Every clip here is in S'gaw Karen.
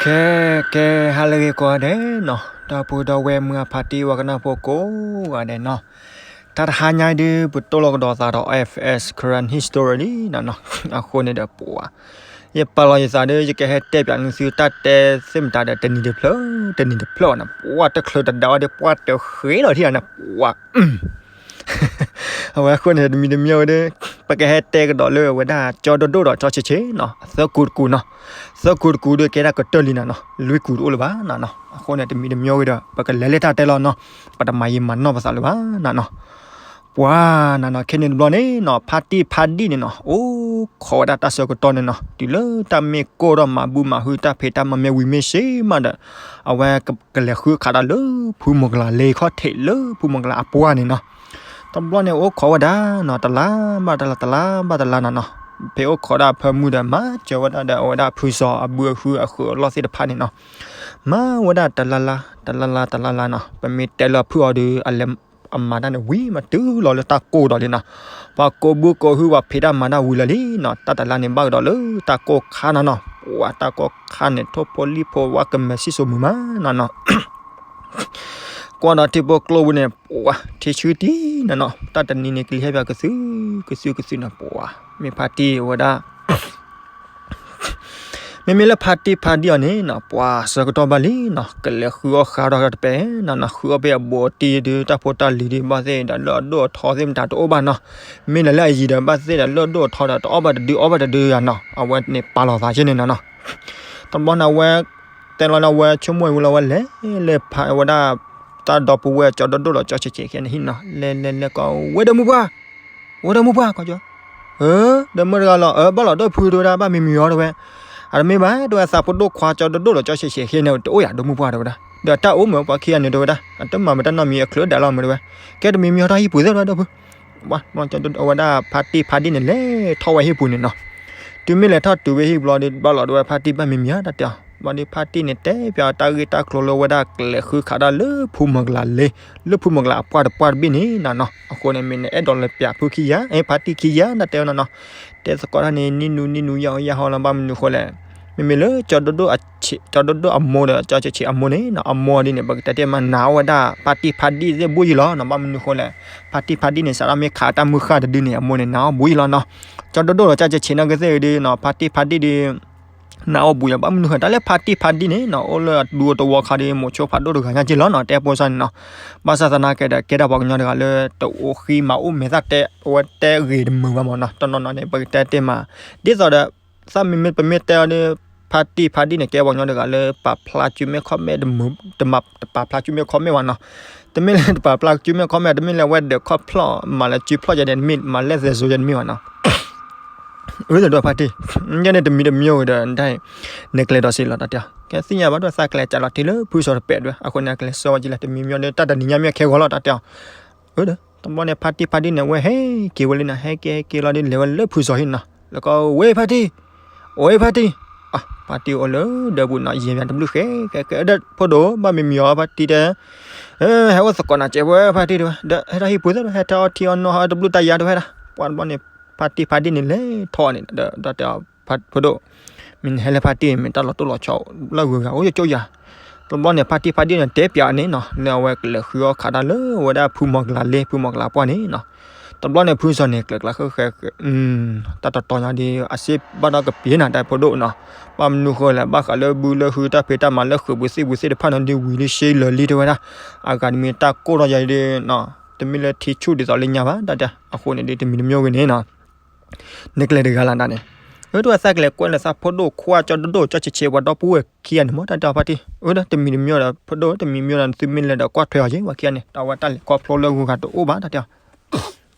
ကဲ ကဲ ဟါလၢအဂ့ၤကိးဂၤဒဲးနီၤ, ဒီပုၢ်ဒီဝဲၢ်မုၢ်အဖါတံၢ်ဝဲကနၢ်ဖိကိးဂၤဒဲးနီၤ, တၢ်တဟါညါအံၤဒုး ပတိၢ်လီၤကဒီးသးဒီး F S Karen History လံနီၤနီၤ, အဃိန့ၣ်ဒီးပှၤ ယပာ်လီၤယသးဒီး ယကဟဲတဲပၠးန့ၢ်သုတၢ်တဲသ့ၣ်မတၤဒီး တနံၤတဖျၢၣ် တနံၤတဖျၢၣ်ဘၣ်နီၤ, ပှၤတချုးတဒါအီၤဒီး ပှၤတဃ့လီၤထံၣ်အီၤန့ၣ် ပှၤ အဝဲအဃိန့ၣ် တမံၤတမံၤဝဲဒီး ပကဟဲတဲကဒီးလၢအဝဲဒၣ် ကၠီဒိၣ်ဒိၣ်ဒီးကၠီဆံးဆံးနီၤ, သၢကူတကူနီၤ, သၢကူတကူဒီးကဲဒၣ်ကတၢၢ်လံနီၤနီၤ, လွံၢ်ကူတအိၣ်လၢၤဘၣ်နီၤနီၤ, အဃိန့ၣ် တမံၤတမံၤဝဲဒီး ပကလဲၤလၢတၢ်တဲလီၤနီၤ, ပတမၤယံာ်မၤနီၢ်ပသးလၢၤဘၣ်နီၤနီၤ. ပှၤနီၤနီၤ ခဲန့ၣ်တဘျီန့ၣ်နီၤ ဖါတံၢ်ဖါဒံၣ်န့ၣ်နီၤ အိၣ်ခိးဝဲဒၣ်တၢ်ဆၢကတီၢ်န့ၣ်နီၤ တုၤလၢတၢ်မ့ၢ်ကိၢ်ထီၣ်မၤဘူၣ်မၤဟုၣ် တၢ်ဖံးတၢ်မၤမ့ၢ်ဝံၤမ့ၢ်ဆ့မးဒီး အဝဲကလဲၤဃုခးတၢ်လၢ ဖုမိၢ်ကလးလ့ခီၣ်ထံးလၢ ဖုမိၢ်ကလးအပှၢ်န့ၣ်နီၤ. တဘျီန့ၣ်အိၣ်ခိးဝဲဒၣ်နီၤ တလါဘၣ်တလါ တလါဘၣ်တလါနီၤနီၤ, ဖဲအိၣ်ခိးဒၣ်အဖၢမုၢ်ဒီး မၤစၢၤဝဲဒၣ်ဒီး အဝဲဒၣ်ဖုစီၤအဘုအဟုအဃုအလီၢ်သ့ၣ်တဖၣ်န့ၣ်နီၤ, မၤဝဲဒၣ်တလါလါ တလါလါ တလါလါနီၤ, ပမ့ၢ်တဲလၢအဖုၣ်အီၤဒီး အလဲၤအမၤတၢ်န့ၣ်ဝံၤမးတုၤလီၤလၢတၢ်ကိၢ်ဒီးလံနီၤ, ပှၤကိးဘုကိးဟု ပှၤဖံးတၢ်မၤတၢ်ဝံၤလၢာ်လံနီၤ, တၢ်တလါန့ၣ်ဘၣ်ကဒီးလၢတၢ်ကိၢ်ခါနီၤနီၤ, ပှၤတၢ်ကိၢ်ခါန့ၣ် ထိၣ်ဖိလံၣ်ဖိဝါကမဲာ်ဆံၣ်စိၤမုာ်မးနီၤနီၤ ကွၢ်ဒီးထံဖိကျိပူၤန့ၣ် ပှၤထံဆှုတံၢ်နီၤနီၤ, တၢ်တနံၤန့ၣ် ကလံၤဟဲပၠးကသု ကသုကသုန့ၣ် ပှၤ မ့ၢ်ဖါတံၢ်ဝဲဒၣ် မ့မ့ၢ်လၢဖါတံၢ်ဖါဒံၣ်အီၤန့ၣ်နီၤ ပှၤဆၢကတီၢ်ဘၣ်လံနီၤ, ကလဲၤဃုအီၣ်ဃုအီတၢ်တပဲနီၤနီၤ, ဃုအီၣ်ဖဲအဘူးအတံၢ်ဒုး တၢ်ဖိတၢ်လံၤဒုး ဘၣ်သ့ၣ်ဒီးလၢအဒိၣ်အထီသ့ၣ်မတၤတအိၣ်ဘၣ်နီၤ, မ့ၢ်လဲၤလၢအယံၤဒီး ဘၣ်သ့ၣ်ဒီးလၢအဒိၣ်အထီဒီး တအီၣ်ဘၣ်တဒု အီၣ်ဘၣ်တဒုယၤနီၤ, အဝဲန့ၣ်ပာ်လီၤသးက့န့ၣ်နီၤနီၤ. တဘျီန့ၣ်အဝဲ တဲလီၤန့ၣ် အဝဲဆိကမိၣ်ဝံၤလီၤ အဝဲလဲၤလၢဖါဝဲဒၣ် တၢ်ဒီပုၢ်ဝဲၢ်ကၠီဒိၣ်ဒိၣ်ဒီးကၠီဆံးဆံးခဲန့ၣ်ဟံၣ်နီၤ, လဲၤလဲၤလဲၤကီး ဝဲဒီးမုၢ်ပှၢ် ဝဲဒီးမုၢ်ပှၢ်ကီးကၠီ, ဒီးမုၢ်တဂၤလီၤ အၢ ဘၣ်လီၤဒီးဖုတဝဲဒၣ် ဘၣ်မံမံၤအီၤတဝဲ, အတမ့ၢ်ဘၣ် တဝဲသးဖိဒိၣ်ခွါကၠီဒိၣ်ဒိၣ်ဒီးကၠီဆံးဆံးခဲန့ၣ် တအိၣ်ယၤဒီးမုၢ်ပှၢ်တဝဲဒၣ်, ဒီးတၢ်အိၣ်မ့ၢ်ပှၤခံဂၤန့ၣ်တဝဲဒၣ် အတမၤမတၢ်နီတမံၤအချၢဒၣ်လီၤမ့ၢ်တဝဲ, ကဲတမံၤမံၤဟီထီၣ်ဟံၣ်ပူၤသ့ၣ်တဝဲဒီးဖု အဝဲဒၣ်ဖါတံၢ်ဖါဒံၣ်န့ၣ် လဲၤထီၣ်ဝဲဟံၣ်ပူၤန့ၣ်နီၤ, တုၤမ့ၢ်လဲၤထီၣ်တုၤဝဲဟံၣ်ဘျီဒီး ဘၣ်လီၤဒဝဲဖါတံၢ်ဘၣ်မံမံၤဧါ တၢ်တဲအီၤ, ဘျီဒီးဖါတံၢ်န့ၣ် တဲပၠးတၢ်ဂ့ၢ်တၢ်ကျိၤလၢဝဲဒၣ်ကလဲၤဃုခးတၢ်လၢဖုမီၤကလးလ့, လၢဖုမီၤကလးအပှၢ်တပှၢ်တဘ့ၣ်န့ၣ်နီၤနီၤ, အဃိန့ၣ် မ့ၢ်နအဲၣ်ဒိးလဲၤပၠးဖုခံဂၤ ဖါတံၢ်ခံဂၤ တၢ်တဲအီၤနီၤနီၤ, တဲသကိးတၢ်န့ၣ် နံၣ်နူနံၣ်နူယါအီၣ်ယါဟီလီၤ ဘၣ်မနုၤဃိလဲၣ်, မ့မ့ၢ်လၢ ကၠီဒိၣ်ဒိၣ်အမိၢ်ဒီး ကၠီဆံးဆံးအမိၢ်န့ၣ်နီၤ, အမိၢ်ဒ်န့ၣ် ပကတဲတ့ၢ်မး နာ်အီၣ်ဝဲဒၣ်ဖါတံၢ်ဖါဒံၣ်သ့ၣ်ဘူၣ်ယံၤလီၤနီၤ, ဘၣ်မနုၤဃိလဲၣ်, ဖါတံၢ်ဖါဒံၣ်န့ၣ် စးထီၣ်မ့ၢ်ခးတၢ်မုၢ်ဃၢ်တဒုန့ၣ် အမိၢ်န့ၣ် နာ်အီၣ်ဘူၣ်ယံၤလီၤနီၤ, ကၠီဒိၣ်ဒိၣ်ဒီးကၠီဆံးဆံးနီၢ်ကသ့ၣ်ဒုနီၤ ဖါတံၢ်ဖါဒံၣ်ဒု နာ်အီၣ်ဘူၣ်ယံၤ ဘၣ်မနုၤဃိ တၢ်လၢဖါတံၢ်ဖါဒံၣ်န့ၣ်နီၤ အိၣ်လၢအဒူအတဝီခါဒီး မိၤဆိဖးဒိၣ်တဂၤညါက့လီၤနီၤ တဲပိၢ်စၢ်န့ၣ်နီၤ, ဘၣ်ဆၣ်သနာ်က့ဒီး ကဲဒၣ်ပှၤကညီတဂၤလၢ တအိၣ်ဃံမၤအိၣ်မဲာ်သၣ်တဲ အဝဲတဲဂ့ၤတမုာ်ဘၣ်မးနီၤ တနီၤနီၤန့ၣ် ပကတဲတ့ၢ်မး, ဒ်သိးဒီး သးမ့မ့ၢ်ပမ့ၢ်တဲအီၤဒီး ဖါတံၢ်ဖါဒံၣ်န့ၣ် ကဲပှၤကညီတဂၤလၢ ပာ်ဖျါစုမဲၢ်ခီၣ်မဲာ်တမုာ် တမၤတပာ်ဖျါစုမဲာ်ခီၣ်မဲာ်ဘၣ်နီၤ, တမ့ၢ်လၢတပာ်ဖျါစုမဲာ်ခီၣ်မဲာ် တမ့ၢ်လၢအဝဲဒၢးခီၣ်ဖျီၣ် မၤလၢစုဖျီၣ်ယဲန့ၣ်တမ့ၢ် မၤလဲၣ်သဲးစိၤယဲန့ၣ်တမ့ၢ်ဘၣ်နီၤ အၢ တဒိၣ်ဖါတံၢ်, ယဲန့ၣ်တမံၤတမံၤဝဲဒီး နတၢ် နကျဲၤဒီးစ့လီၤတၢ်တဲအီၤ, ကဲသ့ၣ်ညါဘၣ်ဒီးသးကျဲၤစးလီၤတံၢ်လၢဖုစီၤတပဲာ်ဒွဲၣ် အဃိန့ၣ် အကျဲၤစၢဝဲကလၢတမံၤမံၤဒီး တၢ်တနံၤညါမ့ၢ်ခဲဂီၤလီၤတၢ်တဲအီၤ, အၢ တဘျီန့ၣ် ဖါတံၢ်ဖါဒံၣ်န့ၣ် အဝဲဟဲက့ၤဝဲလံနီၤ ဟဲက့ၤဟဲက့ၤလီၤဒီး လဲၤဝဲလၢဖုစီၤဟံၣ်နီၤ လၢကီး ဝ့ၢ်ဖါတံၢ်, အိၣ်ဖါတံၢ်, ဖါတံၢ်အိၣ်လၢဒၢးပူၤနီၤ ယဲၢ်မံၤတဘျုးဃဲ ကဲကဲဒီး ဖိဒိၣ် ဘၣ်မံမံၤအီၤ ဖါတံၢ်တဲ ဟဲအိၣ်သကိးနၤကဲးဝဲ ဖါတံၢ်တဲဝဲ ဒီးဟဲထီၣ်ဟံၣ်ပူၤသ့ၣ်ဒီး ဟဲထီၣ်အီထံအီနိ ဟဲတဘျုးတၢ်ယါတဲဝဲဒၣ်, ပှၤတဘျီန့ၣ် ဖါတံၢ်ဖါဒံၣ်န့ၣ် လဲၤထီၣ်န့ၣ် ဒီးတဲအီၤ ဖိဒိၣ် မ့ၢ်နဟဲလၢဖါတံၢ် မ့ၢ်တၢ်လီၤတိၢ်လီၤဆီလၢဂုၤဂၤ အိၣ်ယကၠိယၤ, တဘျီန့ၣ် ဖါတံၢ်ဖါဒံၣ်န့ၣ် တဲပၠးန့ၣ်နီၤ လၢအဝဲကလဲၤဃုအီၣ်ခးတၢ်လၢအဝဲဒၣ်ဖုမီၤကလးလ့ ဖုမီၤကလးပှၢ်န့ၣ်နီၤ, တဘျီန့ၣ် ဖုစီၤန့ၣ် ကျဲၤကျါဃဲဃဲ တၢ်တတီၤညါဒီး အစ့ဘၣ်ဒီးကပ့ၤနၤ တၢ်ဖိဒိၣ်နီၤ, ဘၣ်မနုၤဃိလဲၣ် ဘၣ်ဃးလၢဘုလၢဟု တၢ်ဖံးတၢ်မၤလၢဃုာ်ပူၤသ့ၣ်ပူၤသ့ၣ်တဖၣ်န့ၣ်ဒီး ဝံၤလံရှဲလၢာ်လံတဲဝဲဒၣ်, အဂၤတမံၤတၢ်ကိၢ်ထီၣ်ယၤဒီး တမ့ၢ်လၢထံဆူၣ်ဒ်သိးလၢညါဘၣ် တၢ်တဲ, အဃိန့ၣ်ဒီး တမံၤတမံၤဂ့ၤန့ၣ်နီၤ နကျဲၤတဂၤလၢ်တၢ်န့ၣ်, အၢ တဝဲသးကလဲၤကွဲးလၢသးဖိဒိၣ်ခွါကၠီဒိၣ်ဒိၣ်ကၠီဆံးဆံး ပှၤဒီပုၢ်ဝဲၢ်ခံဂၤန့ၣ်မ့ၢ် တၢ်တဲအီၤဖါတံၢ်, အၢ ဒီးတမံၤတမံၤဒီး ဖိဒိၣ် တမံၤမံၤဒီး သုမ့ၢ်လဲၤဒီးကွၢ်ထွဲအီၤက့ၤ ပှၤခံဂၤန့ၣ် တၢ်ဝဲတၢ်လဲၤခီဖျိလၢဂုၤဂၤတအိၣ်ဘၣ် တၢ်တဲအီၤ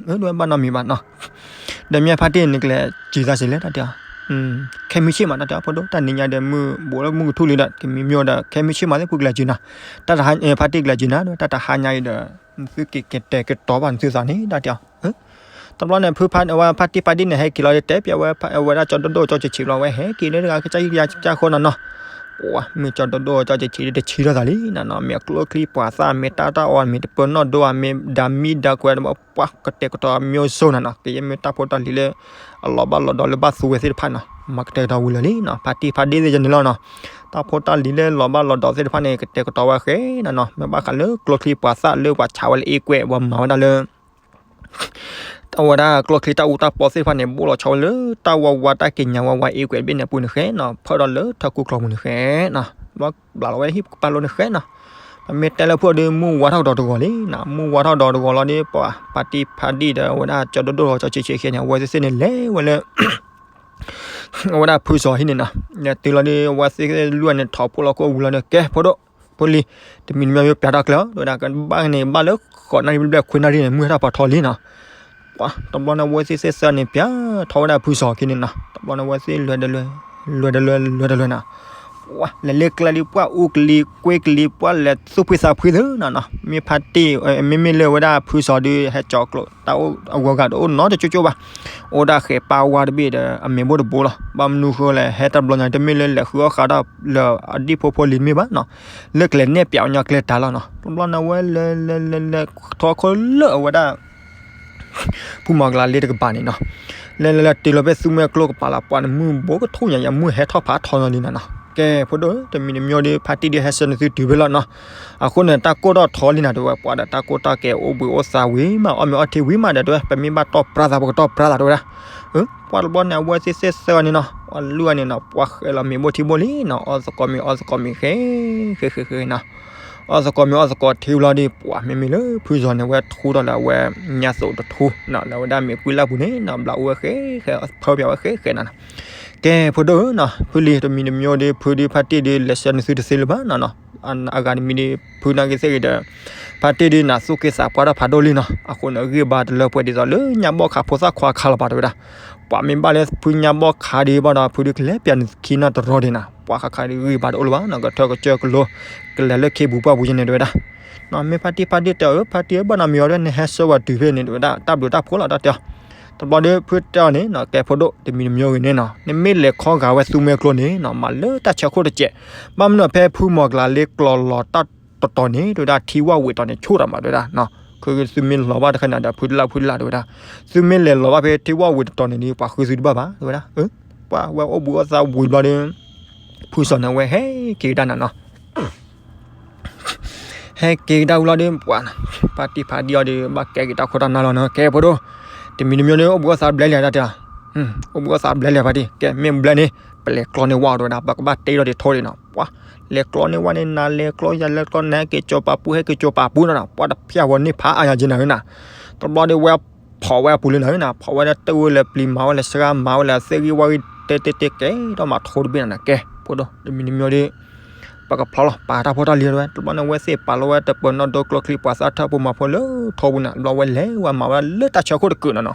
အၢ ဒဝဲဘၣ်နီတမံၤဘၣ်နီၤ, ဒီးမ့ၢ်ဖါတံၢ်န့ၣ် နကျဲၤစံးသးစံးလဲၣ် တၢ်တဲအီၤ, ခဲမုၢ်ဆ့ၣ်မး တၢ်တဲအီၤ ဖိဒိၣ် တၢ်နံၤညါဒီးမုၢ်ဘူးလၢမုၢ်ကထူၣ်လံဒီး ကမံၤမံၤဒီး ခဲမုၢ်ဆ့ၣ်မးသ့ၣ် ဖုကလဲၤစံးနၤ, တၢ်တဟါ ဖါတံၢ်ကလဲၤစံးနၤ တၢ်တဟါညါအံၤဒီး သုကကတဲာ်ကတီၤဘၣ်နသုသးန့ၣ် တၢ်တဲအီၤ တဘျီန့ၣ် ဖုဖါ အဝဲဖါတံၢ်ဖါဒံၣ်န့ၣ် ဟဲက့ၤလီၤဒီး တဲပၠးဝဲ အဝဲဒၣ်ကၠီဒိၣ်ဒိၣ်ကၠီဆံးဆံးလီၤ ဝဲဟဲက့ၤလၢတဂၤကစၢ်ယံကစၢ်ဃိနီၤနီၤ, ပှၤမ့ၢ်ကၠီဒိၣ်ဒိၣ်ကၠီဆံးဆံးဒီး တဆံးထီၣ်သးလံနီၤနီၤ, မ့ၢ်အကျိချံပှၤသၣ် မ့ၢ်တၢ်တၢ်အီၣ် မ့ၢ်တပၢၢ်နီၣ်ဒိၣ်ဧါ မ့ၢ်ဒၤမံဒၤကွဲး ပှၤကတဲာ်ကတီၤ မျိုးစုံ နီၤနီၤ, ကယဲၢ်မ့ၢ်တၢ်ဖိတၢ်လံၤလၢ အလီၤဘၣ်လီၤဒီးလၢဘၣ်သူဝဲသ့ၣ်တဖၣ်နီၤ, မၤကတဲာ်ကတီၤဝံၤလၢာ်လံနီၤ, ဖါတံၢ်ဖါဒ့ၣ်သ့ၣ်ယန့ၣ်လီၤနီၤ. တၢ်ဖိတၢ်လံၤလၢလီၤဘၣ်လီၤဒီးသ့ၣ်တဖၣ်န့ၣ် ကတဲာ်ကတီၤဝဲဃဲနီၤနီၤ, မ့ၢ်ဘၣ်ဃးလၢကျိချံပှၤသၣ်လၢပှၤဆးဝဲလၢအ့ကွဲး ပှၤမၤဝဲဒၣ်လၢ အဝဲဒၣ်ကျိချံတၢ်အူတၢ်ပီသ့ၣ်တဖၣ်န့ၣ် ဘိၣ်လီၤဆီဝဲလၢတၢ်ဝါဝါတၢ်က့ၤညါဝါဝါအ့ကွဲးတဘ့ၣ်န့ၣ်အပူၤန့ၣ်ဃဲနီၤ, ဖၢၣ်ဒီးလၢထၢၣ်ကူၣ်ကျီပူၤန့ၣ်ဃဲနီၤ, ဘျီဘျးလီၤဝဲဟံၣ်ကပၤလိန့ၣ်ဃဲနီၤ. ပမ့ၢ်တဲလၢဖုၣ်အီၤဒီး မုၢ်ဝါထီၣ်ကဒီးတဂီၤလံနီၤ, မုၢ်ဝါထီၣ်ကဒီးတဂီၤလီၤဒီး ပှၤဖါတံၢ်ဖါဒ့ၣ်ဒီးအဝဲဒၣ်ကၠီဒိၣ်ဒိၣ်လီၤကၠီဆံးဆံးဃဲန့ၣ် အဝဲသ့ၣ်သ့ၣ်န့ၣ်လဲၤဝဲလၢ အဝဲဒၣ်ဖုစီၤဟံၣ်န့ၣ်နီၤ, လဲၤတုၤလီၤဒီး အဝဲသ့ၣ်လွံၢ်န့ၣ် ထီၣ်ဖိလီၤခိၣ်ဝံၤလီၤဒီး ကဲဖိဒိၣ် ဖိလံၤ, တမံၤတမံၤမ့ၢ်ပျးတၢ်ကျဲလီၤ တဲဝဲဒၣ်, ကဘၣ်န့ၣ်ဘၣ်လၢဃိးနၣ်ရံၣ်ဘျဲၣ်ဘျဲၣ် ခွံနၣ်ရံၣ်န့ၣ် မုၢ်ဟဲထီၣ်ဖးထီလံနီၤ. ပှၤတဘျီန့ၣ် အဝဲသ့ၣ်သ့ၣ်သၢန့ၣ် ပျးထီၣ်ဝဲဒၣ်ဖုစီၤခံန့ၣ်နီၤ, တဘျီန့ၣ် အဝဲသ့ၣ်လွဲၤဒီးလွဲၤ, လွဲၤဒီးလွဲၤ, လွဲၤဒီးလွဲၤနီၤ. ပှၤလဲၤလၢကျဲဒီး ပှၢ်အူကလံၤ ကွ့ကလံၤ ပှၢ်လဲၤသူၣ်ဖှံသးဖှံသ့နီၤနီၤ, မ့ၢ်ဖါတံၢ် မ့မ့ၢ်လၢအဝဲဒၣ်ဖုစီၤဒီး ဟဲကၠီၤကျိးတၢ်အိၣ်အဂီၤဂၤတအိၣ်နီတကၠိကၠိဘၣ်, အိၣ်ဒၣ်ဃဲၤပၢ်ဝါတဘ့ၣ်ဒီး အမ့ၢ်ဘိၣ်တဘိလီၤ. ဘၣ်မနုၤဃိလဲၣ် ဟဲတဘျီညါ တမ့ၢ်လၢလဲၤဃုအီၣ်ဃးဒီးလၢအဒံၣ်ဖိဖိလံၤတမ့ၢ်ဘၣ်နီၤ, လၢကလဲၤနဲၣ်ပျးအီၤညီကျဲတၢ်လီၤနီၤ. တဘျီန့ၣ် အဝဲလဲၤလဲၤလဲၤလဲၤ ထီၣ်ခိၣ်လၢအဝဲဒၣ် ဖုမီၤကလးလ့တကပၤန့ၣ်နီၤ, လဲၤလဲၤလဲၤတုၤလီၤဖဲသူမွဲကျိကပၤလီၤ. ပှၤန့ၣ်မုၢ်ဘိကထူၣ်ညါယၤ မုၢ်ဟဲထီၣ်ဖးထီလီၤလံနီၤနီၤ. ကဲဖိဒိၣ် တမံၤတမံၤဒီး ဖါတံၢ်ဒီး ဟဲဆှၢနသုတုၤဖဲလီၤနီၤ. အဃိန့ၣ် တၢ်ကိၢ်ထီၣ်ထီလံနီၤ တဲဝဲ, ပှၤဒီးတၢ်ကိၢ်တၢ်ကဲအိၣ်ဘှံးအိၣ်သါဝံၤမး အီၣ်မ့ၤအီထံဝံၤမးဒီး တဲဝဲ ပမ့ၢ်ဘၣ်တီၢ်ပြါသး ပကတီၢ်ပြါသး တဲဝဲဒၣ်. ပှၤတဘျီန့ၣ် အဝဲသ့ၣ်သ့ၣ်သၢဂၤန့ၣ်နီၤ ပှၤလွံၢ်ဂၤန့ၣ်နီၤ ပှၤဃဲၤလီၤမ့ၤဘိၣ်ထံဘိၣ်လံနီၤ, အီၣ်သကိးမ့ၤအီသကိးမ့ၤဃဲ ဃဲဃဲဃဲနီၤ. အီၣ်သကိးမ့ၤအီသကိးထံဘျီဒီး ပှၤမ့မ့ၢ်လၢဖုစီၤန့ၣ် အဝဲထူထီၣ်လၢအဝဲ ညါသိးတထူနီၤ လၢအဝဲဒၣ်မ့ၤကွံလၢ်ပူၤန့ၣ်နီၤ ဘျးအိၣ်ဝဲဃဲဃဲ ဖၢပျးဝဲဃဲဃဲနီၤနီၤ. ကဲဖိဒိၣ်ဧၢနီၤ ဖုလံၤ တမံၤတမံၤဒီး ဖုဒီးဖါတံၢ်ဒီး လဲၤဆှၢနသုတသ့လၢၤဘၣ်နီၤနီၤ. အဂၤတမံၤဒီး ဖုနာ်က့ၤသ့ၣ်ဂ့ၤဒီး ဖါတံၢ်ဒီးနၤသူၣ်က့သးပှၢ်ထီၣ်ဖးဒိၣ်လံနီၤ. အဃိန့ၣ် ဂံၢ်ဘါတလၢပှဲၤဒ်သိးလၢညါဘီၣ်ခးဖိသၣ်ခွါခါလီၤပာ်တဲဝဲဒၣ်. ပှၤမ့ၢ်ဘၣ်လၢဖုညါဘီၣ်ခးဒံးဘၣ်ဒီး ဖုဒုးကလဲၤပျးနခံနၢ်တရီဒံးနီၤ. ပှၤခါခါဒံးဂံၢ်ဘါတအိၣ်လၢၤဘၣ်နီၤ ကထၢကစၢၢ်ကလိ ကလဲၤလၢခ့ပူၤပှၢ်ပူၤယဲန့ၣ်တဲဝဲဒၣ်. မ့ၢ်ဖါတံၢ်ဖါတံၢ်တဲအီၤ ဖါတံၢ်ဧၢ ဘၣ်နီတမံၤအီၤဒီး နဟဲဆှၢဝဲတုၤဖဲန့ၣ်တဲဝဲဒၣ် တၢ်ဘျုးတၢ်ဖှိၣ်လီၤတၢ်တဲအီၤ. တဘျီဒီးဖုတဲအီၤန့ၣ်နီၤ ကဲဖိဒိၣ် တမံၤတမံၤဂ့ၤန့ၣ်နီၤ နမ့ၢ်လဲၤခီဂာ်ဝဲသူမွဲကျိန့ၣ်နီၤ မၤလၢတၢ်ဆၢခိၣ်တစဲး ဘၣ်မနုၤဖဲဖုမီၤကလးလ့ကျီၤလီၤတၢ်တတီၤန့ၣ် တဲဝဲဒၣ် ထံဝၣ်ဝံၤတီၤန့ၣ် ဆိၣ်တၢ်မးတဲဝဲဒၣ်. သုမ့ၢ်လီၤဘၣ်တခါန့ၣ်ဒီး ဖုတလၢ်ဖုတလၢ်တဲဝဲဒၣ်. သုမ့ၢ်လဲၤလီၤဘၣ်ဖဲထံဝၣ်ဝံၤတတီၤန့ၣ်ဒီး ပှၤဃုသုတဘၣ်ဘၣ်တဲဝဲဒၣ်. ပှၤဝဲအိၣ်ဘှံးအိၣ်သါဝံၤဘျီဒီး ဖုစီၤန့ၣ်ဝဲဟဲက့ၤကဒါနၤနီၤ ဟဲက့ၤကဒါဝံၤလီၤဒီး ပှၤ ဖါတံၢ်ဖါဒံၣ်အီၤဒီး ဘၣ်ကဲက့ၤတၢ်ခိၣ်တၢ်နၢ်လီၤနီၤ ကဲဖိဒိၣ်. တမံၤတမံၤဒီး အိၣ်ဘှံးအိၣ်သါဘျဲလံတၢ်တဲ အိၣ်ဘှံးအိၣ်သါဘျဲလံဖါတံၢ် ကဲမ့ၢ်ဘျဲန့ၣ် ပလဲၤကျီန့ၢ်ဝၣ်အီၤတဲဝဲဒၣ် ပကဘၣ်တ့ထီၣ်ဒံးထိဒံးနီၤ ပှၤ လဲၤကျီန့ၢ်ဝၣ်န့ၣ် နၤလဲၤကျီယၤလဲၤကျီ နၤဟဲက့ၤကၠီၤပာ်ပူၤ ဟဲက့ၤကၠီၤပာ်ပူၤနီၤနီၤ ပှၤတဖျၢၣ်ဝဲန့ၢ်ဖးအါယၤက့ၤနၤနီၤ တဘျီဒီးဝဲဖီၣ်ဝဲအပူၤလံနီၤနီၤ ဖီၣ်ဝဲဒီးတၢ်ဝဲလၢပျံၤမၤဝဲလၢစှၤမၤဝဲလၢသ့ၣ်ဂံၢ်ဝၣ်ဂံၢ် တဲတဲတဲကဲထီၣ်မၤထိတဘ့ၣ်နီၤနီၤ ကဲဖိဒိၣ် တမံၤတမံၤဒီး ပကဖျီလီၤ ပာ်တၢ်ဖိတၢ်လံၤတဲဝဲ တဘျီန့ၣ် ဝဲသ့ၣ်ပာ်လီၤဝဲတပၢၤနီၣ်ဒိကျိချံ ပှၤသးထၢၣ်ဖိမၤဖိလၢထိပူၤန့ၣ် ဘျီဝဲလဲၤဝဲမၤဝဲဒၣ်လၢတၢ်ဆၢခိၣ်တကုာ်နီၤ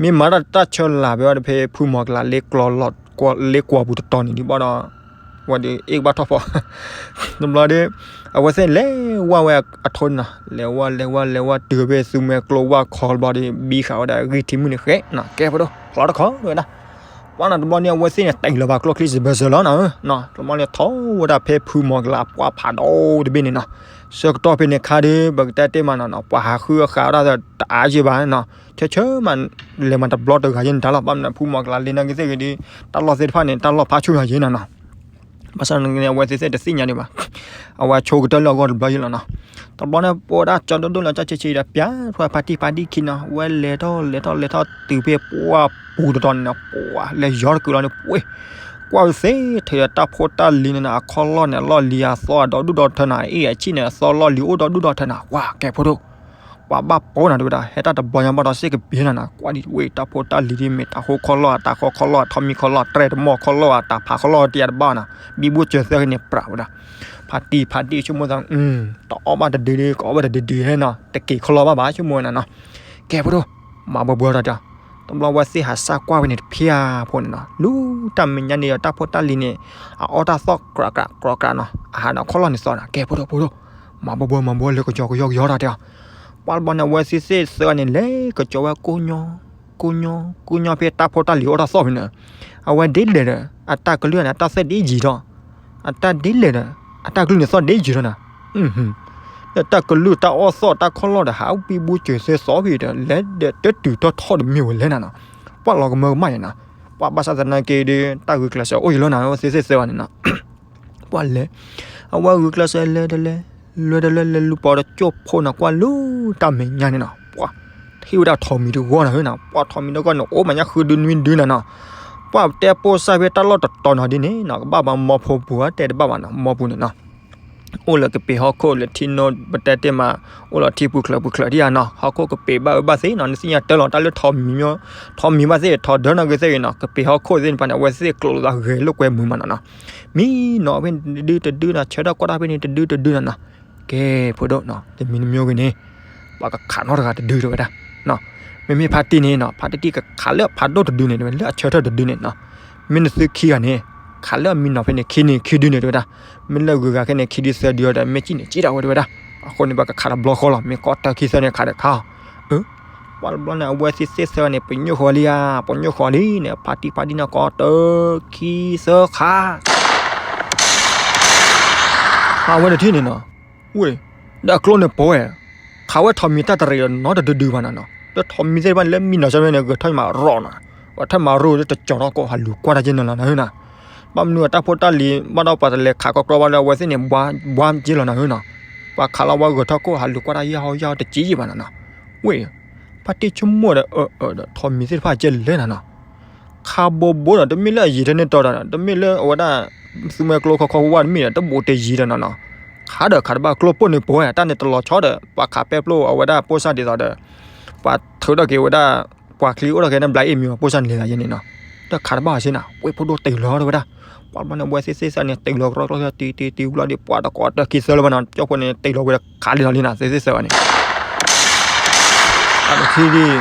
နီၤ မ့ၢ်မၤတၢ်တၢ်ဆၢလာ်ဖဲဝဲဖဲဖုမီၤကလးလ့ကျီၤလီၤ လ့ကွီၤပူၤတတီၤန့ၣ်ဒံးဘၣ်ဒီး ဝဲဒုးအ့ၣ်ကဘၣ်ထီၣ်ဖီ တဘျီဒီး အဝဲသ့ၣ်လဲၤဝဲဝဲအထိန့ၣ်နီၤ လဲၤဝဲလဲၤဝဲလဲၤဝဲတုၤဖဲသူမွဲကျိဝၣ်ခီတဘျီဒီး ဘံဃာ်ဝဲဒၣ်ဂံၢ်ထံမုၢ်န့ၣ်ဃဲနီၤ ကဲဖိဒိၣ် ဖျီတခီဝဲဒၣ် ပှၤနီၤတဘျီန့ၣ် အဝဲသ့ၣ်န့ၣ် တ့ၢ်လီၤဘၣ်ကျိချံစဘၢၣ်စၢၤလီၤနီၤ တဘျီန့ၣ် ထီၣ်ဝဲဒၣ်ဖဲဖုမီၤကလးပှၢ်ဖးဒိၣ်တဘ့ၣ်န့ၣ်နီၤ ဆၢကတီၢ်ဖဲန့ၣ်ခါဒီး ပကတဲတ့ၢ်မးနီၤနီၤ ပှၤဟးဃုအဃးဝဲဒၣ်တအါယ့ၢ်ဘၣ်နီၤ ဆၢဆၢမး လဲၤမၤတဘျီတဂၤယဲၢ်န့ၣ်တၢ်လီၤ ဘၣ်မနုၤဖုမီၤကလးလ့နာ်က့ၤသ့ၣ်ဂ့ၤဒီး တၢ်လီၢ်သ့ၣ်တဖၣ်န့ၣ် တၢ်လီၢ်ဖးဆူၣ်ယဲၢ်နီၤနီၤ ဘၣ်ဆၣ်န့ၣ် အဝဲသ့ၣ်သ့ၣ်တသ့ၣ်ညါဒံးဘၣ် အဝဲဆိကတၢၢ်လၢအဂီၢ်တဘျီယဲၢ်လီၤနီၤ တဘျီန့ၣ် ပဝဲဒၣ်ကၠီဒိၣ်ဒိၣ်လၢကၠီဆံးဆံးဒီး ပျးထွဲဖါတံၢ်ဖါဒံၣ်ခံနီၤ ဝဲလဲၤထီၣ်လဲၤထီၣ်လဲၤထီၣ်တုၤဖဲပှၢ်ပူၤတတီၤန့ၣ်နီၤ ပှၤလဲၤယီၤတကုာ်လီၤန့ၣ် ပှ့ၤ ကွၢ်ဝဲသ့ၣ်ထဲတၢ်ဖိတၢ်လံၤန့ၣ်နီၤ အခီၣ်လီၢ်န့ၣ် အလီၢ်လံၤအသီအဒီဒူၣ်ဒီထၢနီၤ အအ့ၣ်အဆံၣ်န့ၣ် အသီလီၢ်လံၤအိၣ်ဒီဒူၣ်ဒီထၢနီၤ ပှၤကဲဖိဒိၣ် ပှၤဘၣ်ပိာ်နၤတဲဝဲဒၣ် ဟဲတၢ်တဘျီညါဘၣ်ဒီးစ့ၢ်ကပ့ၤနီၤနီၤ ကွၢ်ဒ်ဝဲတၢ်ဖိတၢ်လံၤဒ်မ့ၢ်တၢ်ဃိခီၣ်လီၢ် အတၢ်ဃီခီၣ်လီၢ် အထီမံခီၣ်လီၢ် တြဲၤတမီၢ်ခီၣ်လီၢ် အတၢ်ဖးခီၣ်လီၢ်တယၤတဘၣ်နီၤ ဘံဘူစၢၤသၢဂ့ၤန့ၣ်ပြးဝဲဒၣ် ဖါတံၢ်ဖါဒံၣ်ဆိကမိၣ်သး တအီၣ်ဘၣ်တဒုဒု ကအီၣ်ဘၣ်တဒုဒုဟဲနီၤ တက့ၤခီၣ်လီၢ်ဘၣ်ဘၣ်ဆိကမိၣ်ဝဲနီၤနီၤ ကဲဖိဒိၣ် မၤဘၢဘၢထီၣ်တၢ် တဘျီဝဲသ့ၣ်ဟးစၢ်ကွၢ်ဝဲန့ၣ်တဖျၢၣ်ဖိန့ၣ်နီၤ လူၤတၢ်မဲာ်ညါန့ၣ်ဒီးတၢ်ဖိတၢ်လံၤန့ၣ် အအီၣ်တၢ်သီၣ်ကြးကြးကြးကြးနီၤ အဟးနီၤခီၣ်လီၢ်န့ၣ်သီနီၤ ကဲဖိဒိၣ်ဖိဒိၣ် မၤဘၢဘၢမၤဘၢလၢကယီကယီကယီထီၣ်တဲအီၤ ပှၤတဘျီန့ၣ် အဝဲသ့ၣ်သ့ၣ်သၢဂၤန့ၣ် လဲၤကစီၤဝဲကိညီ ကိညီ ကိညီဖဲတၢ်ဖိတၢ်လံၤအိၣ်တၢ်သီၣ်ဖဲန့ၣ် အဝဲဒ်လဲၣ်ဒီး အတၢ်ကလုၢ်န့ၣ် အတၢ်သီၣ်ဒ်ယံၤထီၣ် အတၢ်ဒ်လဲၣ်ဒီး အတၢ်ကလုၢ်န့ၣ်သီၣ်ဒ်ယံၤထီၣ်နီၤ ဒီးတၢ်ကလုၢ်တၢ်အီၣ်သီၣ်တၢ်ခီၣ်လီၢ်ဒီး ဟးဘံဘူစၢၤသၢသီဖဲဒီး လဲၤဒီးတတုၤထီၣ်ထီၣ်တမ့ၢ်ဝဲလဲၣ်နီၤနီၤ ပှၤလီၤကမၢကမၣ်ယဲနီၤ ပာ်ဘၣ်ဆၣ်သနာ်က့ဒီး တၢ်ဂုာ်ကျဲးစၢးအိၣ်ယံၤလီၤနၤ အဝဲသ့ၣ်သ့ၣ်သၢဂၤန့ၣ်နီၤ. ပှၤလဲၤ, အဝဲဂုာ်ကျဲးစၢးလဲၤတလဲၤ, လဲၤတလဲၤ လဲၤလူၤပိာ်ဒီးကၠိဖိနီၤ ကွၢ်လူၤတၢ်မဲာ်ညါန့ၣ်နီၤ. ပှၤထံၣ်ဝဲဒၣ်ထိးမံၤတဂီၢ်နၤဧၢနီၤ, ပှၤထိးမံၤတဂီၢ်န့ၣ် အိၣ်မးညါဃုဒုနွံဒုနၤနီၤ. ပှၤတဲပိၢ်စၢ်ဖဲတၢ်လီၢ်တတီၤနီၤဒ်န့ၣ်နီၤ ကဘၣ်မၤမီဖိပူၤဧါ တဲတဘၣ်ဘၣ်နီၤ မီပူၤန့ၣ်နီၤ. အိၣ်လၢကပ့ၤဟီၣ်ခိၣ်လၢထံနိပတဲတ့ၢ်မး, အိၣ်လီၤထံပူၤချၢပူၤချၢဒ်ဧါနီၤ, ဟီၣ်ခိၣ်ကပ့ၤဘၣ်အၢဘၣ်သ့နီၤ, နသ့ၣ်ညါတၢ်လီၤ တၢ်လၢထိးမံၤမ့ၢ်, ထိးမံၤဘၣ်သ့ၣ် ထိးဒၢနီၣ်ဂ့ၤသ့ၣ်ဂ့ၤနီၤ, ကပ့ၤဟီၣ်ခိၣ်သ့ၣ်တဖၣ်န့ၣ် အဝဲသ့ၣ်ကျိးလိာ်သးဂဲၤလိာ်ကွဲမုာ်မးနီၤနီၤ. မံနီၤဖဲန့ၣ်တဒုတဒုနီၤ, ဆၢထၢၣ်ကွၢ်တၢ်ဖဲန့ၣ်တဒုတဒုနီၤနီၤ. ကဲ ဖိဒိၣ်နီၤ, တမံၤတမံၤဂ့ၤန့ၣ် ပှၤကခးနီတဂၤတဒုတဲဝဲဒၣ်. မ့မ့ၢ်ဖါတံၢ်န့ၣ်နီၤ, ဖါတံၢ်ကခးလၢအဖးဒိၣ်တဒုန့ၣ် တဲဝဲလၢအဆၢထၢၣ်တဒုန့ၣ်နီၤ. မ့ၢ်နသုခံဂၤန့ၣ် ခးလၢအမံနီၤဖဲန့ၣ် ခံန့ၣ်ခံဒုန့ၣ်တဲဝဲဒၣ်. မ့ၢ်လၢဂုၤဂၤခဲန့ၣ် ခံဒုသၢဒုအီၤဒီး မ့ၢ်ကံၣ်န့ၣ်ကံၣ်ဒၣ်ဝဲတဲဝဲဒၣ်. အဃိန့ၣ် ပှၤကခးတဘျီဃီလီၤ, မ့ၢ်ကီတၢ်ခံသၢန့ၣ် ခးဒီးခးအီၤ. အၢ ပှၤတဘျီန့ၣ် အဝဲသ့ၣ်သ့ၣ်သၢဂၤန့ၣ် ပညိၣ်ဃီလံဧါ, ပညိၣ်ဃီလံန့ၣ် ဖါတံၢ်ဖါဒံၣ်န့ၣ် ကီတၢ်ခံသၢခး အဝဲတထံၣ်န့ၣ်နီၤ, ဝ့ၢ်, ဒီးအကျိန့ၣ်ပဝဲ, ခးဝဲထိးမံၤတၢ်တရံးဒီးနီတဒုဒုဘၣ်နီၤနီၤ, ဒီးထိးမံၤသ့ၣ်တဖၣ်န့ၣ် လၢမံနီၤဆၢန့ၣ် ဂဲၤထီၣ်မးရီၣ်နီၤ, ဂဲၤထီၣ်မးရီၣ်ဒီးတကၠီၤထီၣ်ကိးဟးလူၤကွၢ်တၢ်က့နီၤနီၤနီၤ, ဘၣ်မနုၤအတၢ်ဖိတၢ်လံၤ ဘၣ်ဒီးပှၤတလဲၤခးကီကီဘၣ်လၢအဝဲသ့ၣ်န့ၣ် ဘှါက့လီၤနီၤနီၤ, ပှၤခးလီၤဝဲဂဲၤထီၣ်ကိးဟးလူၤကွၢ်တၢ်ယၢ်ဟီယၢ်ဟီတက့ယံာ်ဘၣ်နီၤနီၤ, ဝ့ၢ်, ဖါတံၢ်ဆိကမိၣ်ဒီး အၢ အၢ ဒီးထိးမံၤသ့ၣ်တဖၣ်ကဲလဲၣ်နီၤနီၤ ခးဘိဘိဒီး တမ့ၢ်လၢအယံၤထဲန့ၣ်တီဒီး တမ့ၢ်လၢအဝဲဒၣ် သူမွဲကျိခီခီဝါဝါတမ့ၢ်ဒီး တဘူးတယံၤဒီးနီၤနီၤ, ခးဒီးခးတဘၣ်ကျိပိၢ်န့ၣ်ပဝဲ တၢ်န့ၣ်တလီၤဆီဒီး ပှၤခးပဲပျိအဝဲဒၣ်ပိၢ်စၢ်ဒ်သိးဒီး ပှၤထုးထီၣ်က့ၤဝဲဒၣ် ပှၤချံအိၣ်ထီၣ်က့ၤန့ၣ် ဘျးအ့ၣ်မံၤ ပိၢ်စၢ်န့ၣ်လီၤယဲန့ၣ်နီၤ, တၢ်ခးတဘၣ်စ့ၢ်နီၤ, ဝ့ၢ်ဖိဒိၣ်တ့ၢ်လီၤတဲဝဲဒၣ်, ပှၤတဘျီန့ၣ် အဝဲသ့ၣ်သ့ၣ်သၢန့ၣ် တ့ၢ်လီၤကရီကရီ တံၤတံၤတံၤဝံၤလီၤဒီး ပှၤတကိးတၢ်ခံသၢလၢၤဘၣ်နီၤ, ကၠိဖိန့ၣ် တ့ၢ်လီၤဝဲဒီးခးလံလီၤလံနီၤ သ့ၣ်သ့ၣ်သၢဘၣ်န့ၣ် အတထံၣ်ဒံး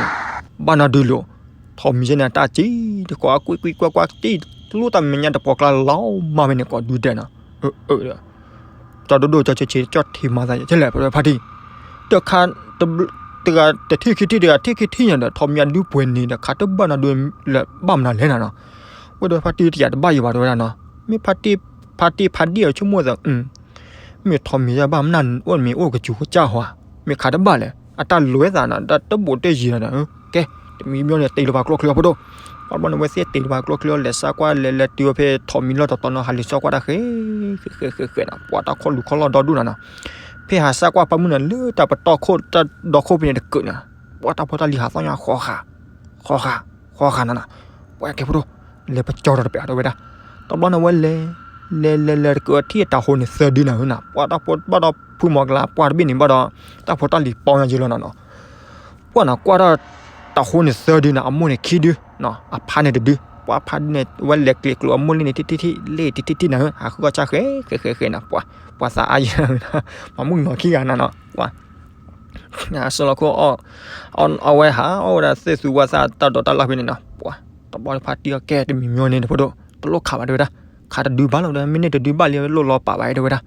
ဘၣ်နီၤဒုးလိာ်, ထိးမံၤယဲန့ၣ် တၢ်စံၣ်တကိးကွံာ်ကွံာ်ကွၢ်ကွၢ်တံၢ် ကျိတၢ်မဲာ်ညါတပှီၢ်ကျါလီၤမၢ်ဖဲန့ၣ် ကိးဒုးဒဲးနီၤ, အၢ အၢ ကၠီဒိၣ်ဒိၣ်ကၠီဆံးဆံး ကၠီထံးမၤသးယဲၢ်လၢ ဖါတံၢ်, တခါ တဂၤတထံၣ်ခံထံၣ် တဂၤထံၣ်ခံထံၣ်ညါဒီး ထိးမံၤအဒုပှဲၤန့ၣ်ဒီး ခးတဘၣ်နီၤဒုးလၢဘၣ်မနုၤလဲၣ်နီၤနီၤ, ဝဲဒီးဖါတံၢ်တယာ်တဘၣ်ယံၤဘၣ်တဲဝဲဒၣ်နီၤ, မ့ၢ်ဖါတံၢ် ဖါတံၢ်ဖါဒံၣ်အဆိကမိၣ်သး မ့ၢ်ထိးမံၤယဲဘၣ်မနုၤအိၣ်မ့ၢ်အိၣ်ကစူၤကစၢ်ဟီဧါ, မ့ၢ်ခးတဘၣ်လဲၣ်, အတၢ်လဲၤသးနီၤ တၢ်တဘူးတယံၤနီၤ, ကဲ တမံၤမ့ၢ်န့ၣ် တ့ၢ်လီၤပှၤကျိချၢအဖိဒိၣ်, ပှၤတဘျီန့ၣ် ဝဲသ့ၣ်တ့ၢ်လီၤပှၤကျိချၢ လဲၤစးကွၢ်လဲၤလဲၤတုၤဝဲဖဲထိးမံၤလီၢ်တတီၤနီၤ ဟးလူၤစးကွၢ်တၢ်ဃဲ ဃဲ ဃဲ ဃဲ ဃဲနီၤ, ပှၤတၢ်ခီၣ်လူၤခီၣ်လီၢ်ဒီဒူၣ်နီၤနီၤ, ဖဲဟးစးကွၢ်ပၢ်မုၢ်နီၤ လၢတၢ်ပတီၢ်ခိၣ်တၢ်ဒီခိၣ်ဖဲန့ၣ်တကုးနီၤ, ပှၤတၢ်ဖိတၢ်လံၤဟးသီၣ်ညါဃီဃာ် ဃီဃာ် ဃီဃာ်နီၤနီၤ, ပှၤကဲဖိဒိၣ် လဲၤပကၠီၤဒီးတပျးတဲဝဲဒၣ်, တဘျီန့ၣ်ဝဲလဲၤ လဲၤလဲၤလဲၤတကုး ထံၣ်တၢ်ဟိန့ၣ်သၢဒုနီၤနီၤ, ပှၤတၢ်ဖိဘၣ်ဒီးဖုမီၤကလၤ ပှၤတဘ့ၣ်န့ၣ်ဘၣ်ဒီး တၢ်ဖိတၢ်လံၤပီညါယဲလီၤနီၤနီၤ, ပှၤနီၤ ကွၢ်ဒီးတၢ်ဟိန့ၣ်သၢဒုနီၤ, အမိၢ်န့ၣ်ခံဒုနီၤ, အဖါန့ၣ်တဒု, ပှၤဖါဒုန့ၣ် ဝဲလဲၤကျဲၤကျိးအမိၢ်လံန့ၣ် ထံၣ်ထံၣ်ထံၣ် လ့ၣ်တထံၣ်ထံၣ်နီၤ, ဟးဃုကီၢ်ဆၣ်ဃဲ ဃဲ ဃဲ ဃဲနီၤ, ပှၤ ပှၤသးအါယဲနီၤ, မၤမုၣ်ကနီၤခံဂၤနီၤနီၤ, ပှၤ အစၢလီၤခိၣ် အဝဲဟးအီၣ်ဝဲဒၣ်သ့ၣ်သူဝါသၣ်တၢ်ဒိးတၢ်လၢ်ဖဲန့ၣ်နီၤ, ပှၤ တဘျီဖါတံၢ်အီၣ်ကဲတမံၤမ့ၢ်န့ၣ်တဖိဒိၣ် တလိၣ်ခးဘၣ်တဲဝဲဒၣ်, ခးတဒုဘၣ်လီၤဒီး မ့ၢ်န့ၢ်တဒုဘၣ်လံ လိၣ်လီၤပာ်ဘၣ်တဲဝဲဒၣ်,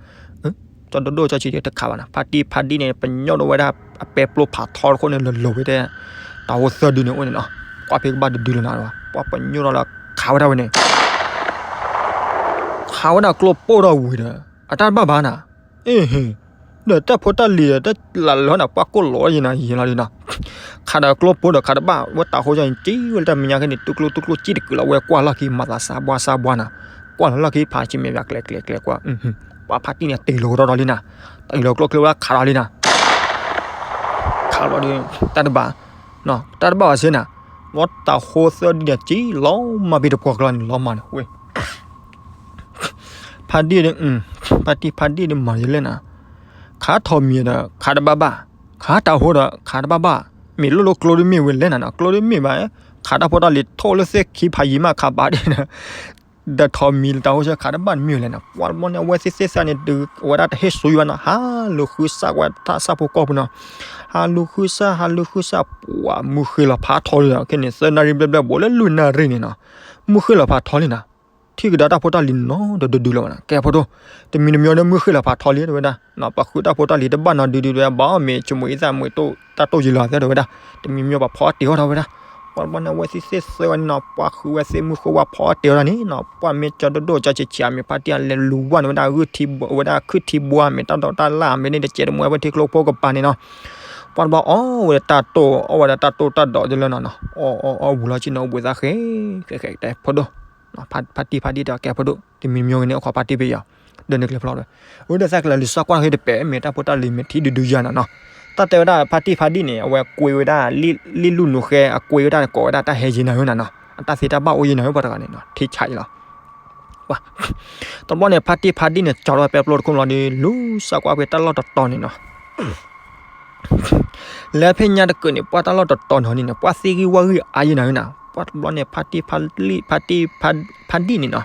ကၠီဒိၣ်ဒိၣ်ကၠီဆံးတခးဘၣ်နီၤ, ဖါတံၢ်ဖါဒံၣ်န့ၣ် ပညိၣ်ဒီးဝဲဒၣ် အပဲပျိဖးထီတခိၣ်န့ၣ် လီၤလီၤဝဲဒၣ် တၢ်ဟိသၢဒုန့ၣ်အိၣ်န့ၣ်နီၤ, ကွၢ်ဖဲကဘၣ်တဒုလီၤနီၤ, ပှၤပညိၣ်ဒီးလၢခးဝဲဒၣ်ဝဲန့ၣ် ခးဝဲဒၣ်ကျိပိၢ်ဒီးဝံၤဒီး အတၢ်တဘၣ်ဘၣ်နီၤ, အ့ၣ်ဟ့ၣ်, ဒီးတၢ်ဖိတၢ်လံၤဒီး တၢ်လၢ်လၢ်နီၤ ပှၤကိၢ်လီၤယဲနီၤ ယဲလီၤဒုနီၤ, ခးဒီးကျိပိၢ်ဒီးခးတဘၣ် ဝဲတၢ်ဟိယဲန့ၣ် ကံဝဲလၢတၢ်မဲာ်ညါခဲန့ၣ် တူၢ်ကျိတူၢ်ကျိကံတကုးလီၤ ဝဲကွၢ်လီၢ်ခံမၤသးစးဘှါစးဘှါနီၤ, ကွၢ်လီၤလီၢ်ခံဖးဆံးမဲာ်ဘၣ်ကျဲၤကျဲၤကျဲၤကွၢ်, ပှၤဖါတံၢ်န့ၣ် တ့ၢ်လီၤကဒီးလံနီၤ, တ့ၢ်လီၤကျိချၢဝဲဒၣ်ခးလီၤလံနီၤ ခးလီၤဒီး တၢ်တဘၣ်, တၢ်တဘၣ်ဘၣ်စ့ၢ်နီၤ, ဝဲတၢ်ဟိသၢဒုန့ၣ် ကံလီၤမၢ်ဖဲတပှီၢ်ကျါန့ၣ် လီၤမၢ်န့ၣ်ဝဲ, ဖါဒံၣ်ဒီး, ဖါတံၢ်ဖါဒံၣ်ဒီးမၤယလဲၣ်နီၤ, ခးထိးမံၤဒီး ခးတဘၣ်ဘၣ်, ခးတၢ်ဟိဒီး ခးတဘၣ်ဘၣ်, မ့ၢ်လိၣ်လိၣ်ကျိဒုမ့ၢ်ဝဲလဲၣ်နီၤနီၤ, ကျိဒုမ့ၢ်ဘၣ်, ခးတၢ်ဖိတၢ်လံၤထိၣ်လၢသ့ၣ်ခံဖးယံၤမးခးဘၣ်ဒၣ် ဒီးထိးမံၤလၢတၢ်ဟိဆၢခးတဘၣ်တမ့ၢ်ဝဲလဲၣ်နီၤ, ပှၤတဘျီန့ၣ် အဝဲသ့ၣ်သ့ၣ်သၣ်န့ၣ် ဒုးအဝဲဒၣ်တဟ့ၣ်ဆိယွၤနီၤ, ဟးလူၤဃုစၢ်ဝဲတၢ်ဆၣ်ဖိကီၢ်ဖိနီၤ, ဟးလူၤဃုစၢ် ဟးလူၤဃုစၢ် ပှၤမုၢ်ဃ့လီၤဖးထီလံဒီး ခဲန့ၣ် သၢနၣ်ရံၣ်ဘျဲၣ်ဘျဲၣ် ဘူးလၢလွံၢ်နၣ်ရံၣ်န့ၣ်နီၤ, မုၢ်ဃ့လီၤဖးထီလံနီၤ, ထံၣ်ကဒါတၢ်ဖိတၢ်လံၤနီၤ ဒီးဒုးဒုးလီၤဘၣ်နီၤ, ကဲဖိဒိၣ်, တမံၤတမံၤဒီးမုၢ်ဃ့လီၤဖးထီလံတဲဝဲဒၣ်, ပှၤဃုတၢ်ဖိတၢ်လံၤတဘၣ်နီၤ ဒုးဒုးဒုး ဘၣ်အီၣ်မ့ၢ် ဆိမိၣ်အံသၣ်မ့ၢ်တၢ်တိၢ်ယံၤလီၤသဲတဲဝဲဒၣ်, တမံၤမံၤပှၤဖီအီၣ်တ့ၢ်အီၣ်ထီၣ်ဝဲဒၣ်, ပှၤတဘျီန့ၣ် အဝဲသ့ၣ်သ့ၣ်သၢဝဲန့ၣ်နီၤ, ပှၤဃုဝဲသ့ၣ်မုၢ်ဃ့ဝဲဖီအီၣ်တ့ၢ်အီၣ်ထီၣ်န့ၣ်နီၤ, ပှၤမ့ၢ်ကၠီဒိၣ်ဒိၣ်ကၠီဆံးဆံး အမ့ၢ်ဖါတံၢ်အလဲၤလူၤဝဲန့ၣ်ဝဲဒၣ် ဝဲဒၣ်ခုၣ်ထံဘှါ မ့ၢ်တၢ်ဒိးတၢ်လၢ် မ့ၢ်န့ၣ်တကဲးတမှဲဝဲထံကျိဖိကပၤန့ၣ်နီၤ, ပှၢ်တဘျီအီၣ်ဝဲဒီးတၢ်တိၢ် အီၣ်ဝဲဒီးတၢ်တိၢ်တၢ်ဒီးတလၢနီၤနီၤ, အီၣ်အီၣ်အီၣ်ဝံၤလီၤဆ့ၣ်နီၤ အိၣ်ဘှံးသးဃဲ ဃဲဃဲတဲဖိဒိၣ်, ဖါတံၢ်ဖါဒံၣ်တဲကဲဖိဒိၣ် တမံၤမံၤဂ့ၤန့ၣ် အခီဖါတံၢ်ဖဲယီၤ, ဒီးနကျဲဖျီဝဲ, အိၣ်ဒီးသးကလဲၤလူၤစၢ်ကွၢ်ဃ့တပဲာ် မ့ၢ်တၢ်ဖိတၢ်လံၤမ့ၢ်ထံဒုဒုယၤနီၤနီၤ, တၢ်တဲဝဲဒၣ်ဖါတံၢ်ဖါဒံၣ်န့ၣ် အဝဲကွ့ဝဲဒၣ် လံၣ်လူၢ်နိာ်ဃဲ အကွ့ဝဲဒၣ်ကိးဝဲဒၣ်တၢ်ဟဲယံၤနီၤနီၤ, အတၢ်သ့တၢ်ဘၣ်အိၣ်ယံၤနီၤ ပှၤတဂၤန့ၣ်နီၤ ထံဆးယံၤလီၤ တဘျီန့ၣ် ဖါတံၢ်ဖါဒံၣ်န့ၣ် ကၠီထီၣ်ဝဲပဲပျိတခိၣ်လီၤဒီး လူၤစၢ်ကွၢ်ဖဲတၢ်လီၢ်တတီၤန့ၣ်နီၤ, လဲၤဖဲညါတကၢၢ်န့ၣ် ပှၢ်တၢ်လီၢ်တတီၤနီၤန့ၣ် ပှၢ်သ့ၣ်ဂံၢ်ဝၣ်ဂံၢ်အါယံၤနီၤနီၤ, ပှၢ်တဘျီန့ၣ် ဖါတံၢ်ဖါလံၣ် ဖါတံၢ်ဖါဒံၣ်န့ၣ်နီၤ,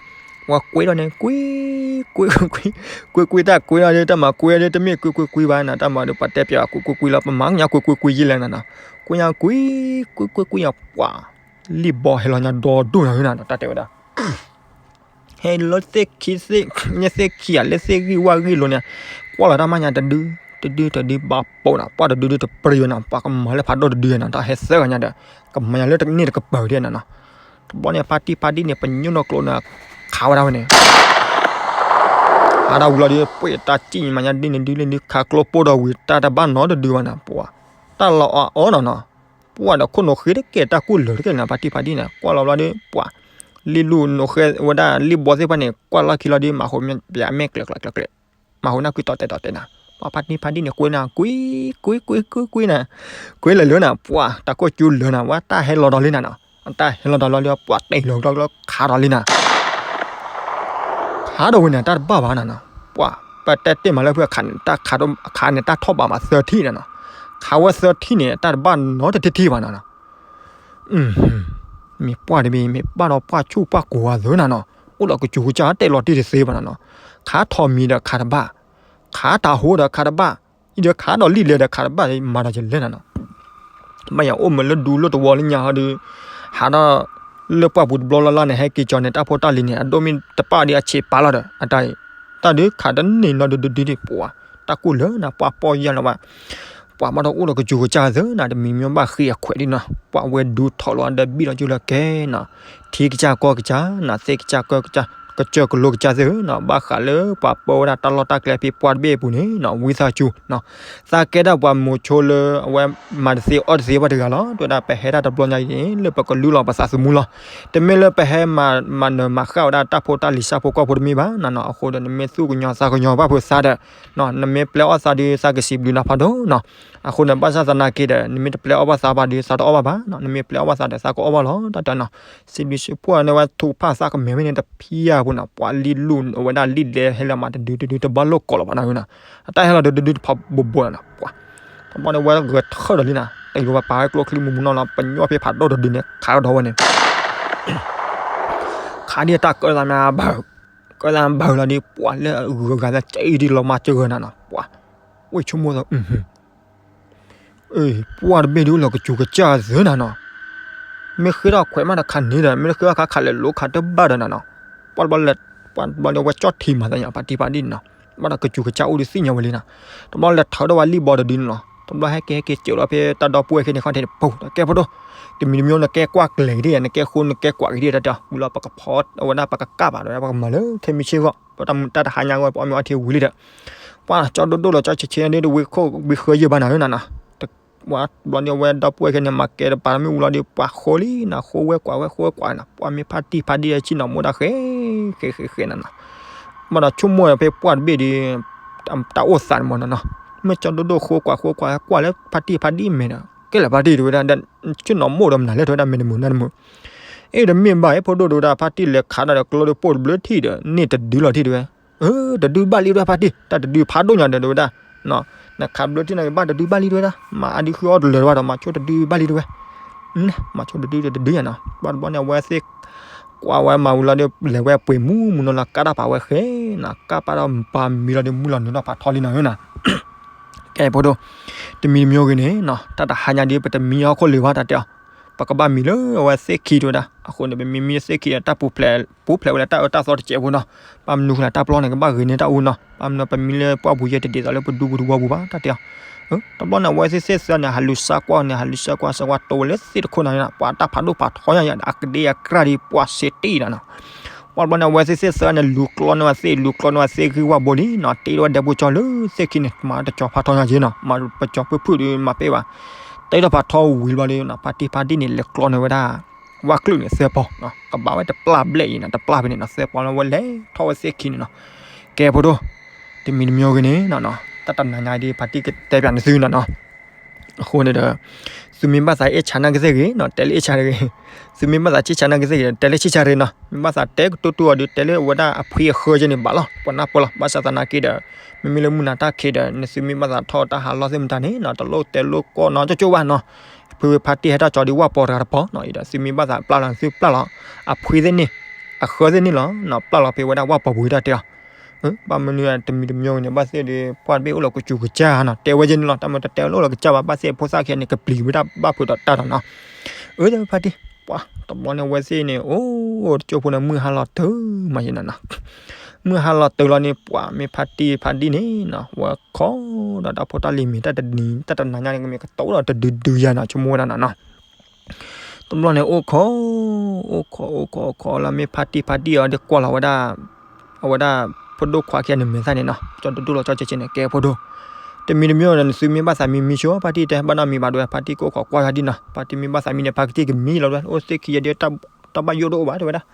ဝဲကွ့ဒီးန့ၣ် ကွ့ ကွ့ ကွ့ ကွ့ ကွ့တၢ်ကွ့ဒီး တၢ်မၤကွ့ဒီး တမ့ၢ်ကွ့ကွ့ကွ့ဘၣ်နီၤ, တၢ်မၤဒီးပှၤတဲပျးကွ့ကွ့ကွ့လီၤ ပမၤကညီကွ့ကွ့ကွ့ယံၤလဲၣ်နီၤနီၤ, ကွ့ညါကွ့ ကွ့ကွ့ကွ့ညါ ပှၢ် လံၣ်ဘီဟဲလီၤညါဒီဒိၣ်နီၤနီၤ တၢ်တဲဝဲဒၣ် ဟဲလၢသ့ၣ်ခံသ့ၣ် ညါသ့ၣ်ခံဂၤလၢသ့ၣ်ဂံၢ်ဝၣ်ဂံၢ်လိၤန့ၣ်, ကွၢ်လီၤတၢ်မးညါတဒု တဒုတဒုဘၣ်ပိာ်နီၤ, ပှၢ်တဒုဒုတပြံဝဲနီၤ, ပှၤကမၤလၢဖးဒိၣ်တဒုနီၤ, တၢ်ဟဲသၢဂၤညါဒီး ကမၤညါလၢတန့ၢ်တကပၤဒ်နီၤနီၤ, တဘျီန့ၣ် ဖါတံၢ်ဖါဒံၣ်န့ၣ် ပညိၣ်နီၢ်ကျိန့ၣ် ခးဝဲဒၣ်ဝဲန့ၣ် ခးဒၣ်ဝံၤလီၤဒီး ပှ့ၤတၢ်စံၣ်မးညါဒ်န့ၣ်ဒ်လဲၣ်ဒ် ခးကျိပိၢ်ဒီးဝံၤ တၢ်တဘၣ်နီတဒုဘၣ်နီၤ, ပှၢ် တၢ်လီၤအီၣ်အီနီၤနီၤ, ပှၢ်ဒီးခိၣ်နူာ်ဃ့တကဲတၢ်ကူၣ်လၢာ်တကဲနီၤ, ဖါတံၢ်ဖါဒံၣ်န့ၣ် ကွၢ်လီၤဘျီဒီး ပှၢ် လံၣ်လူၢ်နိာ်ဃဲဝဲဒၣ်လံၣ်ဘီသ့ၣ်တဖၣ်န့ၣ် ကွၢ်လီၢ်ခံလီၤဒီး မၤဟိပၠးမဲာ်ကျဲၤကျဲၤကျဲၤကျဲၤ, မၤဟိနၢ်ကွံာ်တီၤတဲာ်တီၤတဲာ်နီၤ, ပှၢ်ဖါတံၢ်ဖါဒံၣ်န့ၣ် ကွ့နၤ ကွ့ ကွ့ကွ့နၤ, ကွ့လၢာ်လၢနၤ, ပှၢ် တၢ်ကိၢ်ကၠူလၢာ်နၤ, ဝဲတၢ်ဟဲလီၤဒီးလံနၤနီၤ, တၢ်ဟဲလီၤဒီးလီၤဒီး ပှၢ်တဲာ်လီၤကျီကျီခးဒီးလံနၤ ခးဒီးဝဲန့ၣ် တၢ်တဘၣ်ဘၣ်နီၤနီၤ, ပှၢ် ပတဲတ့ၢ်မးလၢဖုအခးန့ၣ် တၢ်ခးန့ၣ် တၢ်ထီၣ်ဘးမးသၢထံၣ်နီၤနီၤ, ခးဝဲသၢထံၣ်န့ၣ် တၢ်တဘၣ်နီတထံၣ်ထံၣ်ဘၣ်နီၤနီၤ, မ့ၢ်ပှၢ်တဘ့ၣ် မ့ၢ်ဘၣ်ဒီးပှၢ်ဆူၣ်ပှၢ်ကိၤဂၤသၢနၤနီၤ, အိၣ်ဒီးကစူၤကစၢ်တဲာ်လီၤတံၢ်တသ့ဘၣ်နီၤနီၤ, ခးထီၣ်မံၤဒီးခးတဘၣ်, ခးတၢ်ဟိဒီးခးတဘၣ်, အံၤဒီးခးဒီးလံၣ်လဲၢ်ဒီးခးတဘၣ် မၤဒီးယလဲၣ်နီၤနီၤ ဘၣ်ယၤအိၣ်မးလၢဒူလၢတဝီလၢညါဟီဒီး ဟးဒီးလၢပှၢ်ပူၤတဘျီလၢ်လၢ်န့ၣ် ဟဲက့ၤကၠီန့ၣ် တၢ်ဖိတၢ်လံၤန့ၣ် အဒိၣ်မ့ၢ်တပၣ်ဒီးအဆံးပာ်လီၤဒီး အတၢ်အံၤ တၢ်ဒုးခးတန့ၢ်နီတဒုဒုဒံး ပှၤ တၢ်ကူၣ်လၢနၤ ပှၤပီၢ်ယၢ်လီၤဘၣ် ပှၤဘၣ်ဒီးအိၣ်ဒီးကစူၤကစၢ်သၢနၤ တမံၤမံၤဘၣ်ဃ့အခွဲးဒ်နီၤ ပှၤဝဲဒူထီၣ်လီၤအဒၢးဘံၣ်လီၤကၠူလၢကဲနီၤ ထံကစၢ်ကီၢ်ကစၢ်နီၤ သ့ၣ်ကစၢ်ကီၢ်ကစၢ် ကစၢၢ်ကလိကစၢ်သ့ၣ်ဧၢနီၤ ဘၣ်ဃးလၢပှၤပၢဝဲဒၣ်တၢ်လီၢ်တၢ်ကျဲဖဲပှၢ်တဘ့ၣ်အပူၤန့ၣ်နီၤ ဝံသးစူၤနီၤ သးကဲဒၣ်ပှၤမိၤဆိလၢအဝဲမၤတသ့အီၣ်တသ့ဘၣ်တဂၤလီၤ. တဲဝဲဒၣ်ပဟဲဒၣ်တဘျီညါအံၤန့ၣ် လၢပကလူလီၤပသးသမူလီၤ. တမ့ၢ်လၢပဟဲမၤနၢၤမၤဃၣ်ဝဲဒၣ်တၢ်ဖိတၢ်လံၤဆၣ်ဖိကီၢ်ဖိတမ့ၢ်ဘၣ်နီၤနီၤ. အဃိဒီး နမ့ၢ်သူၣ်ကညီၤသးကညီၤဘၣ်ဖိသးဒီး နမ့ၢ်ပျဲအီၣ်သးဒီး သးကစံးဘျုးနၤဖးဒိၣ်နီၤ. အဃိန့ၣ် ဘၣ်ဆၣ်သနာ်က့ဒီး နမ့ၢ်တပျဲအီၣ်ဘၣ်သးဘၣ်ဒီး သးတအီၣ်ဘၣ်ဘၣ်နီၤ. နမ့ၢ်ပျဲအီၣ်ဘၣ်သးဒီး သးကအီၣ်ဘၣ်လီၤ. တၢ်တဲနီၤ စံးဘျုးစံးဖှိၣ်န့ၢ်ဝဲထုကဖၣ်သးကမဲာ်ဖဲန့ၣ်တဖျၢၣ်ဖိနီၤ. ပှၤလံၢ်လူၢ်အဝဲဒၣ်လံၢ်ဒဲဟဲလၢမးတဒုတဒုတဘၣ်လိာ်ကိးလီၤဘၣ်နီၤ. အတၢ်ဟဲလီၤတဒုဒုတဖးဘိးဘိးနီၤ. ပှၤ တဘျီန့ၣ်ဝဲဂဲၤထၢၣ်ဒီးလံနၤ. တၢ်ယိၤဝဲပာ်ဝဲကျိချံမူးမူးနီၢ်နီၢ် ပညိၣ်ဖဲဖးဒိၣ်တဒုန့ၣ် ခးကဒီးဝဲန့ၣ် ခးဒ်တၢ်ကၢသးမးဘၢၣ် ကၢသးဘၢၣ်လီၤဒီး ပှၤလၢအဂုၤအဂၤလၢကဲအံၤဒ်လီၤမၢ်စၢၤဂၢၢ်နၤနီၤ. ပှၤ ဝဲဆိကမိၣ်သး ပှၢ်တဘ့ၣ်ဒုးလီၤကစူၤကစၢ်သၢနၤနီၤ. မ့ၢ်ဃ့ထီၣ်ခွဲးမးဒီးခးန့ၣ်ဒီး မ့ၢ်ဃ့ထီၣ်ခးခးလဲၤလိခးတဘၣ်ဒီးနၤနီၤ. ပှၢ်တဘျီလဲၤ ပှၢ်တဘျီန့ၣ်ဝဲကၠီၣ်ထံမၤသးညါ ဖါတံၢ်ဖါဒံၣ်န့ၣ်နီၤ. ဘၣ်ဒီးကစူၤကစၢ်အိၣ်ဒုးသ့ၣ်ညါဝဲလံနၤ. တဘျီလဲၤထၢဒီးဝဲလံၢ်ဘီတဒုန့ၣ်လီၤ. တဘျီဟဲက့ၤဟဲက့ၤစၢၤလီၤဖဲတၢ်ဒီပုၢ်ဝဲၢ်ခဲန့ၣ်ခီၣ်ထံးန့ၣ် ပူၤ တကဲဖိဒိၣ် တမံၤတမံၤနကဲကွၢ်ကျဲၤက့ၤဒ် နကဲဃိနကဲကွၢ်က့ၤဒ်တၢ်တဲအီၤ ဝံၤလီၤပကဖီအဝဲဒၣ်ပကကၣ်ဘၣ်ဒီး ပကမၤလၢခဲမုၢ်ဆ့ၣ်ဂီၢ် ပတၢ်မုာ်တၢ်တဟါညါဂီၢ် ပအီၣ်မ့ၤအီထံဝံၤလံဒီး ပှၤကၠီဒိၣ်ဒိၣ်လီၤကၠီဆံးဆံးန့ၣ်ဒ်တဝံခိၣ်ဝံဃၢယဲၢ်ဘၣ်နၤဧၢနၤနီၤ ပှၤတဘျီန့ၣ်အဝဲဒီပုၢ်ဝဲၢ်ခဲန့ၣ် မၤကဲတပၤတမ့ၢ်ဝံၤလီၤဒီး ပှၤဃိလံနၤ ဃိဝဲကွၢ်ဝဲ ဃိဝဲကွၢ်နၤ ပှၤမ့ၢ်ဖါတံၢ်ဖါဒံၣ်ဆ့ၣ်နီၤမိၢ်ဒၣ်ဃဲ ဃဲဃဲဃဲနၤနီၤ ဘၣ်ဒီးဆိကမိၣ်ဖဲပှၢ်တဘ့ၣ်ဒီး တၢ်အိၣ်သးန့ၣ်မးနီၤနီၤ မ့ၢ်ကၠီဒိၣ်ဒိၣ်ဃိကွၢ်ဃိကွၢ် ကွၢ်လၢဖါတံၢ်ဖါဒံၣ်မဲာ်ဒီး ကဲလၢာ်ဖါတံၢ်တဝဲဒၣ် ဆ့ၣ်နီၤမိၢ်ဒီးမနုၤလဲၣ်တဝဲဒၣ်မဲာ်တမုာ်နါတမုာ် အ့ၣ်တမ့ၢ်ဘၣ် အ့ၣ်ဖိဒိၣ်တဝဲဒၣ် ဖါတံၢ်လဲၤခးဒီးကျိဒီးပိၢ်တဘျုးထံၣ်ဒီး န့ၢ်တဒုလီၤထံၣ်တဝဲ တဒုဘၣ်လံတဝဲဖါတံၢ် တၢ်တဒုဖးဒိၣ်ညါဒီးတဝဲဒၣ် နခးဘျုးထံၣ်န့ၣ်ဘၣ်တဒုဘၣ်လံတဝဲဒၣ် မၤအါဒံဃုအီၣ်တလၢာ်တဘၣ်ဒီး မၤဆိတဒုဘၣ်လံတဝဲ မၤဆိတဒုတဒုယါနီၤ ဘၣ်တဘျီန့ၣ် အဝဲသ့ၣ် ကွၢ်ဝဲမၤဝံၤလီၤဒီး လဲၤဝဲပှ့ၤမူမူနီၤလီၤ ကၣ်တၢ်ပာ်ဝဲဃဲနီၤ ကၣ်ပာ်ဒီးပာ်မံလီၤဒီး မုၢ်လီၤနုာ်ထီၣ်ဖးထီလံနီၤနီၤ ကဲဖိဒိၣ် တမံၤတမံၤဂ့ၤန့ၣ်နီၤ တၢ်တဟါညါဒီး ပတမံဟီၣ်ခိၣ်လၢၤဘၣ်တၢ်တဲအီၤ ပကဘၣ်မံလၢအဝဲသ့ၣ်ခံတဝဲဒၣ် အဃိန့ၣ် ပမံမံသ့ၣ်ခံဒီး တၢ်ပူၤဖျဲး ပူၤဖျဲးဝဲလၢတၢ်အၢတၢ်သီတစဲးဖိနီၤ ဘၣ်မနုၤဃိလဲၣ် တၢ်ပျီန့ၣ်ကဘၣ်ဂ့ၤန့ၢ်တၢ်အူနီၤ ဘၣ်မနုၤပမံလၢပှၢ်ပူၤယဲၢ်တဒ်သိးလၢပဒူပူၤတဝီပူၤဘၣ် တၢ်တဲအီၤ တဘျီန့ၣ် အဝဲသ့ၣ်သ့ၣ်သၢန့ၣ် ဟးလူၤစါကွၢ်န့ၣ် ဟးလူၤစါကွၢ်စါကွၢ်တိဝဲလၢသ့ၣ်တခိၣ်န့ၣ် ပှၤတၢ်ဖးဒိၣ်ဖးထီညါယါ အကဒ့အကြၢ်ဒီး ပှၤစ့တ့ၢ်နီၤနီၤ ပှၤတဘျီန့ၣ် အဝဲသ့ၣ်သ့ၣ်သၢန့ၣ် လူၤကျီန့ၢ်ဝဲသ့ၣ် လူၤကျီန့ၢ်ဝဲသ့ၣ်ဂံၢ်ဝၣ်ဘိလံနီၤ, တ့ထီၣ်ဝဲဒဲဖိကၠီလၢသ့ၣ်ခံန့ၣ် မၤတကၠီၤဖးထီညါက့နီၤ, မၤပကၠီၤဖုၣ်ဖုၣ်ဒီးမၤပ့ၢ်ဘၣ်, တ့ထီၣ်ဖးထီဝံၤဘျီဒီးနီၤ ဖါတံၢ်ဖါဒံၣ်န့ၣ် လဲၤကျီန့ၢ်ဝဲဒၣ် ဝၣ်ကျုာ်န့ၣ်သၢပီၤနီၤ, ကဘၣ်ဝဲတပျၢ်ဘျဲၣ်အံၤနီၤ, တပျၢ်ဖဲန့ၣ်နီၤ သၢပီၤလၢဝဲလဲၤထီၣ်ဝဲသ့ၣ်ခံန့ၣ်နီၤ, ကဲဖိဒိၣ်, တမံၤတမံၤဂ့ၤန့ၣ်နီၤနီၤ တၢ်တနၤညါဒ်ဖါတံၢ်ကတဲပၠးန့ၢ်သုနီၤနီၤ အဃိန့ၣ်ဒီး သုမ့ၢ်ဘၣ်သးအ့ၣ်ဆါနာ်ကစ့ၢ်ဂ့ၤနီၤ တဲလၢအ့ၣ်ဆါတဂ့ၤ, သုမ့ၢ်ဘၣ်သးဆံၣ်ဆါနာ်ကစ့ၢ်ဂ့ၤ တဲလၢဆံၣ်ဆါတဂ့ၤနီၤ, မ့ၢ်ဘၣ်သးတဲကတိၤတိၤအီၤဒီး တဲလၢအဝဲဒၣ်အဖှံအဃၢကဲန့ၣ်ဘၣ်လီၤ, ပှၤနၢ်ပၢၢ်လီၤ, ဘၣ်ဆၣ်သနာ်က့ဒီး မ့မ့ၢ်လၢမုၢ်နၤတၢ်ခံးဒီး နသုမ့ၢ်ဘၣ်သးထီၣ်တၢ်ဟးလီၢ်သ့ၣ်မတၤန့ၣ်နီၤ တလိၣ်တဲလိၣ်ကိးနီၤ ကၠိကၠိဘၣ်နီၤ, ဖုဖါတံၢ်ဟဲတၢ်ကၠီဒ်ဝၣ်ပီၤတဂၤတပီၤနီၤ, အံၤဒီးသုမ့ၢ်ဘၣ်သးပျၢ်လီၤသုပျၢ်လီၤ, အဖှံသ့ၣ်န့ၣ် အဃၢသ့ၣ်န့ၣ်လီၤနီၤ, ပျၢ်လီၤဖဲဝဲဒၣ်ဝၣ်ပီၤပူၤတၢ်တဲအီၤ ဘၣ်မနုၤတမံၤတမံၤန့ၣ် ဘၣ်သ့ၣ်ဒီး ပှၢ်တဘ့ၣ်အိၣ်လီၤကစူၤကစၢ်နီၤ တဲဝဲကဲန့ၣ်လီၤ, တၢ်မ့ၢ်တတဲအိၣ်လီၤကစၢ်ဘၣ် ဘၣ်သ့ၣ်ဖိသၣ်ခံဂၤန့ၣ် ကပျံၤဝဲဒၣ်ဘၣ်ဖုးဒီးတၢ်ဒီးနီၤ, အၢ ဖါတံၢ် ပှၤတဘျီန့ၣ် အဝဲသ့ၣ်န့ၣ် အိၣ်တကၠိဖိန့ၣ် မုၢ်ဟါလီၤတုၤမးယဲနီၤနီၤ, မုၢ်ဟါလီၤတုၤလီၤန့ၣ် ပှၤမ့ၢ်ဖါတံၢ်ဖါဒံၣ်န့ၣ်နီၤ ဝဲခိးဒီးတၢ်ဖိတၢ်လံၤမ့ၤ တၢ်တနံၤ တၢ်တနၤညါန့ၣ် ကမ့ၢ်ကတိၤဒီးတဒုဒုယၤနီၤ ဆိကမိၣ်ဝဲဒၣ်နီၤနီၤ တဘျီန့ၣ် အိၣ်ခိး အိၣ်ခိး အိၣ်ခိး အိၣ်ခိးလၢမ့ၢ်ဖါတံၢ်ဖါဒံၣ်အီၤဒီးကွၢ်လီၤဝဲဒၣ် အဝဲဒၣ် ဖိဒိၣ်ခွါခံဂၤန့ၣ်မဲာ်သၣ်န့ၣ်နီၤ ကၠီဒိၣ်ဒိၣ်လီၤကၠီကဲးကဲးန့ၣ် ကဲဖိဒိၣ် တမံၤတမံၤန့ၣ် နသုမ့ၢ်ဘၣ်သးမံမံဆိ ဖါတံၢ်တဲ ဘၣ်နီတမံၤဘၣ်ဒိဝဲ ဖါတံၢ်ကအိၣ်ခိးကွၢ်ယၤဒ်နီၤ ဖါတံၢ်မ့ၢ်ဘၣ်သးမံန့ၣ် ဖါကတံၢ်ကမံလီၤဒိဝဲ အိၣ်သ့ၣ်ခံဂၤဒီး တၢ်ဘၣ်ယိၣ်တအိၣ်ဘၣ်တဲဝဲဒၣ်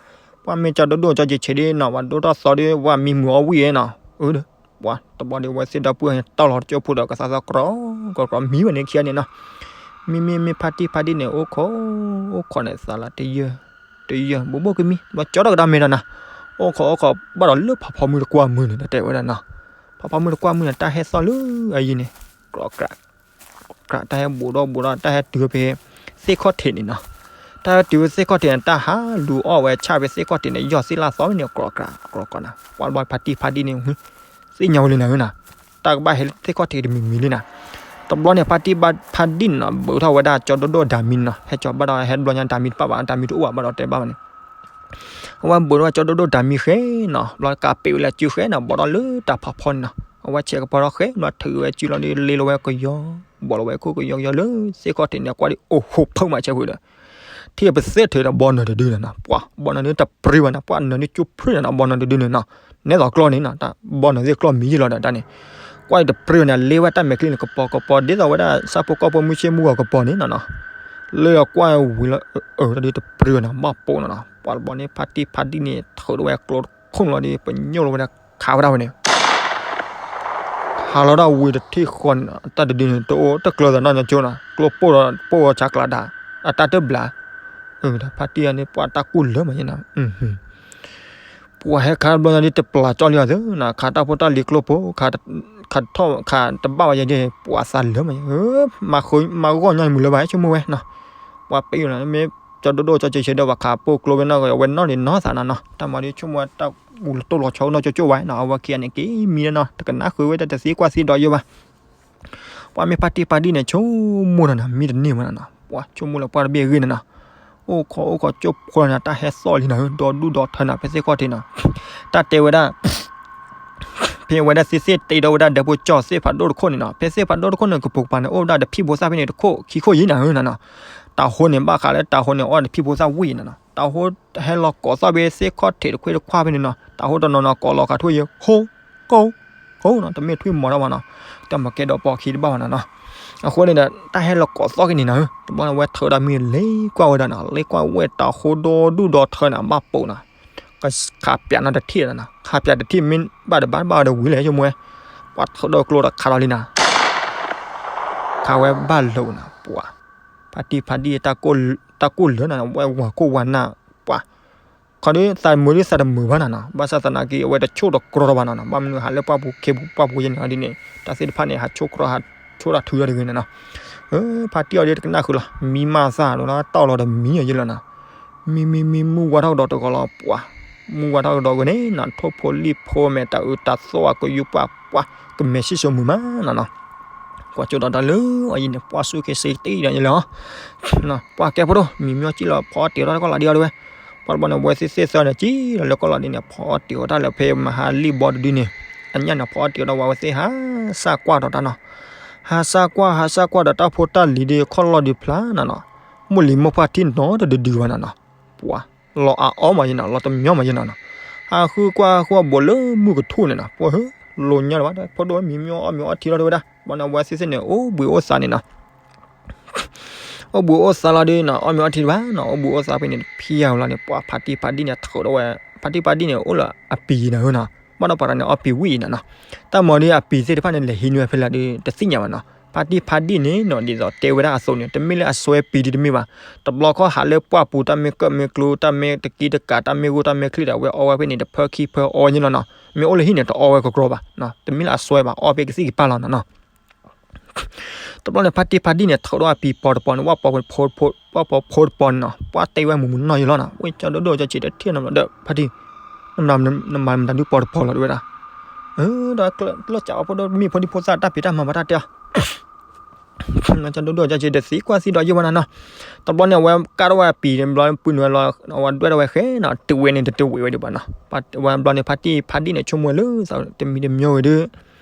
ပှၤမ့ၢ်ကၠီဒိၣ်ဒိၣ်ကၠီကဲးကဲးန့ၣ်နီၤ ပှၤဒိၣ်ထီၣ်သီဒီး ပှၤမံမုာ်အီၣ်ဝံၣ်နီၤ အၢ ပှၤတဘျီဒီး အဝဲသ့ၣ်ဒီပုၢ်ဝဲၢ်န့ၣ် တီၢ်လီၤတကၠိဖိဒီး ကသးသီကြီ ကြီကြီ မံဝဲန့ၣ်ခံဂၤန့ၣ်နီၤ မ့မ့ၢ်မ့ၢ်ဖါတံၢ်ဖါဒံၣ်န့ၣ် အိၣ်ခိး အိၣ်ခိးန့ၣ် သးလၢတယၢၢ် တယၢၢ် ဘိးဘိၣ်ကမံ ဘျီကၠီထီၣ်ကဒါမဲာ်ဒီးနီၤ အိၣ်ခိးအိၣ်ခိးဘၣ်ဒီးလၢဖးဖီမုၢ်တကွၢ်မုၢ်န့ၣ် တဲဝဲဒၣ်နီၤ ဖးဖီမုၢ်တကွၢ်မုၢ်န့ၣ် တၢ်ဟဲသီၣ်လၢအယံၤန့ၣ် ကြီကြီ ကြီ တၢ်ဟဲဘူးဒီးဘူးဒီး တၢ်ဟဲတုၤဖဲ သ့ၣ်ခီၣ်ထံးန့ၣ်နီၤ တၢ်ဟဲတုၤဖဲသ့ၣ်ခီၣ်ထံးန့ၣ် တၢ်ဟးလူၤအီၣ်ဝဲဆၣ်ဖဲသ့ၣ်ခီၣ်ထံးန့ၣ် ယီၢ်သ့ၣ်လၢသီန့ၣ် ကြီကြီ ကြီကြီ န့ၣ် ပှၤတဘျီဖါတံၢ်ဖါဒံၣ်န့ၣ် သ့ၣ်ညါဝဲလံနၤဧၢနီၤ တၢ်ကဘၣ်ဟဲလၢသ့ၣ်ခီၣ်ထံးတမံၤမံၤလံနီၤ တဘျီန့ၣ် ဖါတံၢ်ဘၣ်ဖါဒံၣ်န့ၣ်နီၤ ဘူးထီၣ်ဝဲဒၣ်ကၠီဒိၣ်ဒိၣ်ဒၤမံနီၤ ဟဲကၠီဘၣ်ဒီးဟဲတဘျီညါ ဒၤမံတပၣ်ဘၣ် ဒၤမံတအိၣ်ဘၣ်ဘၣ်ဒီးတဲဘၣ်ဘၣ်န့ၣ် အဝဲဘူးထီၣ်ဝဲကၠီဒိၣ်ဒိၣ်ဒၤမံဃဲနီၤ ဘျီကးပ့းဝဲလၢစုဃဲနီၤ ဘီထီၣ်လၢတၢ်ဖးဖီန့ၣ်နီၤ အဝဲဆဲးကပီၤထီၣ်ဃဲ ဘျီထုးဝဲစုလီၤဒီး လ့လီၤဝဲကယီ ဘီလီၤဝဲခိၣ်ကယီကယီလၢသ့ၣ်ခီၣ်ထံးန့ၣ် ကွၢ်ဒ်အိၣ်ဟိးဖုးမးဆဲးဃုာ်ဒီး ထံၣ်ပသ့ၣ်ထုးဒီးဘီနၢၤတဒုန့ၣ်နီၤ ပှၤဘီနၢၤန့ၣ်တပြံဝဲန့ၣ် ပှၤနၢၤန့ၣ်ကၠိဖုန့ၣ်နီၤ ဘီနၢၤတဒုန့ၣ်နီၤ နဲသိးကျီၢ်န့ၣ်နီၤ တၢ်ဘီနၢၤသ့ၣ်ကျီၢ်မံယံာ်လီၤဒီးတၢ်န့ၣ် ကွၢ်ဒ်တပြံဝဲန့ၣ် လ့ဝဲတၢ်မဲာ်ချံန့ၣ် ကပီၤကပီၤ ဒ်သိးဝဲဒၣ်ဆၣ်ဖိကီၢ်ဖိမုၢ်ဆ့ၣ်မုၢ်ဂီၤကပီၤန့ၣ်နီၤနီၤ လၢအကွၢ်ဝံၤလီၤ အၢ တၢ်ဒ်တပြံဝဲန့ၣ် ဘၣ်ပိာ်န့ၣ်နီၤ ပှၤတဘျီန့ၣ် ဖါတံၢ်ဖါဒံၣ်န့ၣ် ထုးဒီးဝဲကျိတခိၣ်န့ၣ်လီၤဒီး ပညိၣ်လီၤဝဲဒၣ်ခးဝဲဒၣ်ဝဲန့ၣ် ဟးလီၤဒၣ်ဝံၤတထံၣ်ဃီန့ၣ် တၢ်တဒုန့ၣ် တအိၣ်တကျၢၤသးနီၢ်ညီကၠိနီၤ ကျိပိၢ်ဒီးပိၢ်ဝဲဆးကျးဒၣ် အတၢ်တဘျး ဒီးဖါတံၢ်အန့ၣ် ပှၤတၢ်ကူၣ်လၢမးယဲနီၤ ပှၤဟဲခးတဘျီညါဒ်တပျးကၠီလံအီၤသ့နီၤ ခးတၢ်ဖိတၢ်လံၤကျိပိၢ် ခးထီၣ်ခးတဘၣ်ဝဲယဲဒ် ပှၤသးလၢမးယဲ မၤဂီၢ်ညီနုၢ်မုာ်လၢၤဘၣ် ဆိကမိၣ်ဝဲနီၤ ပှၤပ့ၢ်လီၤ မ့ၢ်ကၠီဒိၣ်ဒိၣ်ကၠီကဲးဆဲးဒီး ပှၤခးပိာ်ကျိဝဲနီၢ်ကီး အဝဲနီၢ်န့ၣ်နီၢ်သးနီၤနီၤ တၢ်မၤဒ်ဆိကမိၣ်ဝဲတၢ်ကူၣ်လၢတိၢ်လီၤဆီနီၢ်ကၠိကၠိဝဲနီၤ အဝဲခံဂၤန့ၣ် က့ၤမံဒီးနီၤ တကနၣ်ဃုာ်ဝဲတၢ်တသံကွၢ်သံဒီးယိဘၣ် ပှၤမ့ၢ်ဖါတံၢ်ဖါဒံၣ်န့ၣ် ဆိကမိၣ်နီၤနီၤ မံတန့ၢ်ဝဲနီၤနီၤ ပှၤဆိကမိၣ်လၢပှၢ်တဘ့ၣ်အဂ့ၢ်နီၤနီၤ အိၣ်ခိးအိၣ်ခိးကၠိဖိနီၤ တၢ်ဟဲသီၣ်လံနီၤ ဒီဒူၣ်ဒီထၢနီၤ ဖဲသ့ၣ်ခီၣ်ထံးနီၤ တၢ်တဲဝဲဒၣ် ဖဲဝဲဒၣ်သ့ၣ်သ့ၣ်တ့ဒီးဝဲဒၣ်ဒဲဖိကၠီသ့ၣ်ဖးဒိၣ်တခိၣ်န့ၣ်နီၤ ဖဲသ့ၣ်ဖးဒိၣ်တခိၣ်န့ၣ် ကပိာ်ကပၤန့ၣ် အိၣ်ဝဲဒၣ်တဖံၣ်ဖိသၣ်ဖဲန့ၣ်တခိၣ်ခံခိၣ်ယံၤနီၤနီၤ တၤဟိန့ၣ် ဘၣ်ဃးလၢတၤဟိန့ၣ် အီၣ်တဖံၣ်ဖိသၣ်ဝံၣ်နီၤနီၤ တၤဟိဟဲလီၤကိးသီၣ်ဖဲသ့ၣ်ခီၣ်ထံးတခွ့တခွါဖဲန့ၣ်နီၤ တၤဟိတနီၤနီၤကိးလီၤဃာ်ထိၣ်ယံၤ ဟိ ကိၢ် ဟိနီၤ တမ့ၢ်ထွံၣ်မီၤတၢ်ဘၣ်နီၤ တၢ်မၤကဲဒီးပိာ်ခံတဘၣ်ဘၣ်နီၤနီၤ အဃိန့ၣ်ဒီး တၢ်ဟဲလီၤကိးသီၣ်က့ၤန့ၣ်နီၤ တဘျီန့ၣ် ဝဲထုးဒီးမံလ့ကွၢ်ဝဲဒၣ်နီၤ လ့ကွၢ်ဝဲတၤဟိဒီဒူၣ်ဒီထၢန့ၣ် ဘၣ်ပိာ်နီၤ ခးပၠးနီၤတထံၣ်နီၤ ခးပၠးတထံၣ်မ့ၢ်ဘၣ်တဘၣ်ဘၣ်ဒီးဝံၤလဲၣ် ဆိကမိၣ်ဝဲ ပှၤထုးဒီးကျိဒီးခးဒီးလံနီၤ ခးဝဲဘၣ်လိာ်နီၤ ပှၤ ဖါတံၢ်ဖါဒံၣ် တၢ်ကူၣ်လၢနီၤ ဝဲဝၤခိၣ်ဝၤနၢ် ပှၤ ခီဒ်သးမုာ်ဒ်သးတမုာ်ဘၣ်နီၤနီၤ ဘၣ်ဆၣ်သနာ်က့ အဝဲတဆိၣ်တကြီတၢ်ဘၣ်နီၤနီၤ ဘၣ်မနုၤဟးလၢပှၢ်ပူၤခ့ပူၤပှၢ်ပူၤယဲန့ၣ် ဒ်န့ၣ် တၢ်သ့ၣ်တဖၣ်န့ၣ် ဟးဆိၣ်ကြီဟးဆိၣ်တၢ်ထုတၢ်တဂ့ၤနီၤနီၤ ဖါတံၢ်အီၤဒ်တကနၣ်ဃုာ်လီၤ မံမၤသးဒီးလၢတီၢ်လီၤတမံၤယဲလီၤနီၤ မံမံမံမုၢ်ဝါထီၣ်ကဒီးတဂီၤလီၤ ပှၤ မုၢ်ဝါထီၣ်ကဒီးဂ့ၤန့ၣ်နီၤ ထိၣ်ဖိလံၣ်ဖိမဲာ်တၢ်အုးတၢ်သီၣ်အကယူၢ်ပှၢ်ပှၤ ကမဲာ်ဆံၣ်စိမုာ်မးနီၤနီၤ ကွၢ်ကၠိဒီးတၢ်လၢအယံၤန့ၣ် ပှၢ်စူၢ်က့ၤစ့တ့ၢ်ဒီးယဲလီၤ ပှၤကဲဖိဒိၣ် မံမံအီၤစံၣ်လီၤ ဖီအီၣ်တ့ၤအီၤတၢ်လၢကီၢ်လီၤဒံးအီၤဒ်ဝဲ ပှၤတဘျီန့ၣ် ဝဲသ့ၣ်သ့ၣ်သၢန့ၣ် စံၣ်လီၤလၢကီၢ်လီၤဒံးန့ၣ် ဖီအီၣ်တ့ၤအီၤတၢ်လၢဖဲမဟါလံၣ်ဘီတဒုန့ၣ် အညၣ်န့ၣ် ဖီအီၣ်တ့ၤအီၤဒီးဝဲ ဝဲသ့ၣ်ဟးစၢ်ကွၢ်ဒီးတၢ်နီၤ ဟးစၢ်ကွၢ် ဟးစၢ်ကွၢ်ဒီးတၢ်ဖိတၢ်လံၤဒ်ခီၣ်လီၢ်ဒံးဖျါနီၤနီၤ မိၢ်လံၤမိၢ်ပှၢ်ထံၣ်နီတဒုဒုဝဲနီၤနီၤ ပှၤ လီၤအါအီၣ်မးယဲနီၤ လီၤတမံၤမးယဲနီၤနီၤ ဟးဃုကွၢ်ဃုအဘိးလၢမုၢ်ကထူၣ်န့ၣ်နီၤ, ပှၤဟၢလိာ်ညါလၢၤဘၣ်, ဖိဒိၣ်မံမံအီၣ်မ့ၤအီထံလီၤတဲဝဲဒၣ်. ဘျီန့ၣ် အဝဲသ့ၣ်သ့ၣ်န့ၣ် အိၣ်ဘှံးအိၣ်သါန့ၣ်နီၤ, အိၣ်ဘှံးအိၣ်သါလီၤဒုးနီၤ, အီၣ်မ့ၤအီထံတဘၣ်နီၤ, အိၣ်ဘှံးအိၣ်သါဖဲန့ၣ်တဖျၢၣ်လီၤန့ၣ် ပှၤဖါတံၢ်ဖါဒံၣ်န့ၣ် ထုးဒီးဝဲ, ဖါတံၢ်ဖါဒံၣ်န့ၣ် အိၣ်လၢအပံၤနၤဧၢနီၤ, ဘၣ်ဒီးပှၤတဂၤန့ၣ် အီၣ်ပံၤဝံၣ်အံၤနၤနီၤ, တၢ်မၤဒ်အပံၤသ့ၣ်တဖၣ်န့ၣ် လဲၤဟံးန့ၢ်ဝဲဖဲလဲၣ်ဒုး တသ့ၣ်ညါဘၣ်နီၤ. ဖါတံၢ်ဖါဒံၣ်န့ၣ်နီၤ ဒ်သိးတဲဝဲဒၣ်အသိးန့ၣ် တမ့ၢ်လၢအစွဲပံၤဒ်တမ့ၢ်ဘၣ်, တဘျီခီဟးလၢပှၢ်ပူၤ တၢ်မ့ၢ်ကၢၣ်မ့ၢ်ကျိ တၢ်မ့ၢ်တကံတကး တၢ်မ့ၢ်ဂိၢ်တၢ်မ့ၢ်ချံၣ်ဒီး အဝဲအီဝဲဖဲန့ၣ် တဖၢခံဖၢအီဝဲန့ၣ်လီၤနီၤ, မ့ၢ်အိၣ်လၢဟံၣ်န့ၣ် တအီဝဲကကြီဘၣ်, တမ့ၢ်လၢအစွဲဘၣ် အီဖဲကသံၣ်ကပၤလီၤနီၤနီၤ. တဘျီန့ၣ် ဖါတံၢ်ဖါဒံၣ်န့ၣ် ထုးဒီးအပံၤပီၤတပီၤန့ၣ် ဝဲပီၤဖိတပီၤန့ၣ်နီၤ, ပှၤတဲဝဲမုၢ်မုၢ်နီၢ်ယံၤလီၤနီၤ, ဝဲကၠီဒိၣ်ဒိၣ်ကၠီဆံးတထံၣ်နီတဘျီဒီး ဖါတံၢ် နမၤမတၤဒုးပီၤတပီၤလီၤတဲဝဲဒၣ်, ဒီးကျၢၢ်စးအီဖိဒိၣ် မ့ၢ်ဖိဒံဖိသၣ်တၢ်ဖံးတၢ်မၤဘၣ်တၢ်တဲအီၤ ကၠီဒိၣ်ဒိၣ်ကၠီဆံးတသံကွၢ်သံဒီးယံာ်ဝဲနီၤနီၤ. တဘျီန့ၣ် အဝဲကၢ်ထီၣ်ဝဲအပံၤတဘျီ ပုၢ်နုာ်ဝဲလီၤ အဝဲဒွဲၣ်ထီၣ်ဝဲဃဲနီၤ, တုၤဝဲန့ၣ်တတုၤဝဲဒံးဘၣ်နီၤ. ဝဲဘျီန့ၣ် ဖါတံၢ်ဖါဒံၣ်န့ၣ် ဆိကမိၣ်လၢ တမံၤတမံၤဝဲဒုး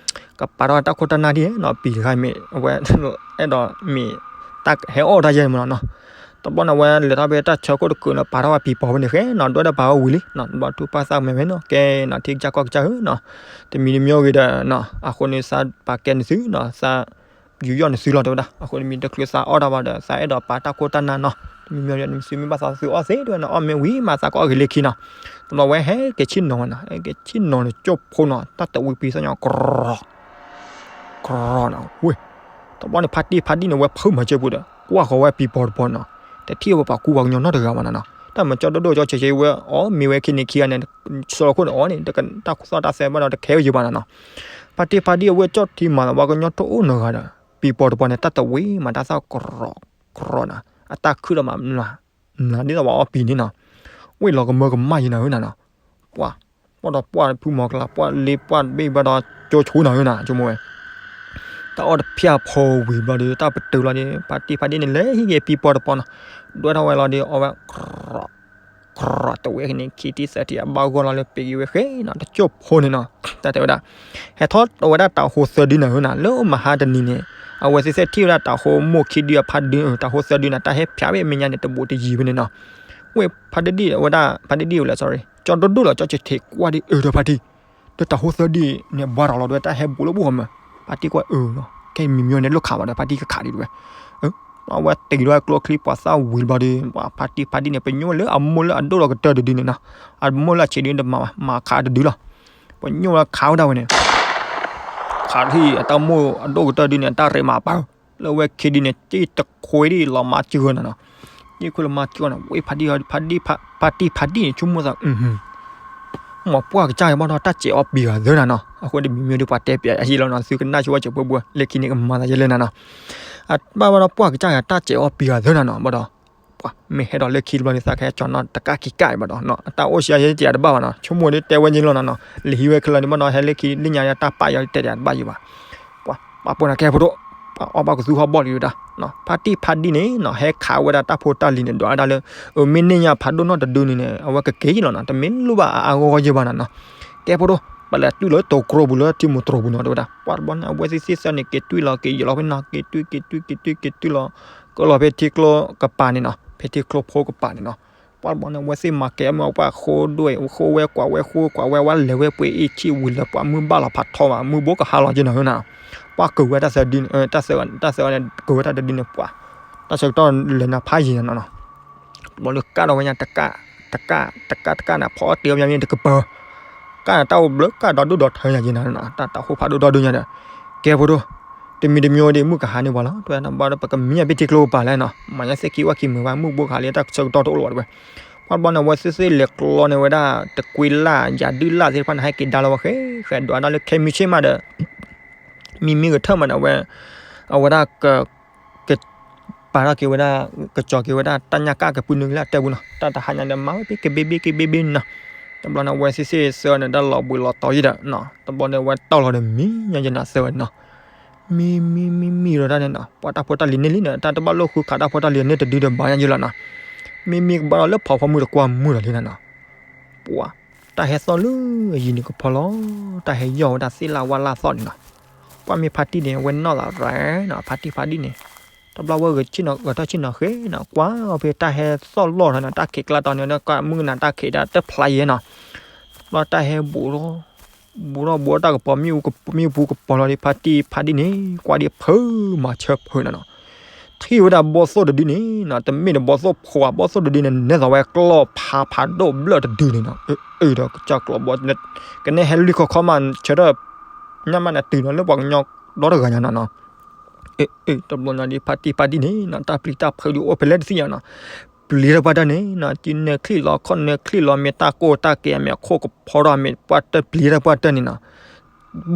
ကပာ်ထီၣ်တၢ်ခိၣ်တၢ်နၢ်ဒ်နီၤ, ပံၤတခါမ့ၢ် အဝဲ အဲၣ်ဒိးမ့ၢ်တၢ်ဟဲအီၣ်တၢ်ယဲၢ်မနီၤနီၤ. တဘျီန့ၣ် အဝဲလဲၤထီၣ်ဖဲတၢ်ဆၢခိၣ်တကုာ်နီၤ, ပာ်ထီၣ်ဝဲပံၤပီၤဖဲန့ၣ်ဃဲနီၤ, ဒွဲၣ်ထီၣ်ပာ်ဝဲဝံၤလံနီၤ. တဘျီထူၣ်ပၢ်သၣ်မဲာ်ဝဲနီၤ, ကဲနီၤ ထံကစၢ်ကီၢ်ကစၢ်ဧၢနီၤ, တမံၤတမံၤဂ့ၤဒီးနီၤ, အဃိန့ၣ်သးပာ်ကဲနသုနီၤ, သးယူးယီၣ်နသုလီၤတဲဝဲဒၣ်. အဃိတမံၤတချုးသးအီၣ်တၢ်ဘၣ်ဒီး သးအဲၣ်ဒိးပာ်တၢ်ခိၣ်တၢ်နၢ်နီၤ, တမံၤမံၤဒီး နသုမ့ၢ်ဘၣ်သးသုအီၣ်သ့တဲဝဲနီၤ, အီၣ်မ့ၢ်ဝံၤမးသးကအီၣ်ဂ့ၤလၢခံနီၤ. တဘျီဝဲဟဲက့ၤဆ့ၣ်နီၤဝဲနီၤ, ဟဲက့ၤဆ့ၣ်နီၤန့ၣ် ကၠိၣ်ဖိနီၤ, တၢ်တဝံပံၤသ့ၣ်ညါ ကရီ ကရီနီၤ, ဝ့ၢ် တဘျီန့ၣ် ဖါတံၢ်ဖါဒံၣ်န့ၣ် ဝဲဖုးမၤစၢၤပူၤဒီး ကွၢ်ဃီၤဝဲပံၤပီၤတပီၤနီၤ, တထံၣ်ဝဲပှၤကူပှၤကညီနီတဂၤဘၣ်နီၤနီၤ. တၢ်မၤကၠီဒိၣ်ဒိၣ်ကၠီဆံးဆံးဝဲ အီၣ်မ့ၤဝဲခံန့ၣ်ခံဂၤန့ၣ် ဆၢခိၣ်န့ၣ်အီၣ်န့ၣ် တၢ်ကစီၣ်တၢ်သဲဘၣ်ဒီးတခဲဝဲယံၤဘၣ်နီၤနီၤ. ဖါတံၢ်ဖါဒံၣ်အဝဲကၠီၣ်ထံမၤလီၤ ပှၤကညီတအိၣ်နီတဂၤဒီး ပံၤပီၤတပီၤန့ၣ် တၢ်တဝံမးတၢ်သၣ်ကရီကရီနီၤ, အတၢ်ခုၣ်ဒီးမး မၤဒ်သိးပှၤအီၣ်ပံၤန့ၣ်နီၤ, ဝ့ၢ်လီၤကမၢကမၣ်ယံၤနၤဧၢနီၤနီၤ. ပှၤ ပှၤဒီးပှၤဖုမီၤကလၤ ပှၤလ့ပှၤဘ့ၣ်ဘၣ်ဒီး ကၠိဆိနၤဧၢနီၤ ဆိကမိၣ်ဝဲ တၢ်အီၣ်တဖျၢၣ်ဖိဝံၤဘျီဒီး တၢ်ပတုာ်လီၤဒီး ဖါတံၢ်ဖါဒံၣ်န့ၣ် လဲၤဟံးက့ၤပံၤပီၤတပီၤနီၤ, ဒွဲၣ်ထီၣ်ဝဲလီၤဒီး အီၣ်ဝဲ ကြၢးတဝဲန့ၣ် ခံတံၢ်သၢတံၢ် အဘၣ်ဂီၢ်လီၤလၢပံၤက့ၤဝဲဃဲနီၤ တကၠိၢ်ဖိန့ၣ်နီၤ, တၢ်တဲဝဲဒၣ် ဟဲထီၣ်ဝဲဒၣ်တၤဟိသၢဒုနီၤနီၤ, လၢမဟါတနံၤန့ၣ် အဝဲသ့ၣ်သ့ၣ်ထံၣ်ဝဲဒၣ်တၤဟိမိၢ်ခံဒုအဖါဒု တၤဟိသၢဒုန့ၣ် တၢ်ဟဲဖျါဝဲမဲာ်ညါန့ၣ် တဘူးတယံၤဖဲန့ၣ်နီၤ, ဝဲဖါတံၢ်ဝဲဒၣ် ဖါတံၢ်ဝဲလဲၣ် sorry ကၠီဒိၣ်ဒိၣ်လီၤ ကၠီဆံးဆံးကွၢ်ဒ်အၢဒီးဖါတံၢ် ဒီးတၤဟိသၢဒုန့ၣ် ဘှါထီၣ်လီၤဒ်ဝဲ တၢ်ဟဲဘူးလၢပူၤဃီမး, ဖါတံၢ်ကွၢ်အၢနီၤ ခဲအံၤမံၤမံၤန့ၣ် လိၣ်ခးဘၣ်ဒီး ဖါတံၢ်ကခးဒံးဝဲ အဝဲတ့ၤလီၤကျိချံပှၤသၣ်ဝံၤဘျီဒီး ဖါတံၢ်ဖါဒံၣ်န့ၣ် ပညိၣ်ဝဲလၢအမိၢ်လၢအဒိၣ်လီၤကတၢၢ်တဒုန့ၣ်နီၤ, အမိၢ်လၢအဆံးဒုန့ၣ်တမၤဘၣ် မၤခးတဒုလီၤ, ပညိၣ်ဝဲခးဝဲဒၣ်ဝဲန့ၣ် ခးထံၣ်အတၢ်မိၢ်အဒိၣ်ကတၢၢ်ဒုန့ၣ် အတၢ်ရ့မၤပာ် လၢဝဲခံဒုန့ၣ် တံၢ်တခွ့ဒံးလီၤမၤစၢၤနီၤနီၤ, တံၢ်ခွ့လီၤမၤစၢၤနီၤ ဝဲဖါတံၢ်ဖါဒံၣ် ဖါတံၢ်ဖါဒံၣ်န့ၣ် ဆိကမိၣ်သး မ့ၢ်ပှၢ်ကစၢ်ဂၤဘၣ်ဒီး တၢ်စဲးအီၣ်ပံၤဂၤသၢနၤနီၤ, အဃိတမံၤမံၤဒီး ပှၤတဲပျးအဟံၣ်လီၤနီၤ သုကနၣ်ဆိဝဲစၢၤပှဲၤပှဲၤ လၢခံန့ၣ်ကမၤသးယဲလဲၣ်နၤနီၤ, အဘၣ်ဘၣ်ဒီးပှၢ်ကစၢ်ဂၤ တၢ်စဲးအီၣ်ပံၤဂၤသၢနၤနီၤ ဘၣ်ဒီး ပှၤမ့ၢ်ဟဲဒီးလၢခံတဘျီန့ၣ် သးကဟဲကၠီနီၤတကၢ်ခံကၢ်ဘၣ်ဒီး အတၢ်အိၣ်ဆံးအါယဲတယၤတဘၣ်ဘၣ်နီၤ ဆိကမိၣ်ဒီးတဲဝဲန့ၣ်လီၤနီၤနီၤ လၢဟံးဝဲခဲလၢာ်န့ၣ်ဘၣ်ဒီး ဟဲလၢခံလၢညါတၢ်ပာ်ယီၤတဲတယၤတဘၣ်ယံၤဘၣ် ပှၤပာ်ပှၤနၤကဲဖိဒိၣ် ပှၤအီၣ်ဘၣ်ကသူဟီၣ်ဘီၣ်လံဝဲဒၣ် ဖါတံၢ်ဖါဒံၣ်န့ၣ်နီၤ ဟဲခးဝဲဒၣ်တၢ်ဖိတၢ်လံၤန့ၣ် ဒွးဝဲဒၣ်လၢ အမ့ၢ်န့ၢ်ညါဖးဒိၣ်နီၢ်တဒုန့ၣ်န့ၣ် အဝဲကက့ၤလီၤနီၤ တမ့ၢ်လိၣ်ဘၣ်အါအါဂီၢ်ဂီၢ်ယဲၢ်ဘၣ်နီၤနီၤ ကဲဖိဒိၣ် ပလဲၤတွံၢ်လီၤတိၤကျိပူၤလၢထံမူတြိၤပူၤနီၤ တဲဝဲဒၣ် ပှၤတဘျီန့ၣ် အဝဲသ့ၣ်သ့ၣ်သၢန့ၣ် က့ၤတွံၢ်လီၤ က့ၤယီၤလီၤဖဲနီၤ က့ၤတွံၢ် က့ၤတွံၢ် က့ၤတွံၢ် က့ၤတွံၢ်လီၤ ကလီၤဖဲထံကျိကပၤန့ၣ်နီၤ ဖဲထံကျိဖိကပၤန့ၣ်နီၤ ပှၤတဘျီန့ၣ် အဝဲသ့ၣ်မၤကဲမ့ၢ်ပှၤဃိဒွဲၣ် ဃိဝဲကွၢ်ဝဲဃိကွၢ်ဝဲ ဝဲလဲၤဝဲပှ့ၤအ့ၣ်ဆံၣ်ဝံၤလၢပှၤမုၢ်ဘၣ်လီၤဖးထီဘၣ် မုၢ်ဘိကဟါလီၤက့နီၤ ပှၤကၢၤဝဲတၢ်သၢဒုန့ၣ် တၢ်သၢဂၤန့ၣ် ကၢၤဝဲတၢ်တဒုန့ၣ် ပှၤ တၢ်ဆၢကတီၢ်လဲၤနၤဖးယံၤနီၤနီၤ တဘျီလၢကၢ်ဒီးဝဲညါတကၢ် တကၢ် တကၢ် တကၢ်န့ၣ် ဖီအီၣ်တ့ၢ်အီၣ်မ့ၢ်တကပၤ ကၢ်န့ၣ် တၢ်အိၣ်ဘျၢကၢ်ဒီဒိၣ်ဒီထၢညါက့နီၤ တၢ်တၢ်ဟိဖးဒိၣ်ဒီဒိၣ်ညါဒီး ကဲဖိဒိၣ် တမံၤတမံၤဝဲဒီး မုၢ်ကဟါန့ၢ်ပှၤလီၤ တဲဝဲဒၣ် ဘၣ်ဒီးပကမံအပ့ၢ်ထံကျိကပၤလဲၣ်နီၤ မၤညါသ့ၣ်ခံဝဲခံမုာ်ဘၣ် မုၢ်ဘိကဟါလံ တၢ်ဆၢကတီၢ်တအိၣ်လၢၤဘၣ်တဲဝဲ ပှၤတဘျီန့ၣ် အဝဲသ့ၣ်သ့ၣ်လဲၤကျီန့ၢ်ဝဲဒၣ် တကွံလၢ် ယၤဒုၣ်လၢ်သ့ၣ်တဖၣ်န့ၣ် ဟဲက့ၤဒါလီၤဝဲဃဲ ဃဲဒွးဒၣ်လၢခဲမံဆ့ၣ်မးဒီး မံမံကထၢၣ်မးဒီး အဝဲ အဝဲဒၣ် ကပာ်ထီၣ်က့ၤဝဲဒၣ် ကစီၤက့ၤဝဲဒၣ် တၢ်ညၣ်ကၣ်ကပုၢ်နုာ်လၢအတၢ်ပူၤနီၤ တၢ်တဟါညါဒီး မၤဝဲဖဲကဘ့ဘ့ကဘ့ဘ့နီၤ တဘျီန့ၣ် အဝဲသ့ၣ်သ့ၣ်သၢဂၤန့ၣ် တၢ်လီၤဘှံးလီၤတီၤယံၤဒီး တဘျီန့ၣ် အဝဲတီၢ်လီၤဒီးမံညါယဲနီၤ သၢဂၤန့ၣ်နီၤ မံမံမံမံဒီးတၢ်န့ၣ်နီၤ ပှၤတၢ်ဖိတၢ်လံၤန့ၣ်လံန့ၣ် တၢ်တဘၣ်လိၣ်ဃုခးတၢ်ဖိတၢ်လံၤန့ၣ် တဒုဒီးဘၣ်ညါယဲလီၤနီၤ မံမံကဘၣ်ဒီးလၢဖီဖီမုၢ်တကွၢ်မုၢ်လီၤလံနီၤနီၤ ပှၤ တၢ်ဟဲသီၣ်လၢအယံၤန့ၣ်ကဖီလီၤ တၢ်ဟဲယီၢ်ဝဲဒၣ်သ့ၣ်လၣ်ဝၣ်လၣ်သီၣ်န့ၣ်နီၤ ပှၤမ့ၢ်ဖါတံၢ်န့ၣ် အဝဲနီၢ်သးရဲနီၤ ဖါတံၢ်ဖါဒံၣ်န့ၣ် တဘျီဝဲဂဲၤထီၣ်ဆ့ၣ်နီၤဃဲနီၤ ကွၢ်အီၤဖဲတၢ်ဟဲသီၣ်လီၢ်ထီၣ်န့ၣ် တၢ်ခံးကျါတီၤန့ၣ် ကမုၢ်ကနၣ်တၢ်ခံးဒၣ်တဖျါယဲနီၤ ဘျီတၢ်ဟဲဘူးထီၣ်, ဘူးထီၣ်ဘူးထီၣ်တၢ်ကပီၤ မ့ၣ်အူပူၤကပီၤလီၤဒီး ဖါတံၢ်ဖါဒံၣ်န့ၣ် ကွၢ်ဒံးဖုမၤဆၢဖုနီၤနီၤ, ထံၣ်ဝဲဒၣ်ဘီသိၣ်တဒုန့ၣ်နီၤ တမ့ၢ်ဒီးဘီသိၣ်ဖိဧါ, ဘီသိၣ်တဒုန့ၣ် နဲၣ်သိးဝဲကျီၢ်ဖးဖးဒိၣ်ဘျၢၣ်တဒုန့ၣ်နီၤ, အၢ ဒီးကစၢ်ကျီၢ်ဘီ ကနဲဟဲလွံၢ်ခီခီမး ဆၢထၢၣ် ညၣ်မးန့ၣ် တုၤနီၤလၢပှၤကညီဒီတဂၤညါနီၤနီၤ အၢ တဘျီညါဒီး ဖါတံၢ်ဖါဒံၣ်န့ၣ်နီၤ တၢ်ပျံၤတၢ်ဖုးဒုးအိၣ်ဖဲလဲၣ်တသ့ၣ်ညါနီၤ, ပျံၤတၢ်ပှၢ်တၢၢ်န့ၣ်နီၤ စုနဲၣ်ချံၣ်လီၤ ခီၣ်နဲၣ်ချံၣ်လီၤ မ့ၢ်တၢ်ကိၢ်တၢ်ကဲ မ့ၢ်အခိၣ်ကဖီထီၣ် မ့ၢ်ပှၢ်တၢၢ် ပျံၤတၢ်ပှၢ်တၢၢ်န့ၣ်နီၤ,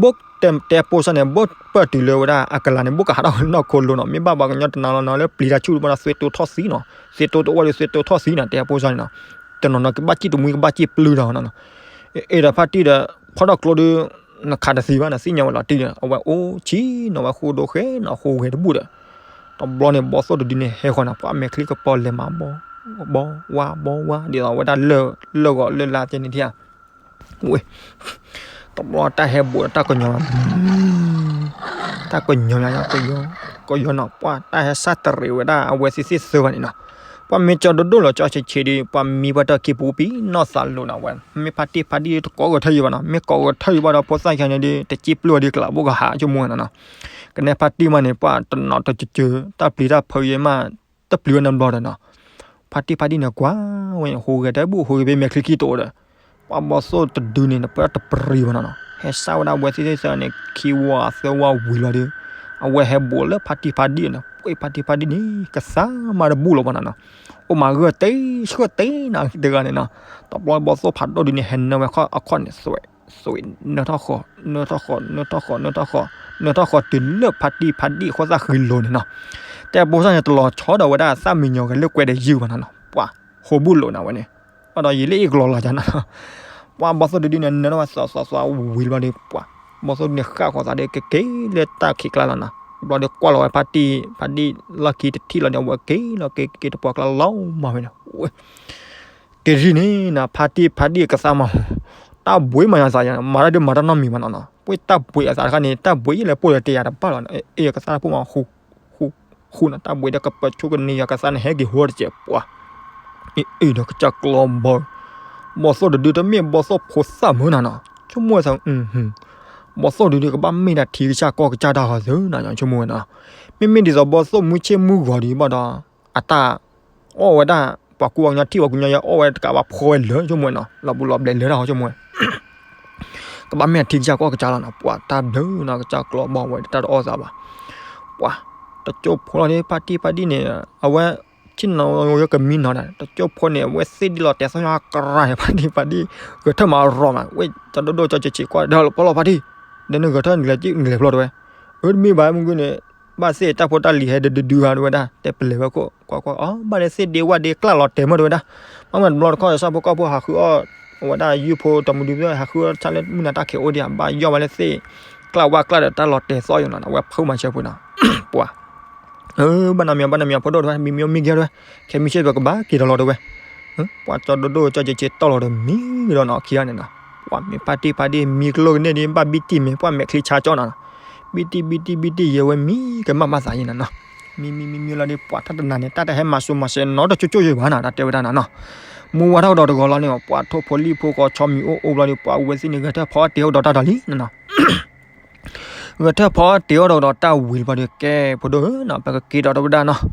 ဘိၣ်တဲ တဲပိစၢ်န့ၣ် ဘိၣ်ပၢၢ်တုၤလၢဝဲဒၣ်အကလၤန့ၣ် ဘိၣ်ကဟးထီၣ်ဝဲနီၢ်ခိလိၤနီၤ, မ့ၢ်ဘၣ်ပှၤကညီတနၤလီၤနီၤ လၢပျံၤတၢ်ဆူၣ်တဘၣ်ဒီး သွ့တိထီၣ်သံနီၤ, သွ့တိတအိၣ်ဒီး သွ့တိထီၣ်သံနီၤ တဲပိစၢ်န့ၣ်နီၤ, တနီၤနီၤကဘၣ်စံၣ်တမှံကဘၣ်စံၣ်ပျုၢ်ဒီးနီၤနီၤ, အ့ဒီးဖါတံၢ်ဒီး ဖီထီၣ်ကျိဒုး နခးတသံဘၣ် နသ့ၣ်ညါဝဲလီၤတံၢ်ဒီး အဝဲအိၣ်ဆံးနီၤ ဝဲဃိဒိဃဲနီၤ ဃိဂဲၤတဘူၣ်ဒီး တဘျီန့ၣ် ဘီသိၣ်တဒုန့ၣ် ဟဲဃီၤနီၤ ပှၢ်မဲာ်ချံကပီၤလဲၤမၤဘီ ဘီဝါ ဘီဝါ ဒ်သိးဝဲဒၣ်လၢၢ်ဂီၤလၢၢ်လါကဲန့ၣ်ထံၣ်ဧါ, ဝဲ တဘျီတၢ်ဟဲဘူးဒီးတၢ်ကညီၤ တၢ်ကညီၤ ကညီၤနီၤ ပှၢ်တၢ်ဟဲစၢ်တရံးဝဲဒၣ် အဝဲသ့ၣ်သ့ၣ်သၢဂၤန့ၣ်နီၤ, ပှၢ်မ့ၢ်ကၠီဒိၣ်ဒိၣ်လီၤ ကၠီဆံးဆံးဒီး ပှၢ်မံပှၢ်တၢၢ်ခံပူၤပံနီၢ်သးလိၤနီၤ ဝဲ မ့ၢ်ဖါတံၢ်ဖါဒံၣ်တကိးဂဲၤထၢၣ်ယံၤဘၣ်နီၤ, မ့ၢ်ကိးဂဲၤထၢၣ်ယံၤဘၣ်ဒီး ဖိသၣ်ခံဂၤန့ၣ်ဒီး တစံၣ်ပျုၢ်ဝဲဒီး ကလးဘိၣ်ကဟးဆိကမိၣ်နီၤနီၤ, ကနဲဖါတံၢ်မးန့ၣ် ပှၢ်တနီၤတကၠၢၤ တၢ်ပျံၤတၢ်ဖုးယံၤမး တပျံၤဝဲနီတဘျီဒီးနီၤ, ဖါတံၢ်ဖါဒံၣ်န့ၣ် ကွၢ်ဝဲ ဟူးဂဲၤတဘူၣ် ဟူးဂဲၤဖဲမဲာ်ချံခံတအိၣ်ဒီး ပှၢ်ဘီသိၣ်တဒုန့ၣ် ပှၢ်တပရံၤဘၣ်နီၤနီၤ, ဟဲစၢ်ဝဲဒၣ်အဝဲသ့ၣ်သ့ၣ်သၢန့ၣ် ခံဝၤသၢဝၤဝံၤလီၤဒီး အဝဲဟဲဘူးလၢဖါတံၢ်ဖါဒံၣ်န့ၣ် ပှၢ်ဖါတံၢ်ဖါဒံၣ်န့ၣ် ကသါမးတဘူၣ်လီၤဘၣ်နီၤနီၤ, အိၣ်မးဂၢၢ်တ့ၢ်ဆှၢတ့ၢ်နီၤတဂၤန့ၣ်နီၤ, တဘျီဘီသိၣ်ဖးဒိၣ်ဒုန့ၣ် ဟဲနၢဝဲခီၣ်အခီၣ်န့ၣ် သွဲး သွဲး နၢထီၣ်ဃီ နၢထီၣ်ဃီ နၢထီၣ်ဃီ နၢထီၣ်ဃီ နၢထီၣ်ဃီတုၤလၢဖါတံၢ်ဖါဒံၣ်အဃိသတးဃံလိၤန့ၣ်နီၤ, တဲပိစၢ်န့ၣ် တလီၤဆီဒီးဝဲဒၣ်သၣ်မံညီၤဂဲၤလၢကွဲးဒီးယုၢ်ဘၣ်နီၤနီၤ, ပှၢ် ဟူးဘူးလိာ်န့ၣ်ဝဲန့ၣ်, အဒီးယံာ်လၢအ့ၣ်ကလီၤလီၤကနီၤ, ပှၢ်ဘီသိၣ်တဒုန့ၣ် နၢထီၣ်ဝဲသွဲးသွဲးသွဲးဝံၤလီၤဒီး ပှၢ် ဘီသိၣ်ဒုန့ၣ်ဃၣ်ဃီၤသးဒီးကက့ၤလၢတၢ်ခံးကျါလီၤနီၤ, ဘျီဒီးကွၢ်လီၤဝဲဖါတံၢ်ဖါဒံၣ်လီၢ်ခံတထံၣ်လီၤဒီး အဝဲက့ၤလီၤက့ၤက့ၤတပှၢ်ကျါလီၤမးဝဲန့ၣ် တရံးန့ၣ်နီၤ ဖါတံၢ်ဖါဒံၣ်ကသါမး, တၢ်ဘှံးမၤယၤသးယၤ မၤတၢ်ဒုးမၤတၢ်နီတမံၤဘၣ်နီၤနီၤ, ပှ့ၢ်တၢ်ဘှံးအသးတခါန့ၣ် တၢ်ဘှံးယံၤလၢပှ့ၢ်လၢတယၤတဘၣ်လီၤ, အ့ၣ်ကသါတၢ်ဖိမး ဃူဃူနီၤ တၢ်ဘှံးဒီးကပၢၤဆိကန့ၢ်ယၤကသါန့ၣ် ဟဲက့ၤဟူတစဲးပှၤ, အ့ၣ်ဒီးကစၢ်ကျီဘီ, ဘီသိၣ်တဒုတမ့ၢ်ဘီသိၣ်ဖိသၣ်မုၢ်နီၤနီၤ, ဆိကမိၣ်ဝဲသး ဘီသိၣ်တဒုကဘၣ်မ့ၢ်ဒၣ်ထံကစၢ်ကီၢ်ကစၢ်တၢ်ဃီသုနီၤ ဆိကမိၣ်ဝဲနီၤ, မ့မ့ၢ်ဒ်သိးဘီသိၣ်မုၢ်ဆ့ၣ်မုၢ်ဂီၤဒံးဘၣ်ဒီး အတၢ် အီၣ်ဝဲဒၣ် ပှၤကူပှၤကညီထံၣ်ပှၤကူပှၤကညီယဲ အီၣ်ဝဲတကးဘၣ်ဖှီၣ်ဝဲလၢာ် ဆိကမိၣ်နီၤ လီၤဘူးလီၤဘျဲးလၢာ်တၢ်ဟီ ဆိကမိၣ်ဝဲ ကဘၣ်မ့ၢ်ထံကစၢ်ကီၢ်ကစၢ်လီၤနီၤ ပှၤတၢ်ဘျုးနီၤ ကစၢ်ကျီဘီဝဲတၢ်တအီၣ်သးဘၣ် ပှၤ တကၠိဖိလီၤန့ၣ် ဖါတံၢ်ဖါဒံၣ်န့ၣ် အဝဲ ဆ့ၣ်နီၤဝဲကမံနီၤ တကၠိဖိန့ၣ် အဝဲသ့ၣ်ဒ်လီၤတဲာ်သီၣ်ညီကရၢ်န့ၣ် ဖါတံၢ်ဖါဒံၣ် ဂဲၤထၢၣ်မးရီမး ဝဲ ကၠီဒိၣ်ဒိၣ်ကၠီဆံးဆံးကွၢ်ဒီး ဖီလီၤဖါတံၢ် ဒီးနဂဲၤထၢၣ်နလဲၤနလဲၤဖျီတဝဲ အၢတမ့ၢ်ဘၣ်မုၢ်ဂုၢ်န့ၣ် ဘၣ်သ့ၣ်တၢ်ဖိတၢ်လံၤဟဲဒုဒုဒုဟးတဝဲဒၣ် တဲပလဲၤဝဲခိၣ် ကွၢ်ကွၢ် အီ ဘၣ်လၢသ့ၣ်ဒ့ဝၣ်ဒ့ကျၢ်လီၤတဲာ်မးတဝဲဒၣ် မ့မ့ၢ်တဘျီတခီၣ် ဆၣ်ဖိကီၢ်ဖိဟးဃုအီၣ် အဝဲဒၣ်ယုၢ်ဖိတမုဒု ဟးဃုအီၣ်ဆၣ်လၢမုၢ်နၤတၢ်ခံးအိၣ်ဒံး ဘၣ်ယီၢ်ဝဲလၢသ့ၣ် ကျၢ်ဝၣ်ကျၢ်ဒီးတၢ်လီၤတဲာ်သီၣ်ယိာ်နီၤ အဝဲဖုးမၤဆၢဖုးနီၤ ပှၤ အၢ ဘၣ်နမံၤဘၣ်နမံၤဖိဒိၣ်တဝဲ မံမံမံကဲတဝဲ ခဲမံဆ့ၣ်ပကဘၣ်က့ၤဒီးလီၤတဝဲ ပှၤကၠီဒိၣ်ဒိၣ်ကၠီဆံးဆံးတီၢ်လီၤဒီးမံဒီးနီၤ ခံဂၤန့ၣ်နီၤ ပှၤမ့ၢ်ဖါတံၢ်ဖါဒံၣ်မံကျိဂ့ၤန့ၣ်ဒ် ဘၣ်ဘံတံၢ်မ့ၢ်ပှၤမဲာ်ချံဆါကၠီနီၤနီၤ ဘံတံၢ်ဘံတံၢ်ဘံတံၢ်ယဲဝဲမံကမၣ်ဘၣ်သးယဲနီၤနီၤ မံမံမံမံလီၤဒီး ပှၤတၢ်တနၤန့ၣ် တၢ်တဟဲမၤစိၤမၤစဲးနီတကၠိကၠိယဲဘၣ်နီၤ တၢ်တဲဝဲဒၣ်နီၤနီၤ မူဝါထီၣ်ကဒီးတဂီၤလီၤန့ၣ် ပှၤထိၣ်ဖိလံၣ်ဖိကီၢ်ဆီမံၤအိၣ်အိၣ်ဘျီဒီး ပှၤဝဲသ့ၣ်န့ၣ် ဂဲၤထၢၣ်ဖီအီၣ်တ့ၤအိၣ်ဒီးတၢ်ဒီးလံနီၤနီၤ ဂဲၤထၢၣ်ဖီအီၣ်တ့ၤအိၣ်ဒီးတၢ်ဝံၤလီၤဘျီဒီး ကဲဖိဒိၣ်ဧၢနီၤ ပကက့ၤဒီးတဝဲဒၣ်နီၤ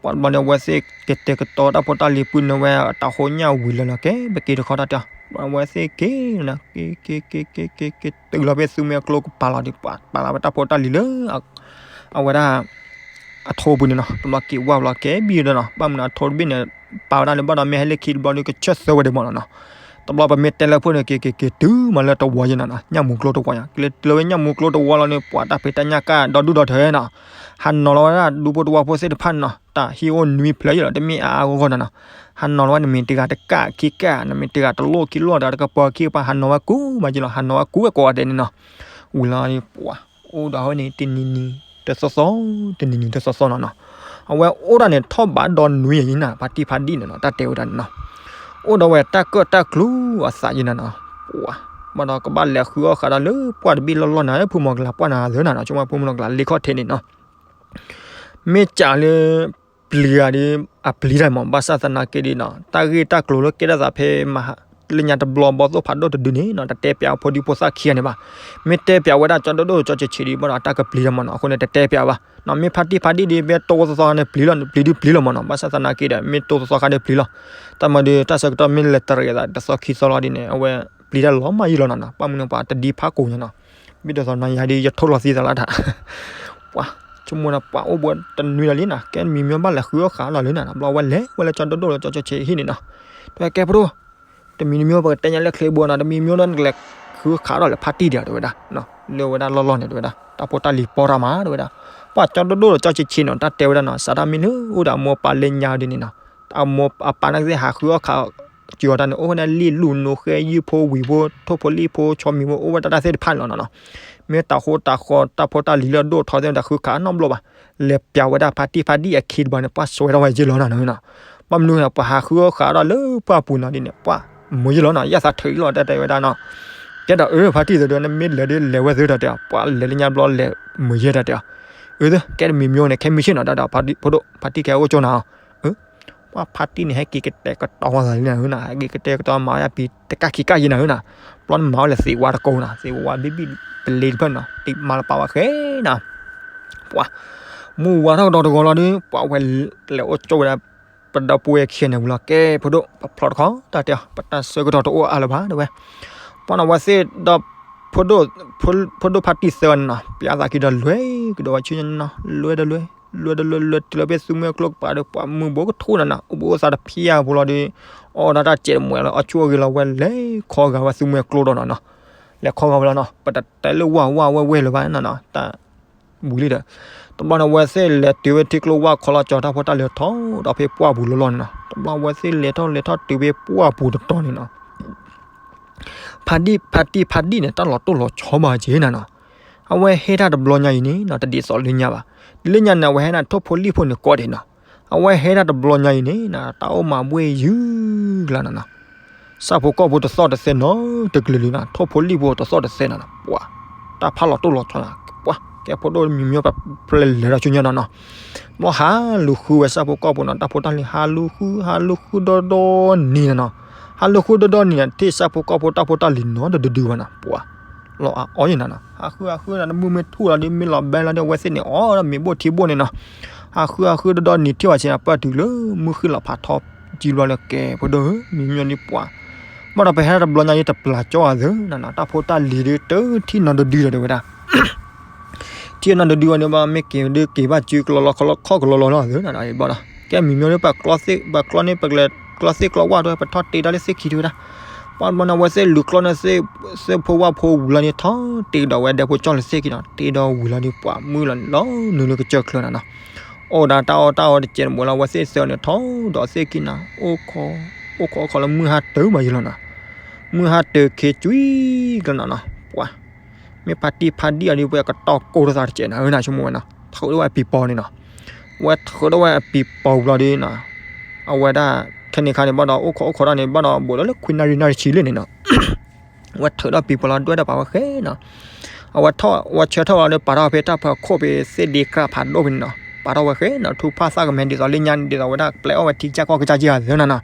ပှၤတဘျီန့ၣ် အဝဲသ့ၣ်ကတဲာ်ကတီၤတၢ်ဖိတၢ်လံၤပုၢ်န့ၣ်ဝဲ တၢ်ဟိညၣ်ဝံၤလီၤလီၤ ကဲ ပက့ၤတခီတၢ်တဲ ပှၤဝဲသ့ၣ်က့ၤနီၤ က့ၤက့ၤက့ၤက့ၤက့ၤက့ၤတုၤလီၤဖဲသူမ့ၢ်အကျိကပၤလီၤဒီး ပှၤပာ်လီၤဝဲတၢ်ဖိတၢ်လံၤလၢ အဝဲဒၣ် အထိပူၤန့ၣ်နီၤ တဘျီက့ၤဝၢ်ဘျီကဲဘံဒီးနီၤ ဘၣ်မနုၤအထိတဘ့ၣ်န့ၣ် ပာ်ဝဲဒၣ်လၢဘၣ်ဒီးမ့ၢ်ဟဲလၢခံတဘျီဒီး ကဆၢသၢဝဲဒၣ်မးနီၤနီၤ တဘျီပမ့ၢ်တဲလၢဖိန့ၣ် က့ၤက့ၤက့ၤတုၤမးလၢတဝီယဲနီၤနီၤ ညၣ်မူကျိတဝီညါ က့ၤတုၤလၢဝဲညၣ်မူကျိတဝီလီၤန့ၣ် ပှၤတၢ်ဖံးတၢ်ညၣ်ကၣ်ဒီဒူၣ်ဒီထၢနီၤ ဟးနီၤလီၤဝဲဒၣ်ဒူဖိတဝီဖိသ့ၣ်တဖၣ်နီၤ တၢ်ဟံၣ်အိၣ်နွံဖျၢၣ်ယဲလီၤ တမ့ၢ်အါအါဂီၢ်ဂီၢ်နီၤနီၤ ဟးနီၤလီၤဝဲ နမ့ၢ်တဂၤတကၣ်ခံကၣ် နမ့ၢ်တဂၤတလိၣ်ခံလိၣ် တၢ်တကပၤခံကပၤ ဟးနီၤဝဲကူမးယဲလီၤ ဟးနီၤဝဲကူဝဲကိးဂၤဒဲးန့ၣ်နီၤ ဝံၤလီၤပှၤ အိၣ်ဒီးဝဲန့ၣ် တနံၤနံၤတသီသီ တနံၤနံၤတသီသီနီၤနီၤ အဝဲအိၣ်ဒၣ်န့ၣ်ထီၣ်ဘးဒီနွံယဲနီၤ ဖါတံၢ်ဖါဒံၣ်န့ၣ်နီၤ တၢ်တဲဝဲဒၣ်န့ၣ်နီၤ အိၣ်ဒီးဝဲတၢ်ကၢၣ်တၢ်ကျူအသးယဲနီၤနီၤ ပှၤ ဘၣ်ဒီးကဘၣ်လဲၤဃုအီၣ်ဃးဒီးလၢပှၢ်တဘ့ၣ်လီၢ်လီၢ်န့ၣ် ဖုမီၤကလၤပှၢ်န့ၣ်သၢနီၤနီၤ ဆိကမိၣ်ဖုမီၤကလၤလ့ခီၣ်ထံးန့ၣ်နီၤ မ့ၢ်ကးလၢ ပျံၤဂၤဒီး အပျံၤတၢ်မး ဘၣ်ဆၣ်သနာ်က့ဒီးနီၤ တၢ်ဂ့ၢ်တၢ်ကျိၤလၢကဲထီၣ်သးဖဲမဟါ လၢညါတဘျီဘီၣ်သိၣ်ဖးဒိၣ်တဒုန့ၣ်နီၤ တတဲပၠးဖိဒံဖိသၣ်ခံဂၤန့ၣ်ဘၣ်. မ့ၢ်တဲပၠးဝဲဒၣ်ကၠီဒိၣ်ဒိၣ်ကၠီဆံးဆံးဒံးဘၣ်ဒီး တၢ်ကပျံၤတၢ်မးနီၤ အဃိန့ၣ် တတဲပၠးဘၣ်နီၤ. မ့ၢ်ဖါတံၢ်ဖါဒံၣ်ဒံး မ့ၢ်တိၢ်သီသီန့ၣ်ပျံၤလီၤ ပျံၤဒုပျံၤလီၤမးနီၤ. ဘၣ်ဆၣ်သနာ်က့ဒီး မ့ၢ်တိၢ်သီသီခါဒုပျံၤလီၤ. တၢ်မၤဒုး တၢ်ဆၢကတီၢ်မ့ၢ်လဲၤတရံးအသးတသီခံသီလီၤဒ်န့ၣ် အဝဲပျံၤတၢ်လီၤမၢ်ယံၤလီၤနီၤနီၤ. ပှၢ်မနုၤပှၤတဒံဖးကိာ်ညါနီၤ. ဘၣ်ဒ်သိးနီၤ ယၤဒ်ယထိၣ်လီၤသံသးလၢတၢ် ပှၤ ဆိကမိၣ်နီၤ ပှၤအိၣ်ဘှီတနွံလီၤလံနီၤ ကဲတမံၤမ့ၢ်ဘၣ်လဲၤဃုအီၣ်ဃာ်လီၤလၢနီၤ တဘျီဝဲလဲၤဝဲလၢကၠီဒိၣ်ဒိၣ်လၢကၠီဆံးဆံးဟံၣ်န့ၣ်နီၤ. တဝဲကဲဖိဒိၣ် တမံၤတမံၤပကတဲညါလၢချ့ဘိနီၤ တမံၤမ့ၢ်ဒီးနကလဲၤဃုအီၣ်ဃာ်ဒီးလဲၤဖါတံၢ်ဒံးတဝဲဒၣ် လၢဝဲဒၣ်လီၢ်လီၢ်န့ၣ်တဝဲဒၣ် တၢ်ဖိတၢ်လံၤပီတၢ်မးတဝဲဒၣ်. ပှၤကၠီဒိၣ်ဒိၣ်လၢကၠီဆံးဆံးနီၤ တၢ်တဲဝဲဒၣ်နီၤ စးထီၣ်မ့ၢ်လၢအိၣ်ဒီးအမိၢ်ပၢ်လၢညါဒ်န့ၣ်နီၤ အမိၢ်အပၢ်န့ၣ်ကသ့ၣ်ဟးဃုအီၣ်ဃာ် စၢၤတၢ်န့ၣ် အိၣ်ဝဲဒၣ်လံၣ်လူၢ်နိဃဲယုၢ်ဖိဝံၤဖိ ထိၣ်ဖိလံၣ်ဖိ ဆီမံၤဖိ အိၣ်ဝဲတၢ်တၢ်သ့ၣ်တဖၣ်န့ၣ်လီၤနီၤနီၤ. မ့ၢ်တၢ်ဃိတၢ်ဃီတၢ်ဖိတၢ်လံၤလၢအဒိၣ်ထီသ့ၣ် တၢ်ဃုခးနီတဘျီဘၣ်. လဲၤပျးဝဲဒၣ်ဖါတံၢ်ဖါဒံၣ်အခံတဘျီန့ၣ် ပှၤစွဲထီၣ်ဝဲယ့ၢ်လီၤနီၤနီၤ. ဘၣ်မနုၤ ပှၤဟးဃုအီၣ်ဃာ်ဒီးလၢပှၢ်ပူၤနီၤဒ်န့ၣ် ပှၤမုာ်ယ့ၢ်လီၤနီၤ ယသးထုးယ့ၢ်လီၤတၢ်တဲဝဲဒၣ်နီၤ. ကဲဒီးအၢ ဖါတံၢ်သဒၢန့ၣ် မ့ၢ်လဲၤဒ်လဲၤဝဲသ့ဒီးတဲ ပှၤလဲၤလၢညါဘျီလဲၤမုာ်ယ့ၢ်တၢ်တဲအီၤ. အၢ ကဲတမံၤမ့ၢ်န့ၣ် ခဲမုၢ်ဆ့ၣ်နီၤ တၢ်ဒီးဖိဒိၣ် ဖါတံၢ်ကဲအိၣ်ကၠိနၤ ပှၤဖါတံၢ်န့ၣ် ဟဲက့ၤကတဲာ်ကတီၤဝဲသးလံနၤဧၢနီၤ ဟဲက့ၤကတဲာ်ကတီၤမၤဝဲဒၣ်ပံၤတကၣ်ခံကၣ်ယံၤနၤဧၢနီၤ. ဘျီန့ၣ်မၤဝဲလၢသ့ၣ်ဝါတကိးနီၤ သ့ၣ်ဝါဘံၣ်ဘံၣ်ပလ့တဖျၢၣ်နီၤ တံၤမၤလၢပာ်ဝဲဃဲနီၤ. ပှၤ မုၢ်ဝါထီၣ်ကဒီးတဂီၤလီၤဒီး ပှၤဝဲလဲၤအိၣ်ကၠိဝဲဒၣ် ပဒီပုၢ်ဝဲၢ်ခံဂၤန့ၣ်ဝံၤလီၤ ကဲဖိဒိၣ် ပဖျီတခီတၢ်တဲအီၤ ပတၢ်ဆၢကတီၢ်တအိၣ်အါလၢၤဘၣ်တဲဝဲ. ပှၤနီၤဝဲသ့ၣ်ဒီး ဖိဒိၣ်ဖါတံၢ်သၢဂၤန့ၣ်နီၤ ပျးသးက့ၤဒီးလွဲၢ်ကဒီးဝဲဆူညါနီၤ လွဲၢ်ဒီးလွဲၢ် လွဲၢ်ဒီးလွဲၢ် လွဲၢ်တုၤလီၤဖဲသူမွဲကျိကပၤဒီး ပှၤမုၢ်ဘိကထူၣ်နီၤနီၤ အိၣ်ဘှံးအိၣ်သါတဖံးအါဖိလီၤဒီး အီၣ်ဒၣ်တၢ်စဲးတမှဲၤလီၤ အီၣ်ဆူၣ်အဂ့ၤလီၤ ဝဲလဲၤခီဂာ်ဝဲသူမွဲကျိဒီးနီၤနီၤ လဲၤခီဂာ်ဝဲလီၤနီၤ ပတတဲလၢဝၢ်ဝၢ်ဝဲဝဲလၢၤဘၣ်နီၤနီၤ တၢ်ဝံၤလံဒီး တဘျီန့ၣ် ဝဲသ့ၣ်လဲၤတုၤဝဲထံကျိဝၢ်ခီလီၤကၠီ တၢ်ဖိတၢ်လံၤထီၣ်ဒီးဖဲပှၢ်ပူၤလီၤလီၤန့ၣ်နီၤ တဘျီဝဲသ့ၣ်လဲၤထီၣ်လဲၤထီၣ်တုၤဖဲပှၢ်ပူၤတတီၤန့ၣ်နီၤ ဖါတံၢ်ဖါတံၢ်ဖါဒံၣ်န့ၣ် တၢ်လီၤတိၢ်လီၤဆီဘၣ်က့ၤနၤနီၤ အဝဲဟဲတၢ်တဘျီညါအံၤန့ၣ်နီၤ တဒ်သိးလၢညါဘၣ်. လၢညါန့ၣ် အဝဲဟဲန့ၣ် ထိၣ်ဖိလံၣ်ဖိန့ၣ်ကိးဒံးနီၤ အဝဲဟဲတၢ်တဘျီညါအံၤန့ၣ်နီၤ တၢ်အိၣ်မၤဘှ့ၣ်ယုၢ်ကျါနီၤနီၤ ဆၣ်ဖိကီၢ်ဖိတသီၣ်တသဲနီတကလုာ်လံနီၤ ထိၣ်ဖိလံၣ်ဖိတသီၣ်တသဲနီၤနီၤ ပှၤ တၢ်ဖးလီၤတိၢ်လီၤဆီနီၤ ပှၤ ကဲဖိဒိၣ်မံၤမံၤပလဲၤလၢၤဒီးဆူညါနီၤနီၤ ဘျီဟးလူၤဃုဝဲဆၣ်ဖိကီၢ်ဖိနီၤ တၢ်ဖိတၢ်လံၤဟးလူၤဃု ဟးလူၤဃုဒီဒီနံၤနီၤနီၤ ဟးလူၤဃုဒီဒီနံၤနီၤ ထံၣ်ဆၣ်ဖိကီၢ်ဖိတၢ်ဖိတၢ်လံၤနီတဒုဒုဘၣ်နီၤ ပှၤ လီၤအီၣ်ယံၤနီၤနီၤ ဟးဃုဟးဃုဒီး မုၢ်မ့ၢ်ထူၣ်လီၤဒီး မ့ၢ်လီၤဘဲလီၤဒီး အဝဲသ့ၣ်န့ၣ် အီၣ်ဒီးမ့ၤဘိၣ်ထံဘိၣ်န့ၣ်နီၤ ဟးဃုဟးဃုဒီဒီနံၤထံၣ်ဘၣ်ဆ့ၣ်နီၤ ပၢၢ်တုၤလၢ မုၢ်ဃ့ၢ်လီၤဖးထီ ကံဘျီလၢကဲ ဖိဒိၣ်ဧၢ မံၤမံၤန့ၣ်ပှၤ ဘၣ်ဒီးပဟဲတဘျီညါအံၤတပျၢ်ကၠီအသးနီၤနီၤ တၢ်ဖိတၢ်လံၤဒုးတထံၣ်နီတဒုဒီးတဲဝဲဒၣ် ထံၣ်နီတဒုဝဲန့ၣ်ဘၣ် မ့ၢ်က့ၤဒုးက့ၤဘၣ်စုကလီလီခီကလီလီလီၤသ့နီၤ ဘၣ်ဒီး ကဲမံၤမံၤဒုး ပကျီသ့ၣ်ကျီဝၣ်တဲဝဲ ပထီၣ်တ့တၢ်လၢသ့ၣ်ခံတဲဝဲဒၣ် ပှၤဘျီန့ၣ် အဝဲသ့ၣ်လူၤကျီန့ၣ် သ့ၣ်ဖိဝၣ်ဖိဝံၤလီၤန့ၣ် ထီၣ်တ့ကဒီးဝဲဒဲဖိကၠီလၢသ့ၣ်ခံနီၤ တ့ဒီးဝံၤလီၤန့ၣ် ပှၤမုၢ်လီၤန့ၣ်လီၤနုာ်လၢကစၢၢ်ချၢနီၤနီၤ အိၣ်ဒီးတၢ်အီၣ်တၢ်အီတကဲးတမှဲၤလီၤ အဝဲသ့ၣ်သၢဂၤန့ၣ် ထီၣ်ဒီးသ့ၣ်ခံနီၤ အိၣ်ခိး အိၣ်ခိးအိၣ်ခိးလၢမုၢ်ဟါတၢၤမးယံၤလီၤနီၤ မုၢ်ဟါတၢၤခ့ကွံာ်ကျၢၤနီၤနီၤ ပှၤ မ့ၢ်ဖါတံၢ်ဖါဒံၣ်အီၤဒုး ပှၤကတီၢ်ကိၢ်တသးတကဲးနီၤ အၢ နဆိကမိၣ်ဝဲနီၤ ထုးထီၣ်ဝဲအပံၤပီၤန့ၣ်နီၤ အဝဲထုးထီၣ်ဝဲအပံၤပီၤဘျီဒီးနီၤ အဝဲဒၣ် ခဲန့ၣ်ခါန့ၣ် ဘၣ်ဒီးအိၣ်ခိးအိၣ်ခိးတၢ်န့ၣ် ဘၣ်ဒီးဘူးဒီးလၢခွံနၣ်ရံၣ်နၣ်ရံၣ်ဆံလံန့ၣ်နီၤ အဝဲထုးထီၣ်ပံၤပီၤလီၤ ဒွဲၣ်ဒီးပာ်ဝဲဃဲနီၤ အဝဲထီၣ် အဝဲဆၢထီၣ်လီၤဒီး ပာ်ထီၣ်ဖဲတၢ်ဖီခိၣ်ဖဲသ့ၣ်ဒ့ကြၢ်ဖးဒိၣ်ဖဲန့ၣ်နီၤ ပာ်ထီၣ်ဝဲဃဲနီၤ ထူဖၣ်သၣ်ကမဲဒ်သိးလၢညါန့ၣ် ဒ်သိးဝဲဒၣ်ပျဲအီၣ်ဝဲထံကၢ်ကီၢ်ကစၢ်က့ၤအသးနီၤနီၤ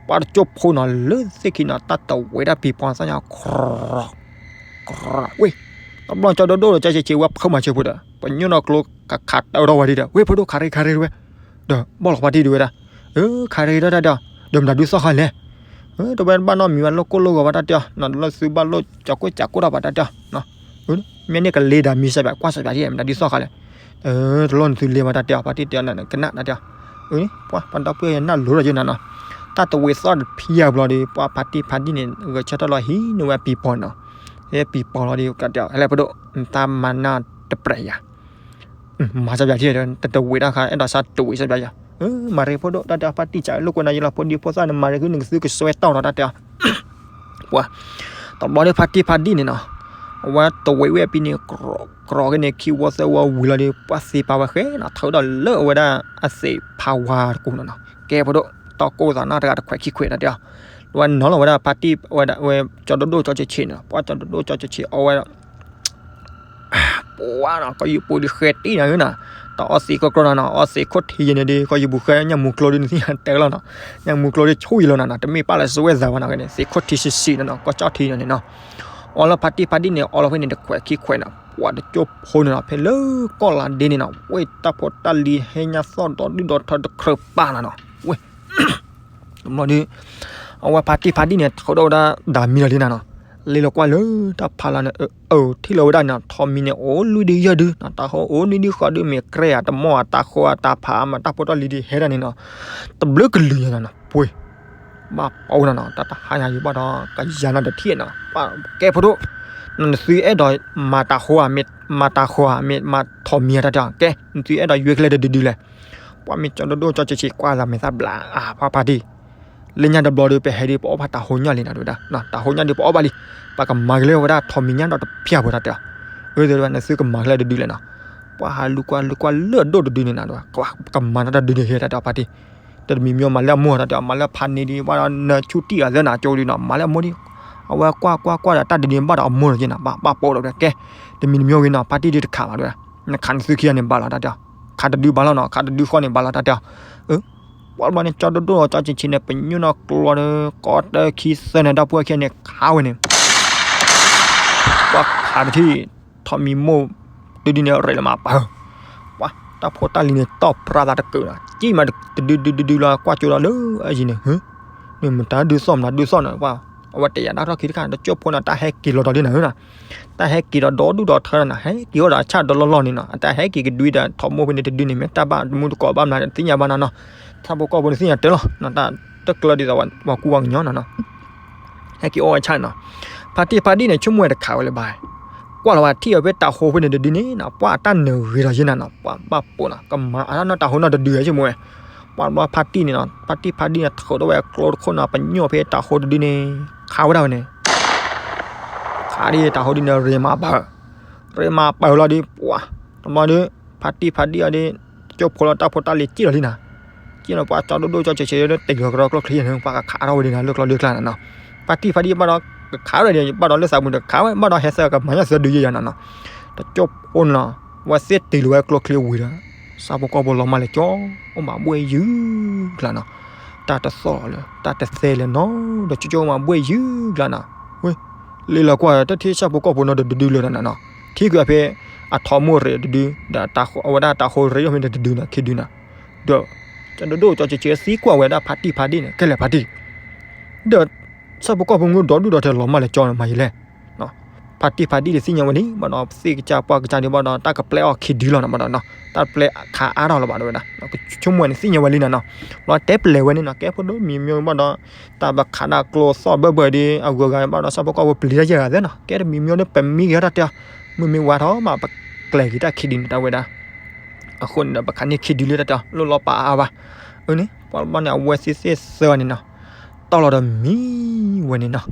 ပှၤတကၠိၢ်ဖိနီၤ လၢသ့ၣ်ခံနီၤ တၢ်တဝဲဒၣ်ပံၤပီၤသၣ်ညါ ကြၢး ကြၢး ဝ့ၢ် တဘျီကၠီဒိၣ်ဒိၣ်ဒီးကၠီဆံးဆံးဝဲဖၢမၤစၢၤဖိဒီး ပညိၣ်နီၢ်ကျိခးခးတၢ်ဒီးဝဲဒၣ်ဒီး ဝ့ၢ်ဖိဒိၣ်ခးရ့ခးရ့ဝဲ ဒီးဘီၣ်လီၤဖါတံၢ်ဒုးဝဲဒၣ် အၢ ခးရ့ဒီးတၢ်ဒီး ဒီးမတၤဒုးသီၣ်ဃာ်လဲၣ် တဝဲဘၣ်နီတမံၤဘၣ်လိၣ်ကိၢ်လိၣ်ဂီၤဘၣ်တၢ်တဲအီၤ နီၤတလိၣ်သုဘၣ်လိၣ်ကၠီကိၢ်ကၠီကိၢ်တၢ်ဘၣ်တၢ်တဲအီၤ မ့ၢ်န့ၣ်ကလ့ဒၣ်မံၤစၢ်ပၠး ကွၢ်စၢ်ပၠးဒ်မတၤဒုးသီၣ်ဃာ်လဲၣ် တလိၣ်နသုလ့ဘၣ်တၢ်တဲအီၤ ဖါတံၢ်တဲအီၤနကနၣ်တၢ်တဲအီၤ ပှၤပှၤဒီပုၢ်ဝဲၢ်နၢ်လိၤဒီးယနၤနီၤ တၢ်တဝ့ၤသီၣ်တဖံးအါဘျီဒီး ပှၤဖါတံၢ်ဖါဒံၣ်န့ၣ် ဂဲၤဆၢထၢၣ်လီၤဟံးန့ၢ်ဝဲအပံၤပီၤနီၤ ဟဲပံၤပီၤလီၤဒီး ကတဲအီၤ ဟဲလဲၣ်ဖိဒိၣ် နတၢ်မၤနၢ်တပြဲးယၤ မၤစၢ်ပၠးထံၣ်ဒီး တတဝ့ၤတၢ်ခါ အဲၣ်ဒိးစၢ်တဝ့ၤစၢ်ပၠးယၤ မၤရ့ဖိဒိၣ် တၢ်တဲအီၤ ဖါတံၢ်စၢ်လိာ်ကွဲနၤယလီၤ ဖိဒံဖိသၣ်န့ၣ် မၤရ့ဃုန့ၣ် ကသုကစွဲတီၢ်လီၤတၢ်တဲအီၤ ပှၤ တဘျီဒီးဖါတံၢ်ဖါဒံၣ်န့ၣ်နီၤ အဝဲတဝ့ၤဝဲအပံၤန့ၣ် ကြၢးက့ၤန့ၣ် ခံဝီသၢဝီဝံၤလီၤဒီး ပှၤသ့ပာ်ဝဲဃဲနီၤ ထုးဒီးလၢအဝဲဒၣ်အသ့ၣ်ဖးဝါတကူနီၤနီၤ ကဲဖိဒိၣ် တီၢ်ကိၢ်သးနၢ်တဂၤတခွဲးခံခွဲးတၢ်တဲအီၤ ဝဲနီၤလီၤဝဲဒၣ်ဖါတံၢ်ဝဲဒၣ်ဝဲ ကၠီဒိၣ်ဒိၣ်ကၠီဆံးဆံးန့ၣ် ပှၤကၠီဒိၣ်ဒိၣ်ကၠီဆံးဆံး အီၣ်ဝဲဒီး ပှၤနီၤ ကယုၢ်ပူၤဒုးဃဲတံၢ်နီၤနီၤ တၢ်အီသံးကီၢ်ကျီနၤနီၤ, အီသံးခိၣ်ထံးယဲန့ၣ်ဒီး ကီၢ်ယဘူၣ်ဃဲညၣ်မူကျိဒီး နသ့ၣ်ညါတဲလီၤနီၤ, ညၣ်မူကျိဒီးဆူၣ်ယံၤလီၤနၤနီၤ, တမ့ၢ်ပၢ်လၢစဝဲၢ်သးဘၣ်နီၤ, ကဲန့ၣ် သံးခိၣ်ထံးဆံးဆံးနီၤနီၤ, ကီၢ်ကၠီၣ်ထံးယဲန့ၣ်နီၤ, အီလၢဖါတံၢ်ဖါဒံၣ်န့ၣ် အီလၢဖဲန့ၣ် တခွဲးခံခွဲးနီၤ, ပှၤတကၠိဖိန့ၣ်နီၤ, ဖဲလၢကီၢ်လါဒ့န့ၣ်နီၤ, ဝဲတၢ်ဖိတၢ်လံၤဟဲညါသီၣ်ဒီဒုၣ်ဒီထၢတကြၢးပာ်လီၤနီၤ, ဝဲ တဘျီဒီး အဝဲဖါတံၢ်ဖါဒံၣ်န့ၣ် ထုးထီၣ်ဝဲဒၣ်ဒၣ်မံလီၤလံနၤနီၤ, လ့လီၤကွၢ်လၢတၢ်ဖးလီၤန့ၣ် အၢ ထံၣ်လီၤဝဲဒၣ်န့ၣ် ထိးမံၤန့ၣ် အိၣ်လွံၢ်ဒုယဲၢ်ဒုနီၤ, တၢ်ဃီအိၣ်နွံဒုဃိးဒု မ့ၢ်ကြဲအတမီၢ်အတၢ်ဃိအတၢ်ဖးအမၤတၢ်ဖိတၢ်လံၤဒုးဟဲဒၣ်န့ၣ်နီၤ, တဘျုးကလုာ်ညါနီၤနီၤ, ပှ့ၤ ဘၣ်ပီနၤနီၤ, တၢ်တဟါညါယဘၣ်ဒီး ကယၤနီၤတထံၣ်နီၤ, ပှၤကဲဖိဒိၣ်, နသုအဲၣ်ဒိးမၤတၢ်ဃိဧါ မ့ၢ်မၤတၢ်ဃိဧါ မ့ၢ်မၤထိးမံၤဧါတၢ်တဲအီၤ, ကဲ နသုအဲၣ်ဒိးယွဲကလဲၤတဒုဒုလဲၣ် ပှၤမ့ၢ်ကၠီဒိၣ်ဒိၣ်ကၠီဆံးဆံးကွၢ်သးမဲာ်သၣ်ဘျးအါ ဖါဖါတံၢ်, လၢညါတဘျီဒီး ပဟဲဒီးပအီၣ်ဘၣ်တၢ်ဟိညၣ်လံနၤဒဝဲဒၣ်, တၢ်ဟိညၣ်ဒီးပအီၣ်ဘၣ်လံ, ပကမၤကလဲၤဝဲဒၣ်ထိးမံၤညၣ်ဒီးတဖၠၣ်ဖိတၢ်တဲအီၤ, အၢ တဲဝဲ နသုကမၤကလဲၤတဒုလဲၣ်နီၤ, ပှၤဟးလူၤကွၢ်လူၤကွၢ်လၢအဒိၣ်တဒုန့ၣ်နၤဒဝဲ, ပကမၤတၢ်တဒုန့ၣ်ဟဲတၢ်တဲအီၤဖါတံၢ်, တမံၤမံၤမၤလၢအမိၢ်တၢ်တဲအီၤ မၤလၢဖါန့ၣ်ဒီး ဘၣ်ဒီးနဆူၣ်တံၢ်အသၢနၤကၠိဒီးနီၤ, မၤလၢအမိၢ်ဒီး, အဝဲကွၢ်ကွၢ်ကွၢ်ဒီးတၢ်တဒုန့ၣ်ဘၣ်ဒီးအမိၢ်လီၤက့နၤ, ဘၣ်ဘၣ်ပိာ်ဒီးကဲ, တမံၤတမံၤဂ့ၤနီၤ ဖါတံၢ်ဒုတခးဘၣ်ဒဝဲ နခးနသုခံဂၤန့ၣ်ဘၣ်လီၤတၢ်တဲအီၤ, ခးတဒုဘၣ်လီၤနီၤ, ခးတဒုဃီန့ၣ်ဘၣ်လီၤတၢ်တဲအီၤ, အၢ, ပှၤဘျီန့ၣ် ကၠီဒိၣ်ဒိၣ်ကၠီဆံးဆံးန့ၣ် ပညိၣ်နီၢ်ကျီဒီး ကီတၢခံသၢန့ၣ် ဒီပုၢ်ဝဲၢ်ခံဂၤန့ၣ် ခးဝဲန့ၣ်, ပှၤခးတထံၣ်, ထိးမံၤမိၢ်တဒုန့ၣ် ရ့းလီၤမးပၢၤ, ပှၤတၢ်ဖိတၢ်လံၤန့ၣ် တီၢ်ပြးသးတကုာ်နီၤ, ကံၣ်မးတဒုဒုဒုဒုလီၤ ကွၢ်ကၠိလီၤလၢအယံၤန့ၣ်, မ့ၢ်မတၤဒုးသီၣ်မတၤဒုးသီၣ်နီၤ, ပှၤ အဝဲတယာ်တၢ်ထီၣ်ခံတခါ တကၠိဖိန့ၣ် တၢ်ဟဲက့ၤလီၤဒီးလံနၤဧၢနီၤ, တၢ်ဟဲက့ၤဒီးဒီဒူၣ်ဒီထၢနၤ, ဟဲက့ၤအိၣ်ဒီးအဆၣ်ဒီလီၢ်လီၢ်န့ၣ်နီၤ, အတၢ်ဟဲက့ၤကဒွံဒီး ထိးမိၢ်ဖဲန့ၣ်တဒုန့ၣ် မ့ၢ်တၢ်ဘၣ်တမူတကိးဘၣ်မနုၤ တသ့ၣ်ညါဘၣ်နီၤနီၤ, ဆၣ်ဖိကီၢ်ဖိန့ၣ်သ့ၣ်ညါတၢ်လီၤ, တၢ်တကျၢၤဒ်သိးပှၤကူပှၤကညီနီၤနီၤ ဟဲက့ၤအိၣ်အဆၣ်နီၤ, ဖါတံၢ်ဖါဒံၣ်န့ၣ် ဆိကမိၣ်ဝဲတခးဝဲလၢၤဘၣ်, ကွၢ်လီၤဝဲထံၣ်အီၤဖဲတၤဟိဖဲန့ၣ်တဒုန့ၣ်နီၤ, ပှၤအတၢ်နၢၤဂ့ၤဒီးယဲနၤနီၤ, ပှၤဘၣ်ပိာ်နီၤ, ကမၤအါထီၣ်နီၢ်တၤဟိနီၢ်တဒုဧါ ဆိကမိၣ်ဝဲ, ပှၤဘျီဖါတံၢ်န့ၣ်နီၤ, ဖါတံၢ်ဖါဒံၣ်န့ၣ် ထုးထီၣ်ဝဲအကျိတခိၣ်နီၤ, ပညိၣ်ဖဲတၤဟိတဒုန့ၣ်, ခးဝဲဒၣ်ဝဲန့ၣ်, ခးဒ်တၤဟိဒုန့ၣ် ရ့းမးပၢၤ, ရ့းမးပၢၤလီၤဒီး ပှၤ, တဘျီဒီး ဖါတံၢ်ဖါဒံၣ်အီၤဒီး ကၠိဖိလီၤတၢ်ဖိတၢ်လံၤစံၣ်လီၤလံနၤ, ကၠိလီၤပှၤကၠီဒိၣ်ဒိၣ်ကၠီဆံးဆံး တ့ၢ်လီၤကဒီးကျိချံန့ၣ် ပှၤကခးထီၣ်ဝဲဒၣ်နၤ လၢကျီလၢကျါနၤနီၤ, ဖါတံၢ်ဖါဒံၣ်ဘၣ်ဒီး ကခးဝဲဒၣ် ဘၣ်ဒီးလၢသးပူၤတခးဝဲ ဘၣ်ဒီးဟဲသၢကမၤညၣ်သၢဒုယဲယၤနၤနီၤ, တကၠိဖိန့ၣ်လီၤ, ဝဲသ့ၣ်တ့ၢ်လီၤဝဲကျိချံဝံၤဒီး ဆၣ်ဖိကီၢ်ဖိလီၤမၢ်လၢကၠီ အိၣ်မးဘှ့ၣ်ယုၢ်ကျါနီၤ, တၢ်တသီၣ်လၢၤ တၢ်တသဲလၢၤနီၤ, ဒီးကၠိကၠိအိၣ်မးဘှ့ၣ်ယုၢ်ကျါနီၤ, ဝဲ လ့လီၤကွၢ် တထံၣ်ဆၣ်ဖိကီၢ်ဖိနီတဒုဒုလၢၤနၤနီၤ, ထံၣ်ကွံာ်အဖဲ အထိးမိၢ်ရ့းတဒု ဒီးအဝဲဒၣ်တၤဟိရ့းအိၣ်မ့ၢ်တဒုနီၤ ခံဒုနီၤ, ဒီး ကၠီဒိၣ်ဒိၣ်ကၠီဆံးဆံးသံကွၢ်ဝဲဒၣ်ဖါတံၢ်ဖါဒံၣ်န့ၣ် ကဲလဲၣ်ဖါတံၢ်, ဒီး ဆၣ်ဖိကီၢ်ဖိမ့ၢ်ဒီဒူၣ်ဒီထၢလီၤမၢ်လၢကၠီန့ၣ် မၤယလဲၣ် ဖါတံၢ်ဖါဒံၣ်တသ့ၣ်ညါဝဲလံ ဘၣ်ဒီးသ့ၣ်ကစၢ်ပှၢ်ကစၢ်ဒုးဘၣ်ဒီး တၢ်ကပျဲအီၣ်ခံဒုလီၤနီၤ ဘၣ်ဒီးနီၤ တၢ်ပျဲခးအါထီၣ်လီၤဘၣ်ဒီးဝဲဒၣ် ကဆိကမိၣ်န့ၣ်သ့ၣ်ညါဝဲလံနၤနီၤ, ဘျီတဲပျဲဝဲန့ၣ်နီၤ ကဲဖိဒိၣ်မံၤမံၤဘၣ်ဒီး တၢ်ဘၣ်ခးဒၣ်ကျိသီၣ်ဘၢဘၢဒီး အဂုၤအဂၤဘၣ်ဒီး ဆၣ်ဖိကီၢ်ဖိပျံၤတၢ်ယဲၢ်ဂၤသ့နီၤ ကဲတမံၤမံၤဒီး ပမံဂ့ၤတၢ်တဲအီၤ မုၢ်မ့ၢ်ဝါထီၣ်မး ပကျဲၤက့ၤတၢ်ခံဒုန့ၣ် တၢ်ဝဲဒၣ် အဃိန့ၣ်ဒီး ပခးန့ၢ်ခံဒုလၢတၢ်တဲအီၤ လိၣ်လီၤပာ်အါဘၣ်, အန့ၣ် ပှၤဘျီန့ၣ် အဝဲသ့ၣ်သ့ၣ်သၢဂၤန့ၣ်နီၤ တီၢ်လီၤဒီးမံဝဲန့ၣ်နီၤ,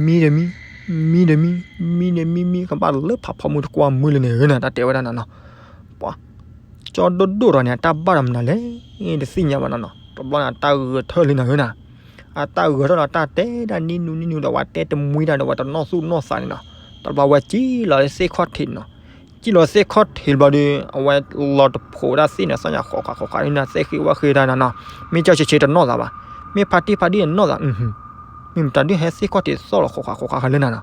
မံဒီးမံ, မံဒီးမံ, မံဒီးမံမံ ကဘၣ်လၢဖးဖီမုၢ်တကွၢ်မုၢ်လၢန့ၣ်ဧၢနီၤ တၢ်တဲဝဲဒၣ်နီၤနီၤ, ပှၤ ကၠီဒိၣ်ဒိၣ်ဒီးန့ၣ် အတၢ်ဘၣ်ဒီးမနုၤလဲၣ် တသ့ၣ်ညါဘၣ်နီၤနီၤ, တဘျီန့ၣ် အတၢ်ဂဲၤထၢၣ်လံနီၤဧၢနီၤ, အတၢ်ဂဲၤထၢၣ်ဒီးတၢ်တဲဒၣ်နံၤနူနံၤနူဒီး ပှၤတဲတမှံတၢ်ဒီး ပှၤတနီၣ်သူၣ်နီၣ်သးန့ၣ်နီၤ, တဘျီဝဲစံၣ်လီၤသ့ၣ်ခီၣ်ထံးနီၤ စံၣ်လီၤသ့ၣ်ခီၣ်ထံးဘျီဒီး အဝဲလီၤတဖိးဝဲဒၣ်သ့ၣ်န့ၣ် သီၣ်ညါဃီးဃးဃီးဃးန့ၣ် သ့ၣ်ဃ့ဝဲဃ့တၢ်နီၤနီၤ, မ့ၢ်ကၠီဆံးဆံးတနီၣ်သးဘၣ်, မ့ၢ်ဖါတံၢ်ဖါဒံၣ်န့ၣ်နီၣ်သး, မ့ၢ်မတၤဒုးဟဲသ့ၣ်ခီၣ်ထံးသီၣ်လီၤဃီးဃးဃီးဃးလၢနၤနီၤ,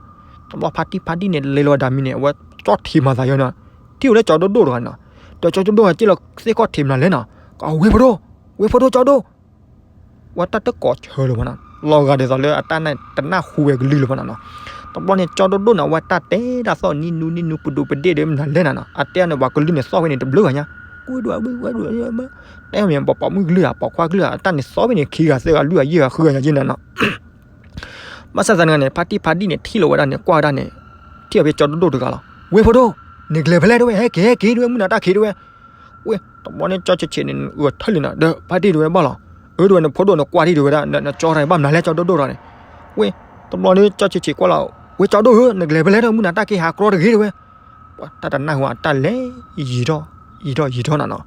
တဘျီဖါတံၢ်ဖါဒံၣ်န့ၣ် လဲၤလီၤဝဲဒၣ်မံန့ၣ် အဝဲကၠီထံးမၤသးယီၤနီၤ, ထံၣ်ဝဲလၢကၠီဒိၣ်ဒိၣ်တဂၤနီၤ, ဒီးကၠီဒိၣ်ဒိၣ်ဟဲစံၣ်လီၤသ့ၣ်ခီၣ်ထံးမနုၤလဲၣ်နီၤ, ကဝ့ၢ်ဖိဒိၣ်, ဝ့ၢ်ဖိဒိၣ်ကၠီဒိၣ် ဝဲတၢ်တကိးဆၢလၢၤဘၣ်နီၤ, လီၤဂာ်ဒ်သိးလၢအတၢ်တနၢ်ဟူဝဲကလုၢ်လၢၤဘၣ်နီၤနီၤ, တဘျီန့ၣ် ကၠီဒိၣ်ဒိၣ်န့ၣ် အဝဲတၢ်တဲဒၣ်သီၣ်နံၤနူနံၤနူ ပဒိၣ်ပဒ့ၣ်ဒီးမနုၤလဲၣ်နီၤနီၤ, အတဲအီၤန့ၣ် ပှၤကလုၢ်န့ၣ်သီၣ်ဖဲန့ၣ်တဘျုးဂၤညါ, ကွၢ်ဒိၣ်ဝဲဝဲဒိၣ်, တဲမ့ၢ်ပှၤပိာ်မုၣ်ကလုၢ်ဧါ ပိာ်ခွါကလုၢ်ဧါ အတၢ်န့ၣ်သီၣ်ဖဲန့ၣ် ခံဂၤသၢဂၤလွံၢ်ဂၤယဲၢ်ဂၤဃုဂၤညါက့နီၤနီၤ ဘၣ်ဆၣ်သနာ်က့န့ၣ် ဖါတံၢ်ဖါဒံၣ်န့ၣ် ထံၣ်လီၤဝဲဒၣ်န့ၣ် ကွၢ်ဝဲဒၣ်န့ၣ် ထံၣ်အီၤဖဲကၠီဒိၣ်ဒိၣ်တဂၤလီၤ, ဝ့ၢ်ဖိဒိၣ်, နကလဲၤဖဲလဲၣ်တဝဲ ဟဲက့ၤဟဲက့ၤတဝဲ မုၢ်နၤတၢ်ခံးတဝဲ ဝ့ၢ် တဘျီန့ၣ် ကၠီဆံးဆံးန့ၣ် ဂဲၤထၢၣ်လံနီၤ ဒီး ဖါတံၢ်တဝဲဘၣ်လီၤ, အၢတဝဲ နဖိဒိၣ်နကွၢ်တံၢ်တဝဲဒၣ် နကၠီတၢ်ဘၣ်မနုၤလဲၣ် ကၠီဒိၣ်ဒိၣ်တဂၤန့ၣ်, ဝ့ၢ် တဘျီန့ၣ် ကၠီဆံးဆံးကွၢ်လီၤ, ဝ့ၢ်ကၠီဒိၣ်ဧၢ နကလဲၤဖဲလဲၣ်တဝဲ မုၢ်နၤတၢ်ခံးဟးကြီတဂ့ၤတဝဲ, ပှၤတၢ်တနၢ်ဟူအတၢ်လဲၤ ယံာ်ထီၣ် ယံာ်ထီၣ်ယံာ်ထီၣ်နီၤနီၤ,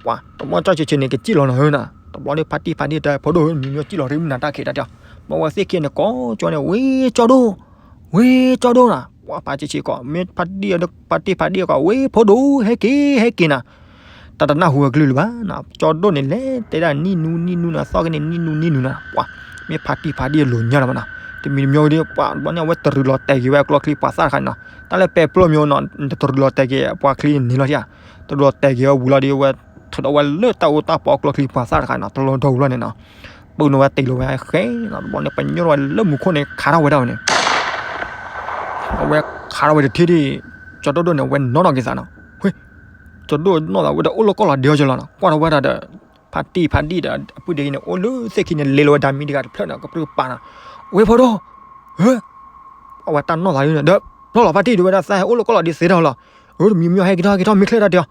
ပှၤ တဘျီကၠီဆံးဆံးန့ၣ် ကစံၣ်လီၤနီၤဧၢနီၤ, တဘျီန့ၣ် ဖါတံၢ်ဖါဒံၣ်တဝဲ ဖိဒိၣ်ဧၢ မံၤမံၤကစံၣ်လီၤတဂ့ၤ မုၢ်နၤတၢ်ခံးတၢ်တဲအီၤ, ဘၣ်ဝဲသ့ၣ်ခံန့ၣ် ကိးကၠီန့ၣ် ဝ့ၢ်ကၠီဒိၣ် ဝ့ၢ်ကၠီဒိၣ်နီၤ, ပှၤဖါဆံးဆံးကိး မ့ၢ်ဖါတံၢ် ဖါတံၢ်ဖါဒံၣ်ကိး ဝ့ၢ်ဖိဒိၣ် ဟဲက့ၤ ဟဲက့ၤနီၤ, တၢ်တနၢ်ဟူအကလုၢ်လၢၤဘၣ်နီၤ. ကၠီဒိၣ်န့ၣ် လဲၤတဲဒၣ်နံၣ်နူနံၣ်နူနီၤ, သီၣ်က့န့ၣ် နံၣ်နူနံၣ်နူနီၤ, ပှၤ မ့ၢ်ဖါတံၢ်ဖါဒံၣ်အလိၤညါလီၤဘၣ်နီၤ. တမံၤတမံၤဒ် ပှၤဘျီန့ၣ် အဝဲတရူးလီၤတဲာ်က့ၤဝဲအကျီချံပှၤသၣ်တခါနီၤ. တၢ်လၢပဲာ်ပျိမ့ၢ်နီၤ တရူးလီၤတဲာ်က့ၤပှၤချံန့ၣ်လီၤဧါ. တရူးလီၤတဲာ်က့ၤဝဲဝံၤလီၤဒီး အဝဲထုးဒီးဝဲလၢတၢ်အိၣ်တၢ်ပီအကျီချံပှၤသၣ်တခါနီၤ, တလီၤဒီဝံၤလီၤန့ၣ်နီၤ. ပူၤန့ၣ်ဝဲတ့ၢ်လီၤဝဲဃဲနီၤ, တဘျီန့ၣ် ပညိၣ်ထီၣ်ဝဲလၢမူခိၣ်န့ၣ် ခးထီၣ်ဝဲဒၣ်ဝဲန့ၣ် အဝဲခးထီၣ်ဝဲတထံၣ်ဒံး ကၠီဒိၣ်ဒိၣ်န့ၣ် အဝဲနီၣ်ထီၣ်က့ၤသးနီၤ. ဝ့ၢ် ကၠီဒိၣ်နီၣ်သးဝဲဒီး အိၣ်လၢကီၢ်လီၤဒ့အီၤကၠီလီၤနီၤ. ကွၢ်ထီၣ်ဝဲဒၣ်ဒီး ဖါတံၢ်ဖါဒံၣ်ဒီး အပုၢ်ဒ့က့ၤန့ၣ် အိၣ်လၢသ့ၣ်ခံန့ၣ် လဲၤလီၤဝဲဒၣ်မံတဂၤတဖျၢၣ်နီၤ, ကပြုၢ်ကပၤနီၤ. ဝ့ၢ်ဖိဒိၣ် ဟၢ အဝဲတၢ်နီၣ်သးလံန့ၣ်ဒီး နီၣ်လီၤဖါတံၢ်တဲဝဲဒၣ် သးဟဲအိၣ်လၢကီၢ်လီၤဒ့သ့ထီၣ်လီၤ. အၢ တမံၤမံၤဟဲက့ၤထီၣ်က့ၤထီၣ်မ့ၢ်ချ့တၢ်တဲအီၤ.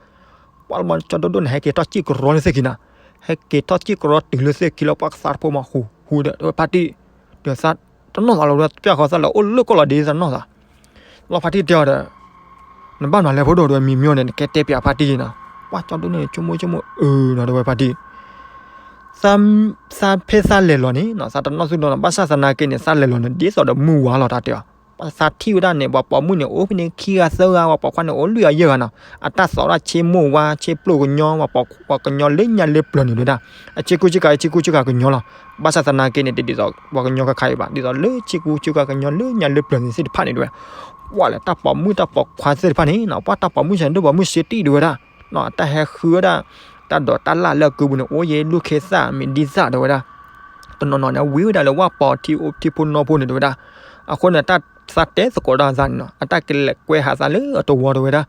ပှၤလၢမၤကၠီဒိၣ်ဒိၣ်န့ၣ် ဟဲက့ၤထီၣ်စံၣ်ကရီလၢသ့ၣ်ခံနီၤ. ဟဲက့ၤထီၣ်စံၣ်ကရီတုၤလၢသ့ၣ်ခံလၢ ပှၤကသါတဖိမးဟူးဟူးဒီး ဖါတံၢ် ဒီးသးတနီၣ်သးလီၤဝဲ ပျၢ်ဃီသးလၢအိၣ်လၢကီၢ်လီၤဒ့သးနီၣ်သး လီၤဖါတံၢ်တဲအီၤဒီး နဘၣ်မနုၤလဲၣ်ဖိဒိၣ်တဲဝဲ မံၤမံၤန့ၣ် နကဲတဲပၠးဖါတံၢ်နီၤ. ပှၤကၠီဒိၣ်န့ၣ် ဆိကမိၣ်ဆိကမိၣ် အၢနီၤ တဲဝဲဖါတံၢ် သးဖဲသးလဲၤလီၤန့ၣ်နီၤ သးတနီၣ်သူၣ်နီၤနီၤ ဘၣ်ဆၣ်သနာ်က့န့ၣ် သးလဲၤလီၤန့ၣ် ဒ်သိးဒီးမုၢ်ဝါလီၤတၢ်တဲအီၤ. သးထံၣ်ဝဲဒၣ်န့ၣ် ပှၤပိာ်မုၣ်န့ၣ် အိၣ်ဖဲန့ၣ်ခံဂၤသၢဂၤ ပှၤပိာ်ခွါန့ၣ် အိၣ်လွံၢ်ဂၤယဲၢ်ဂၤနီၤ. အတၢ်သိးဒၣ်ဆ့မိၢ်ဝါ ဆ့ပျိၢ်ကညီ ပှၤကညီလၢညါလၢပျၢၤန့ၣ်တဲဝဲဒၣ်. အဆ့ကူဆ့ကၤ ဆ့ကူဆ့ကၤကညီလီၤ. ဘၣ်ဆၣ်သနာ်က့န့ၣ် တဒ်သိးပှၤကညီခါခါအံၤဘၣ် ဒ်သိးလၢဆ့ကူဆ့ကၤကညီလၢညါလၢပျၢၤန့ၣ်သ့ၣ်တဖၣ်န့ၣ်တဲဝဲ ပှၤလၢတၢ်ပိာ်မုၣ်တၢ်ပိာ်ခွါသ့ၣ်တဖၣ်န့ၣ်နီၤ ပှၤတၢ်ပိာ်မုၣ်ဆဲးဒိၣ်ပိာ်မုၣ်စ့တံၢ်တဲဝဲဒၣ်နီၤ တၢ်ဟဲဃုဝဲဒၣ် တၢ်ဒိးတၢ်လၣ်လၢအကုပူၤန့ၣ် အိၣ်ယဲလူၢ်ခ့သၣ်မ့ၢ်ဒ်သၣ်တဲဝဲဒၣ်. တနီၤနီၤန့ၣ် ဝံၤဝဲဒၣ်လၢဝၣ်ပီၤထံဖိထံဖိနီဖိန့ၣ်တဲဝဲဒၣ်. အဃိန့ၣ် တၢ်သးတဲသကိးတၢ်သးန့ၣ်နီၤ အတၢ်ကလဲၤကွဲဟးသးလၢအတဝီတဲဝဲဒၣ်.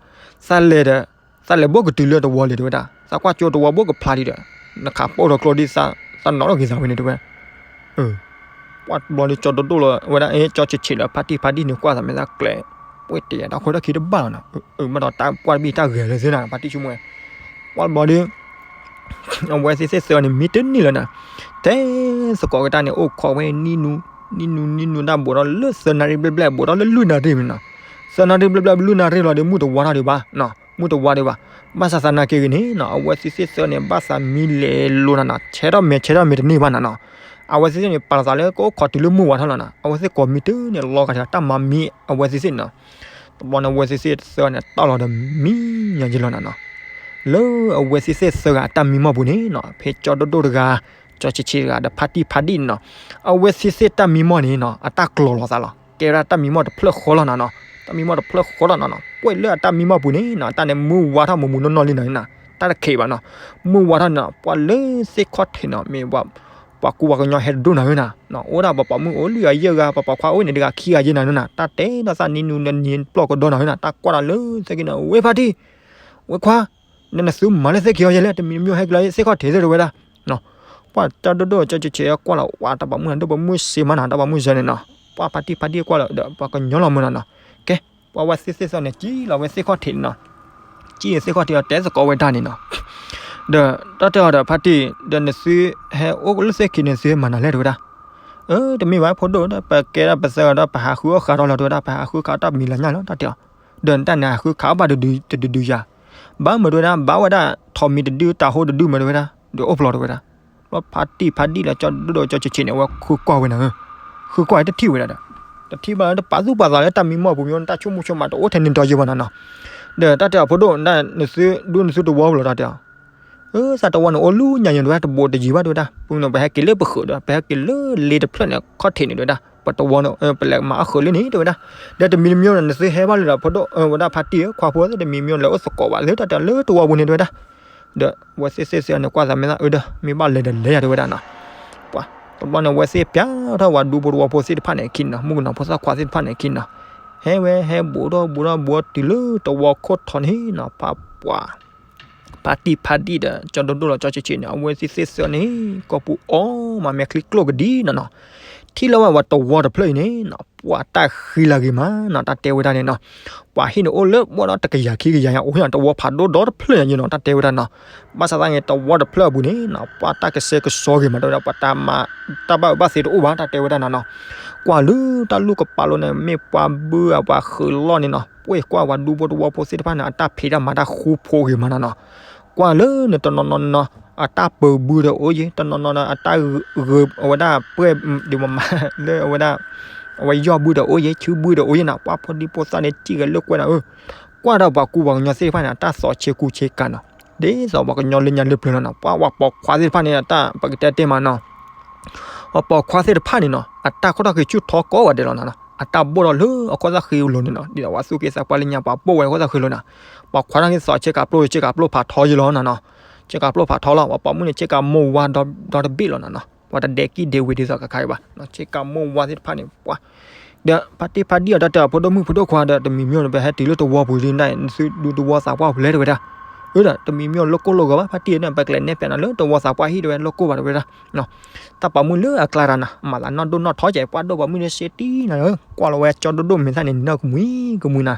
သးလဲၤဒီး သးလဲၤဘိၣ်ကတုၤလၢတဝီလံတဲဝဲဒၣ်. သးကွၢ်ကၠိတဝီဘိၣ်ကဖျါလံဒီး နခးပိၢ်ဒီးကျိဒ်သး သးနီၣ်ထီၣ်က့ၤသးဝဲန့ၣ်တဲဝဲ ပှၤတဘျီလၢကၠီဒိၣ်ဒိၣ်လီၤဝဲဒၣ် ကၠီဆံးဆံးလီၤ ဖါတံၢ်ဖါဒံၣ်န့ၣ် ကွၢ်သးမဲာ်သးကျဲ ပှ့ၤတယၤတၢ်ခွဲးတၢ်ခံတဘၣ်လီၤနီၤ. ဘၣ်ဒီးတၢ်ကွၢ်တဘံၣ်တၢ်ဂဲၤလၢၤသ့နီၤ ဖါတံၢ်ဆိကမိၣ်ဝဲ ပှၤတဘျီဒီး အဝဲသ့ၣ်သ့ၣ်သၢန့ၣ် မံတန့ၢ်လၢၤနီၤ. တဲသကိးက့ၤတၢ်န့ၣ် အိၣ်ခိးဝဲနံၣ်နူ နံၣ်နူ နံၣ်နူတၢ်ဘူးထီၣ်လၢသၢနၣ်ရံၣ်ဘျဲၣ်ဘျဲၣ် ဘူးထီၣ်လၢလွံၢ်နၣ်ရံၣ်မ့ၢ်နီၤ. သၢနၣ်ရံၣ်ဘျဲၣ်ဘျဲၣ် လွံၢ်နၣ်ရံၣ်လီၤဒီး မုၢ်တဝါထီၣ်ဒံးဘၣ် မုၢ်တဝါဒံးဘၣ်. ဘၣ်ဆၣ်သနာ်က့ဂ့ၤန့ၣ်နီၤ အဝဲသ့ၣ်သ့ၣ်သၢန့ၣ် ဘၣ်သးမံလဲၤလိာ်နၤနီၤ ဆဲးထီၣ်မဲာ်ဆဲးထီၣ်မဲာ်တန့ၢ်ဘၣ်နၤနီၤ. အဝဲသ့ၣ်သ့ၣ်န့ၣ် ပာ်လီၤသးလၢကအိၣ်ခိးတုၤလၢမုၢ်ဝါထီၣ်လီၤနီၤ. အဝဲသ့ၣ်ကိးမံတန့ၢ်လီၤဂာ်ဒီး တၢ်မၤမံအဝဲသ့ၣ်သ့ၣ်န့ၣ်နီၤ. တဘျီန့ၣ် အဝဲသ့ၣ်သ့ၣ်သၢန့ၣ် တၢ်လီၤဒီးမံညီယ့လီၤနၤနီၤ. လၢအဝဲသ့ၣ်သ့ၣ်သၢဂၤအတၢ်မံမီၢ်ပူၤန့ၣ်နီၤ ဖဲကၠီဒိၣ်ဒိၣ်တဂၤ ကၠီဆံးဆံးတဂၤဒီး ဖါတံၢ်ဖါဒံၣ်န့ၣ်နီၤ အဝဲသ့ၣ်သ့ၣ်တၢ်မံမီၢ်န့ၣ်နီၤ အတၢ်ကျိၤလီၤသးလီၤ. ကဲဝဲဒၣ်တၢ်မံမီၢ်တဖျၢၣ်ဃီလီၤနၤနီၤ. တၢ်မံမီၢ်တဖျၢၣ်ဃီလီၤနၤနီၤ. ပှဲၤလၢအတၢ်မံမီၢ်ပူၤန့ၣ်နီၤ အတၢ်န့ၣ်မုၢ်ဝါထီၣ်မူးမူးနီၢ်နီၢ်လံနၤနီၤ. တၢ်တခဲးဘၣ်နီၤ. မုၢ်ဝါထီၣ်န့ၣ်နီၤ ပှၤလၢသ့ၣ်ခီၣ်ထံးန့ၣ် မ့ၢ် ပှၤကူပှၤကညီဟဲတဒိၣ်နၤဧၢနၤ. အိၣ်ဒၣ်ပှၤပိာ်မုၣ်အိၣ်လွံၢ်ဂၤယဲၢ်ဂၤ ပှၤပိာ်ခွါအိၣ်န့ၣ်တဂၤခံဂၤယဲၢ်နၤဧၢနၤ. တၢ်တဲဒီးသးနံၤနူနံၤပျီၢ်ကဒီနၤဧၢနၤ. တၢ်ကွၢ်ဒီးလၢသ့ၣ်က့ၤန့ၣ် ဝဲဖါတံၢ် ဝဲခွါ နနသုမၤလၢသ့ၣ်က့ၤအီၤယဲၢ်လဲၣ် တမံၤမံၤဟဲက့ၤလီၤသ့ၣ်ခီၣ်ထံးသ့ၣ်တဲဝဲဒၣ်. ပှၤကၠီဒိၣ်ဒိၣ်ကၠီဆံးဆံးကွၢ်လီၤ ဝဲတၢ်ပိာ်မုၣ်န့ၣ် ဒိၣ်ပိာ်မုၣ်စ့မးနၤ တၢ်ပိာ်မုၣ်စ့န့ၣ်နီၤ. ပှၤဖါတံၢ်ဖါဒံၣ်ကွၢ်လီၤဒီး ပှၤကညီလီၤမုၢ်နၤနီၤ. ကဲ ပှၤဝဲသ့ၣ်သ့ၣ်သၢန့ၣ် ကံၣ်လီၤဝဲသ့ၣ်ခီၣ်ထံးန့ၣ်နီၤ. ကံၣ်သ့ၣ်ခီၣ်ထံးအီၤတဲသကိးဝဲတၢ်န့ၣ်နီၤ. ဒီးတၢ်တဲအီၤဒီးဖါတံၢ် ဒီးနသုဟဲအိၣ်လၢသ့ၣ်ခံန့ၣ် နသုဟဲမၤနၤလဲၣ်တဲဝဲဒၣ်. အၢ တမ့ၢ်ဘၣ်ဖိဒိၣ် ပကဲဒၣ်ပသၢဂၤဒီး ပဟးဃုအီၣ်ဃးထီၣ်လီၤတဲဝဲဒၣ် ပဟးဃုခးအီၣ်တၢ်မံၤလၢညါလီၤ တၢ်တဲအီၤ. ဒီးနတၢ်န့ၣ် ဟးဃုခးအီၣ်ဘၣ်တဒုတဒုယၤ ဘၣ်မနုၤတဲဝဲဒၣ် ဘၣ်ဝဲဒၣ်ထိးမံၤတဒု တၤဟိတဒုမ့ၢ်တဲဝဲဒၣ် ဒီးအိၣ်ဖျိးတဲဝဲဒၣ်. ဘၣ်ဖါတံၢ်ဖါဒံၣ်ဒီးကၠီဒိၣ်ဒိၣ်ကၠီဆံးဆံးန့ၣ် အဝဲဃုကွၢ်ဝဲနၤဧၢ. ဃုကွၢ်တထံၣ်ဝဲဒၣ်ဒီး တထံၣ်ဘၣ်လၢတပာ်သူၣ်ပာ်သးလၢတၢ်မံမီၢ်ပူၤ မ့ၢ်တၢ်ဆိကမိၣ်ဆိကမးတအိၣ်ထဲန့ၣ်ဒီးယံၤဘၣ်နၤနီၤ. ဒီးတၢ်တဲအီၤဖိဒိၣ် နသုဒူနသုတဝီဖျိးတၢ်တဲအီၤ အၢ သးတဝီန့ၣ်အိၣ်လၢညါယံၤတဲဝဲဒၣ် တဘူးတယံၤဘၣ်တဲဝဲဒၣ် ပူၤန့ၣ် ပဟဲက့ၤလၢပဃုာ်ဒီး ပဟဲက့ၤလၢလ့တဖျၢၣ်န့ၣ် ခီၣ်ထံးန့ၣ်တဲဝဲဒၣ် ပတဝီန့ၣ် ပလဲၤမၤအဃုာ်လၢန့ၣ်တဲဝဲဒၣ်. ဒီးတမံၤတမံၤန့ၣ် နသုဟဲဘၣ်လၢဒီးဖိဒိၣ် ဝဲဒၣ်ဖါတံၢ်ဧၢ ခွါဖိသ့ၣ်တမံၤမံၤလဲၤအိၣ်သကိးဘၣ်လၢတၢ်တဲလၢတဝီပူၤန့ၣ်တဲဝဲဒၣ်. ဒီးဝဲသ့ၣ်သ့ၣ်သၢန့ၣ် ကွၢ်သးမဲာ်သးအၢဒီး မ့ၢ်ဘၣ်လဲၤဒီးလဲၤယၤတဲဝဲဒၣ်နီၤ. ပှၤတဘျီန့ၣ် ဝဲသ့ၣ်ပျးထီၣ်ဝဲဒူဖိတဝီဖိသ့ၣ်တဖၣ်န့ၣ်အခံနီၤ မုၣ်ကနီၤဖိသၣ်ခွါသ့ၣ်တဖၣ်န့ၣ်အခံနီၤ. ဟဲဝဲဟဲဘူးထီၣ်ဘူးထီၣ်ဘူးထီၣ်တုၤလၢတဝီခိၣ်ထီန့ၣ်နီၤ ဖါပှၤ ဖါတံၢ်ဖါဒံၣ်ဒီး ကၠီဒိၣ်ဒိၣ်လီၤကၠီဆံးဆံးန့ၣ် အဝဲသ့ၣ်သ့ၣ်သၢန့ၣ် ကိာ်ပူၤအီၣ်မးမဲာ်ချံကျိၣ်ကဒံနီၤနီၤ. ထံၣ်လီၤဝဲပှၤတဝီတဖျၢၣ်အံၤန့ၣ်နီၤ ပှၤတၢ်ဃံလၤဂ့ၤမးနီၤ တၢ်တဲဝဲဒၣ်န့ၣ်နီၤ. ပှၤဟံၣ်န့ၣ်အိၣ်လၢဘၣ်ဒီးတကယၤခံကယၤညါ အိၣ်ဟံၣ်နီၤ တဝီဖးဒိၣ်ဒီတဖျၢၣ်ညါယံၤနီၤ တၢ်တဲဝဲဒၣ်နီၤ. ဘၣ်ဆၣ်သနာ်က့ တဝီတဖျၢၣ်အပူၤန့ၣ်နီၤ ပှၤတၢ်ကဆှဲကဆှီဂ့ၤမးတဲဝဲဒၣ် ပှၤတၢ်မၤ တၢ်ဘၣ်အၢဘၣ်သီတအိၣ်ဘၣ် တၢ်တဲဝဲဒၣ်နီၤနီၤ. ကွၢ်လၢတၢ်လူၢ်ကပၤလိန့ၣ် မ့ၢ်ပှၤဘုအပှၤဃုာ်လီၢ်န့ၣ်နီၤ ပှ့ၤကွၢ်ဝဲဒူဖိတဝီဖိသ့ၣ်တဖၣ်န့ၣ် အတၢ်ဖံးတၢ်မၤတၢ်ဃူဖိဂ့ၤမးနီၤနီၤ. ကွၢ်လၢန့ၣ်တနီၤနီၤနီၤ အတၢ်ပၢၤဘုဒီးအိၣ်ယဲ တနီၤနီၤနီၤ အတၢ်ဂုာ်အဝဲဒၣ်ပှဲၤဒ်မးမးလၢအဝဲဒၣ် အဝဲယီၢ်ဘုဒီးအိၣ်ယဲ ဆူဘုဒီးအိၣ်ယဲနီၤ ပှၤဖိဒံဖိသၣ်န့ၣ် စံၣ်ဂဲၤလိာ်ကွဲနီၤဧၢ. ကွၢ်ဒီးပှၤကူပှၤကညီသ့ၣ်တဖၣ်န့ၣ် အတၢ်သိးဆ့ကူဆ့ကၤနီၤ ဒ်သိးပှၤကညီလၢညါလၢပျၢၤလီၤနီၤ. ပှၤ ပှၤပိာ်ခွါသ့ၣ်တဖၣ်န့ၣ် အတၢ် ပကတဲတဲမးနီၤ, ပှၤပိာ်ခွါသ့ၣ်တဖၣ်န့ၣ်နီၤ အတၢ်ကီတၢ်ဃ့ဆူၣ်ထီကိးဂၤဒဲးလီၤနီၤ. အတၢ်ဘိၣ်ဒီးလၢအခီၣ်သၣ်ဃ့လိၤန့ၣ်နီၤ, ဒ်သိးပှၤသူၣ်က့သးပှၢ်လၢညါ ပှၤဘိၣ်ဝဲအခီၣ်သၣ်ဃ့လိၤနီၤ. ပှၤခွါတၢ်န့ၣ်သိးဆ့ကၤပျိ ဆ့ကၤပျိဖးထီယံၤလီၤနီၤနီၤ. ဆ့ကၤပျိဖးထီလီၤ. ပှၤပိာ်မုၣ်န့ၣ် ဆ့ကၤမိၢ်ဝါဒီတဘ့ၣ်လီၤနီၤနီၤ. ပှၤတဒဲးကံၣ်ဒဲးဝ့ၤဒ်သိးကခါအံၤဘၣ်, ဆ့ကၤမိၢ်ဝါသ့ၣ်တဖၣ်န့ၣ် ပှၤ ဒီးဖါတံၢ်ဖါဒံၣ်အီၤ တၢ်တဲအီၤ ဖိဒိၣ်မုၣ်ဖိဒိၣ်ခွါဒီး တမံၤမံၤဒီး ပဟဲတုၤလၢတဝီပူၤဒ်န့ၣ် နသုဒူတဝီသးပှၢ်ပူၤလဲၣ် တဲဝဲဒၣ်. အၢ ဒီးတမံၤမံၤအီၤ လိၣ်ကိၢ်လိၣ်ဂီၤဘၣ် ဖါတံၢ်န့ၣ် ပကလဲၤနဲၣ်ပၠးနၤလၢတဝီသးပှၢ်ဟံၣ် တဲဝဲ လိၣ်ကိၢ်ဘၣ် တဲဝဲဒၣ်. တၢ်ပိာ်မုၣ်လၢအကျါတဂၤနီၤ အမၤသးနီၢ်ဒိၣ်နီၢ်ထီကဲး ပှၢ်ဒိၣ်ပိာ်မုၣ်န့ၣ် စ့တံၢ်နၤဧၢ, ကွၢ်လီၤဝဲကၠီဒိၣ်ဒိၣ်မ့ၢ်သၣ်န့ၣ် နံၤနီၢ်ကမှံကမှံနၤ.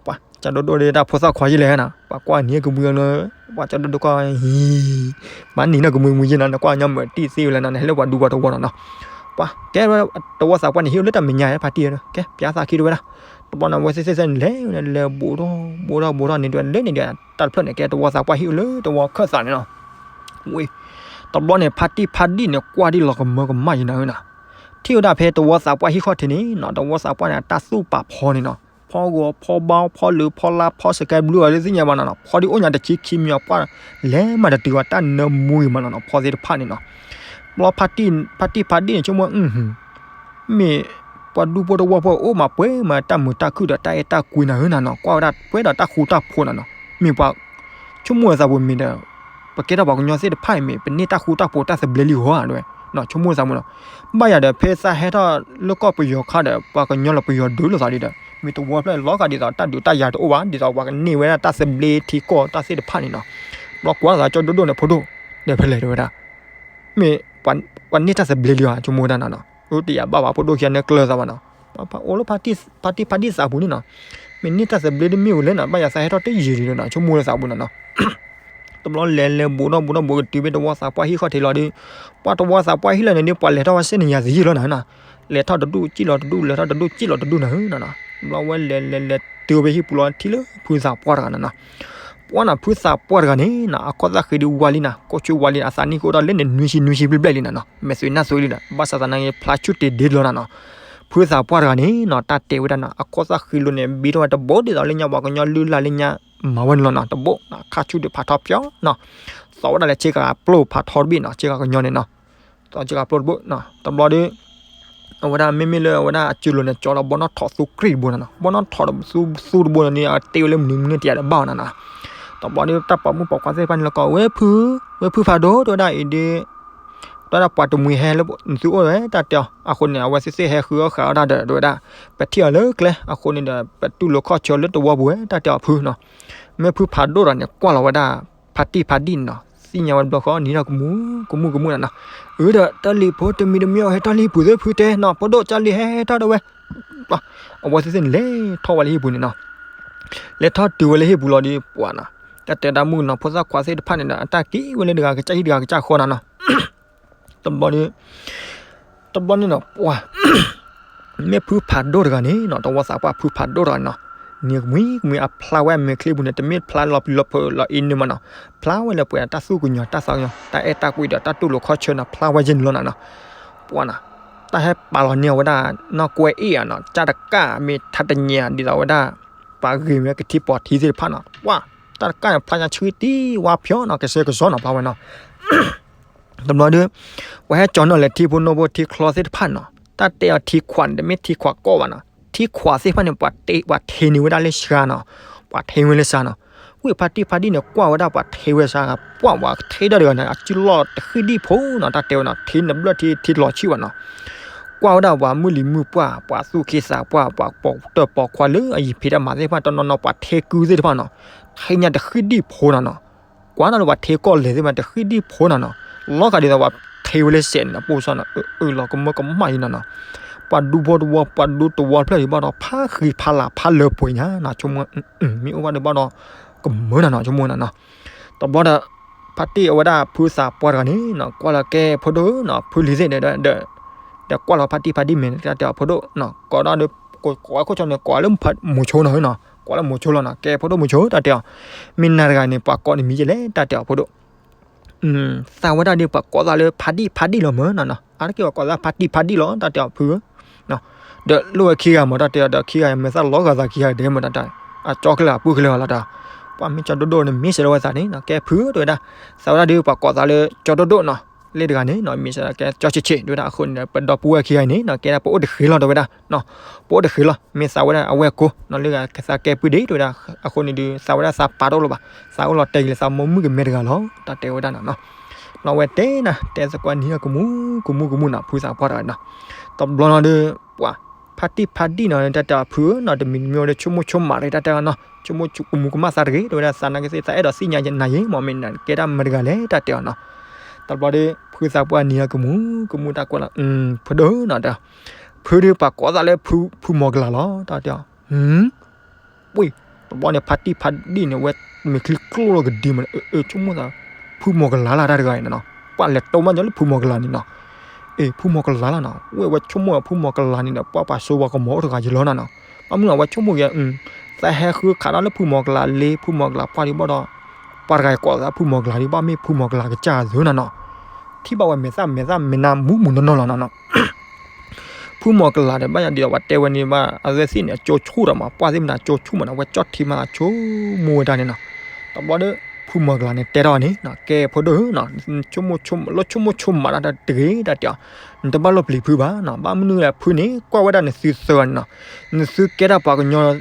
ပှၤကၠီဒိၣ်ဒိၣ်ဒ်တၢ်ဖိသၣ်ခွါယံၤလဲၣ်နီၤ, ပှၤကွၢ်နံၤကမှံအီၤလၢ ပှၤကၠီဒိၣ်ဒိၣ်ကွၢ် ဟံၤ မၤနံၤနီၢ်ကမှံကမှံယံၤနီၤ, နကွၢ်ညီမုာ်တံၢ်သ့ဝဲလဲၣ်နီၤ, နဟဲလၢပှၤဒူပှၤတဝီနီၤနီၤ. ပှၤကဲ တဝီသးပှၢ်န့ၣ် ဟံၣ်အိၣ်လၢတၢ်မဲာ်ညါ ဖါတံၢ်ဧၢ, ကဲ ပၠးသးခံ တဲဝဲဒၣ်. တဘျီန့ၣ် အဝဲသ့ၣ်သ့ၣ်သ့ၣ်န့ၣ် လဲၤဝဲလဲၤ ဘူးထီၣ်ဘူးထီၣ်ဘူးထီၣ်န့ၣ် တဲဝဲ လၢန့ၣ်ဒီး တၢ်တဖျၢၣ်န့ၣ် ကဲ တဝီသးပှၢ်ဟံၣ်အိၣ်လၢတဝီခၢၣ်သးန့ၣ်နီၤ. ဝ့ၢ် တဘျီန့ၣ် ဖါတံၢ်ဖါဒံၣ်န့ၣ် ကွၢ်ဒ်လီၤကမၢကမၣ်ယံၤနၤဧၢနီၤ. ထံၣ်ဝဲဒၣ်ဖဲတဝီသးပှၢ်ဟံၣ်ခီၣ်ထံးန့ၣ်နီၤ, တဝီသးပှၢ်န့ၣ် အတၢ်သူၣ်ပာ်ဖီန့ၣ်နီၤ, ဖီဂီၤဖီဘါ ဖီလၢဖီလါ ဖီစကဲဘျုးအီၤလၢသ့ၣ်ညါဘၣ်နီၤနီၤ, ဖီဒ်အိၣ်ညါတဆံခံမံၤအပှၢ် လဲၤမးတတုၤဝဲ တၢ်နၢမူဂ့ၤမးနီၤနီၤ, ဖီသ့ၣ်တဖၣ်န့ၣ်နီၤ. ဘျီ ဖါတံၢ်ဖါဒံၣ်န့ၣ် ဆိကမိၣ် မ့ၢ်ပှၤဒူဖိတဝီဖိအိၣ်မးပှဲၤမး တၢ်မုာ်တၢ်ခုၣ်ဒီးတၢ်အဲၣ်တၢ်ကွံနၤဧၢနီၤနီၤ, ကွၢ်ဝဲဒၣ်ပှဲၤဒီးတၢ်ဃူတၢ်ဖိးနီၤနီၤ, မ့ၢ်ပှၤ ဆိကမိၣ်အသးပူၤမ့ၢ်ဒီး ပကဲထီၣ်ပှၤကညီသ့ၣ်တဖၣ်အံၤမ့ၢ် ပန့ၢ်တၢ်ဃူတၢ်ဖိးတၢ်သဘျ့လံဟီဧါ တဲဝဲ, ဆိကမိၣ်သးမုာ်နီၤ. ဘၣ်ယၤဒီး ဖဲသးဟဲထီၣ်လၢကီၢ်ပယီၤခါဒီး ပှၤကညီလီၤပယီၤဒုးလိာ်သးဒီး မ့ၢ်တဝီဖျၢၣ်လီၤဂာ်ဒ်သိးတၢ်ဒုးတၢ်ယၤတအိၣ်ဘၣ် ဒ်သိးပှၤကန့ၢ်ဝဲဒၣ်တၢ်သဘျ့ထံကီၢ်တၢ်သ့ၣ်တဖၣ်န့ၣ်နီၤ. ဘျီကွၢ်သးကၠီဒိၣ်ဒိၣ်န့ၣ် ဖိဒိၣ် ဒီးဖဲလဲၣ်တဲဝဲဒၣ် မ့ၢ် ပှၤန့ၢ်တၢ်သဘျ့လံဧါ ဆိကမိၣ်ဝဲဒၣ်နီၤနီၤ, အိၣ်တယာ်ဘၣ်ဘၣ် ဖိဒိၣ်ခံဂၤန့ၣ်ကျၢၤသးဘၣ်နီၤ, ပအိၣ်လၢဖါတံၢ်ဖါဒံၣ်သးပူၤန့ၣ်နီၤ, မ့ၢ်န့ၢ်တၢ်သဘျ့တမ့ၢ်ဝဲလဲၣ်နီၤ, ဘၣ်ယၤသးဟဲထီၣ်တယံာ်ဒံးနီၤ ဆိကမိၣ်လၢသးပူၤနီၤနီၤ. တဘျီလဲၤလဲၤဘူးထီၣ်ဘူးထီၣ်ဘူးကတုၤဖဲတဝီသးပှၢ်ဟံၣ်ခီၣ်ထံးလီၤဒီး ပှၤတဝီသးပှၢ်ဟံၣ်လီၤန့ၣ်ဒီး ပှၤလဲၤထီၣ်ဝဲစ့ၢ်န့ၣ်ယၤသယုၢ်လီၤနၤနီၤ, လဲၤထီၣ်တဒူၣ်စံၣ်လီၤတဒူၣ် လဲၤထီၣ်တဒူၣ်စံၣ်လီၤတဒူၣ်နၤဧၢနီၤနီၤ. ဘျီဝဲလဲၤလဲၤလဲၤတုၤဖဲဟံၣ်ပူၤလီၤ ထံၣ်လၢဖုသးပှၢ်တဂၤနီၤနီၤ. ပှၤနီၤ ဖုသးပှၢ်တဂၤန့ၣ်နီၤ အခီၣ်သၣ်ဃ့ဒုးဝါလံနီၤ, ကိးဆူဝါလံ အသးနံၣ်ကအိၣ်ဒီးလၢန့ၣ် နွံဆံနွံဆံဘျဲၣ်ဘျဲၣ်လံနီၤနီၤ, မဲာ်သွံးနၢ်သွံးလံဒီး ဘၣ်ဆၣ်သနာ်က့ ဖျါဆူၣ်တ့ၢ်ဒ့လီၤနီၤနီၤ. ဖုသးပှၢ်တဂၤန့ၣ်နီၤ တၢ်တဲဝဲဒၣ်နီၤ အခီၣ်သၣ်ဃ့လိၤန့ၣ် ဘ့ထီၣ်ဝဲတဘိဒ်သိးလၢညါပှၤကညီလုၢ်လၢ်လၢညါ မၤဝဲန့ၣ်လီၤနီၤ, တဘိ ခါဆူၣ်ဒုးဖးထီပၠီနီၤ, သိးဝဲဒၣ်လၢဆ့ကၤပျိဖးထီတဘ့ၣ်နီၤ, ဆ့ကၤကညီန့ၣ်နီၤ, သိးဆ့ကၤပျိတဘိနီၤ. တဘျီဒီး အဝဲဒၣ်မ့မ့ၢ်လၢအဝဲဒၣ်အစုလိၤန့ၣ် ကၠီလီၤဘီနီၣ်ထီၣ်သူကြံၢ်တဘိနီၤနီၤ, ဘီနီၣ်ထီၣ်သူတဘိန့ၣ် အတ့ဝဲလၢမနုၤမနုၤတယၤတဘၣ်နီၤနီၤ. တဘျီဒီး တၢ်ပိာ်မုၣ်ပိာ်ခွါသ့ၣ်တဖၣ်န့ၣ်လီၤကီး ဝဲဖု ဝဲဖုဖးဒိၣ် တဲဝဲဒၣ်အံၤဒီး တဲဝဲဒၣ်ပှၤတမှံၤဟဲလၢနသုအိၣ်ဝဲ တၢ်တဲအီၤ, အဃိန့ၣ် အဝဲသ့ၣ်သ့ၣ်ဟဲဃုအီၣ်ဃာ်အီၣ်တၢ်ဒီး တဲဝဲဒၣ် ပထံၣ်အီၤလၢကျဲ အဃိန့ၣ်ဒီး ပတူၢ်လိာ်ခီၣ်ဆၢလၢတဝီပူၤဝဲ တၢ်တဲအီၤဖုနီၤ. မ့ၢ်ဖုဖးဒိၣ်ဒီးန့ၣ် ကွၢ်လီၤဝဲဒၣ် ဖါတံၢ်ဖါဒံၣ်န့ၣ်နီၤ, သ့ၣ်ညါဝဲတဘျီဃီ နံၤထီၣ်ကမူ ကမူ ကမူနီၤနီၤ. အၢ ဒီးတၢ်လံၤဖိတမံၤတမံၤအီၤ ဟဲထီၣ်လံဖုးသ့ၣ်ဖုတဲနီၤ, ဖိဒိၣ်ကၢ်လံဟဲထီၣ်တဲဝဲ အဝဲသ့ၣ်သ့ၣ်န့ၣ် လဲၤထီၣ်ဝဲလၢဟံၣ်ပူၤန့ၣ်နီၤ. လဲၤထီၣ်တုၤဝဲလၢဟံၣ်ပူၤလီၤဒီး ပှၤနီၤ, တၢ်တဲတၢ်မုၣ်နီၤ ဖိသၣ်ခွါသ့ၣ်တဖၣ်န့ၣ်ဒီး အတၢ်က့ၤဝဲလၢတဂၤကစၢ်ဟံၣ်တဂၤကစၢ်ဃီနီၤနီၤ. တဘျီဒီး တဘျီန့ၣ်နီၤ ပှၤ မ့ၢ်ဖုဖးဒိၣ်တဂၤန့ၣ်နီၤ, တဝီသးပှၢ်ဖုဖးဒိၣ်တဂၤန့ၣ်နီၤ, နံၤကမှံကမှံအဖျါဝဲအမဲာ်ချံပူၤန့ၣ် တမ့ၢ်ဖျါလီၤပျံၤလီၤဖုးလီၤအ့န့ၣ်မးနီၤ, ဖျါဝဲလၢပှဲၤတၢ်သူၣ်ကညီၤတၢ်သးကညီၤ တၢ်အဲၣ်တၢ်ကွံဒီးတၢ်တူၢ်လိာ်ခီၣ်ဆၢနီၤ, ဖျါဝဲယဲၢ်န့ၣ်လီၤနီၤနီၤ. ပှၤနီၤ တၢ်ဟဲပာ်လီၤန့ၢ်အဝဲဒၣ် နီၢ်ကွဲအ့ၣ်ဧါနီၤ, တၢ်တကၢ်မ့ၢ်ထးတညံၤဒ်သိးဝဲဒၣ် ပှၤဂ့ၤမ့ၢ်ကထံပီၤထံသ့ၣ်တဖၣ်နီၤ, ပှၤ တၢ်တကၢ်န့ၣ် ဖျါညါဆှံတံၢ်ဝါဖျီနီၤ, ကစဲကစီနီၤ ဖျါဝဲနီၤ. တဘျီဒီး ပှၤဟဲကၠီၤနီၣ်လဲၤထံဖိနီၢ်ဖိထံချီသ့ၣ်တဖၣ်နီၤ, တၢ်တဲအီၤထံခွးန့ၣ် တမ့ၢ်ထံခွးကီၢ်ဘၣ်နီၤ, ထံခွးသ့ၣ်တဖၣ်န့ၣ် ပှၤထ့န့ၢ်ဝဲဒၣ်လၢစှၤနီၤ, ပှၤထ့ဝဲလၢစှၤနီၤ. ဝံၤဖါတံၢ်ဖါဒံၣ်န့ၣ် ကွၢ်ဝဲဒၣ်ပှၤထ့ဝဲစှၤ, ပှၤပှၤထ့ဒၣ်တဂၤန့ၣ် အစုလီၢ်တဃံၣ်ဒံၣ်ဖိနီၤ, တၢ်တဲဝဲနီၤ, ထ့န့ၣ်ဘျၢၣ်ထံထံလီၤဆံၣ်ဘၣ်နီၤ. ကွၢ်ဝဲဒၣ်ပှၤမုၢ်လံၤမုၢ်ပှၢ် ပှၤသူၣ်က့သးပှၢ် ပှၤပိာ်တၢၣ်ပိာ်ခွါလၢအယံၤဖံးတၢ်မၤသ့ၣ်တဖၣ် တနီၤနီၤ ပှၤထ့ကုသ့ၣ်တဖၣ်နီၤ, ထ့ညါတဃံၣ်ဒံၣ်ဖိနီၤနီၤ. ကွၢ်နီၤလၢပှၤထ့ကီၢ်လဲၤသ့ၣ်တဖၣ် တဃံၣ်ဒံၣ်ဖိနီၤနီၤ. လီၤဂာ်ဒ်သိးပှၤထ့ဝဲလၢစဲးန့ၣ် ပိၢ်စၢ်နီၤ, အၢ လီၤကမၢကမၣ်အံၤနီၤနီၤ. ပှၤဒူဖိတဝီ ပှၤဒူတဝီဖျၢၣ်ဒံးဘၣ်ဒီး ဖးဃံဖးလၤဖးလၢပှဲၤညါနီၤ, ဆိကမိၣ် မ့ၢ်အိၣ်ဘၣ်ဒီးဘၣ်ဒီး ကမၢနီၤနီၤ ဆိကမိၣ်နီၤနီၤ. တဘျီဒီး ဖါတံၢ်အဝဲဒၣ်ဖုသးပှၢ်တဂၤန့ၣ်နီၤ ကွၢ်လီၤကဲဖိဒိၣ်နီၤ ဖုလံၤသ့ၣ်ဒီး ဒီးကွၢ်လီၤဖါတံၢ်ဖါဒံၣ်မဲာ်န့ၣ် တၢ်တဲအီၤဖိဒိၣ်နီၤ ကိးဒီး ကိးဝဲခိၣ်ဆၢန့ၣ် ကိးလၢမိၤဆိနီၤနီၤ ကိးလၢမိၤဆိလီၤနီၤ ကဲဖိဒိၣ်မိၤဆိ တၢ်တဲအီၤ မ့ၢ်နၤတဂၤန့ၣ် ပှၤကိးနမံၤယဲလဲၣ် တၢ်တဲအီၤဖိဒိၣ် သးဝဲဒၣ်ဒီး ပှၤကိးသးလၢဖါဒံၣ်ဖါဒံၣ်လီၤမၢနီၤနီၤ အါတက့ၢ်ပှၤကိးသးဖါတံၢ်ဖါဒံၣ်လီၤ တၢ်တဲအီၤဖုဧၢ ဒီးလိၣ်ဝဲခံဂၤမၢ တၢ်တဲအီၤဒီးခံဂၤ မဲာ်သၣ်လီၤဂာ်သးခံဂၤဒဲးမၢ တၢ်တဲ အကၠီကလဲာ်အပုၢ်ကလဲာ်လီၤတၢ် ပှၢ်မ့ၢ်ကၠီဒိၣ်ဒိၣ်န့ၣ် မ့ၢ်စ့ၢ်လီၤဝဲသးန့ၣ်နီၤ ကဲဖုတဲဝဲဒၣ်, သးဝဲဒၣ်ဒုးပှၤကိးသးလၢကၠီဒိၣ်ဒိၣ်နီၤ, လ့ၣ်တဂၤန့ၣ်နီၤ မ့ၢ်စ့ၢ်ကဲကၠီဆံးဆံးတဲဝဲဒၣ် အဃိန့ၣ်ဒီး ပဒီပုၢ်ဝဲၢ်ခံဂၤအံၤန့ၣ်နီၤ ကဲဒၣ်ပအိၣ်တဃ့လီၤတဲဝဲဒၣ်နီၤ, ပအိၣ်တဃ့လီၤ မ့ၢ်သးဝဲဒၣ်အဝဲၢ်ကိာ်နီၤ လၢဂၤကသးကဲပုၢ်ဒ့တဲဝဲဒၣ်, အဃိန့ၣ်ဒုး သးဝဲဒၣ်သးပာ်တအိၣ်လၢၤဘၣ်, သးအိၣ်လီၤတဲာ်က့ၤလၢသးမိၢ်မုၣ်ကမဲတဂၤလီၤ တၢ်တဲဝဲဒၣ်နီၤနီၤ, လီၤဝဲတဲနၤ တဲသကိးနံၤကမူၣ်ကမူၣ်ကမူၣ်နီၤ ဖုသးပှၢ်တဂၤနီၤ, တဘျီနီၤဒုး ပှၤ ဖါတံၢ်ဖါဒံၣ်နီၤ တၢ်တဲအီၤဖုဧၢနီၤ တမံၤတမံၤဒီး ဆိကမိၣ်ဆိကမးတၢ်တဲအီၤနီၤ ဆိကမိၣ်ကမူၣ်ကမၣ်သးတဂ့ၤ တဲဝဲဒၣ် သးနာ်က့သ့ၣ် သးအဲၣ်ဒိးသ့ၣ်ညါနၤယ့ၢ်မး မ့ၢ်နကဲတၢ်မနုၤတဂၤလဲၣ် တၢ်တဲအီၤနီၤ, တဘျီဒီး ဖုသးပှၢ်နံၤကမူၣ်ကမူၣ်တၢ်ကွၢ်လီၤ ဖုဒိၣ်နီၤတဲ, ဖုဒုးပှၤကိးသးလၢဖုမီၤကလၤလီၤ တၢ်တဲအီၤ ဝ့ၢ် တဘျီန့ၣ် ဖါတံၢ်ဖါဒံၣ်န့ၣ် ဝဲမ့ၢ်ချံကျိၣ်လီၤကဒံမး ဆိကမိၣ်သး ဖုမီၤကလၤလၢတၢ်တဂၤအံၤနီၤနီၤ, ပှၤလဲၤတိမးညီလၢဖုမီၤကလၤန့ၣ်နီၤ, အ့ ဖုမီၤကလၤလီၤနီၤ ဝဲဝဲဆိကမိၣ်ဖုမီၤကလၤန့ၣ်ဒီး ပှၤပှၤစိပှၤကမီၤအိၣ်တဂၤယလီၤနီၤနီၤ, ဘၣ်မနုၤအဝဲဆိကမိၣ်က့ၤ သးဟဲဃုခးတၢ်လၢဖုမီၤကလၤလ့ ဖုမီၤကလၤပှၢ်ဒံးဘၣ်ဒီး ပှၤတဂၤအံၤကိးသးဖုမီၤကလၤဒံး ဘၣ်မ့ၢ်ဖုမီၤကလၤကစၢ်အသိးနီၤနီၤ, ထံၣ်ဘၣ်ဝဲမဲာ်သၣ်မဲာ်သၣ်မဲာ်နါမူမူနီၢ်နီၢ်လီၤနီၤနီၤ ဖုမီၤကလၤဒီး ဘၣ်ယၤဒ်သိးပှၤတဲဝဲန့ၣ်ဘၣ် အဝဲသ့ၣ်န့ၣ် အကၠိဆူၣ်ဒီးမး ပှၢ်သ့ၣ်မနုၤကၠိဆူၣ်မးနီၤ ဝဲကၠီၣ်ထံမးသးဆိကမိၣ်ဝဲဒၣ်န့ၣ်နီၤ, တဘျီဒီး ဖုမီၤကလၤန့ၣ်တဲထီၣ်န့ၣ်နီၤ ကဲဖိဒိၣ်ဧၢနီၤ ဆိကမိၣ်ဆိကမိၣ်တၢ်တဂ့ၤတၢ်တဲအီၤ, နတဘၣ်လိၣ်ပျံၤဖုဘၣ်နီၤ ဘၣ်မနုၤလဲၣ် ဖုန့ၣ် ကွၢ်ဝဲဒၣ်နသုသၢဂၤန့ၣ်နီၤ, နသုကဲဒၣ်ပှၤကညီသၢ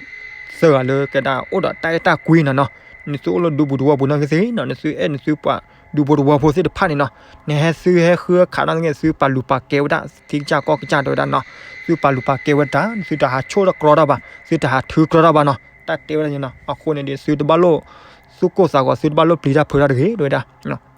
ဂၤလၢကဲဒၣ်အိၣ်ဒီးတၢ်အဲၣ်တၢ်ကွံနီၤနီၤ, နသုအိၣ်လၢဒူပူၤတဝီပူၤနီၢ်ကသ့နီၤ နသုအဲၣ်နသုပှၤဒူဖိတဝီဖိသ့ၣ်တဖၣ်န့ၣ်နီၤ, နဟဲသုဟဲဃုခးနီၢ်ကသ့ သုပာ်လုၢ်ပာ်ကဲဝဲဒၣ် ထံကစၢ်ကီၢ်ကစၢ်တဲဝဲဒၣ်နီၤ, သုပာ်လုၢ်ပာ်ကဲဝဲတၢ် သုတဟးဆိၣ်တၢ်ကြီတၢ်ဘၣ် သုတဟးထုကြီတၢ်ဘၣ်နီၤ တၢ်တဲဝဲဒၣ်န့ၣ်နီၤ, အဃိန့ၣ်ဒီး သုတဘၣ်လိၣ် သူၣ်ကိၢ်သးဂီၤ သုတဘၣ်လိၣ်ပျံၤတၢ်ဖုးတၢ်တဂ့ၤ တဲဝဲဒၣ်,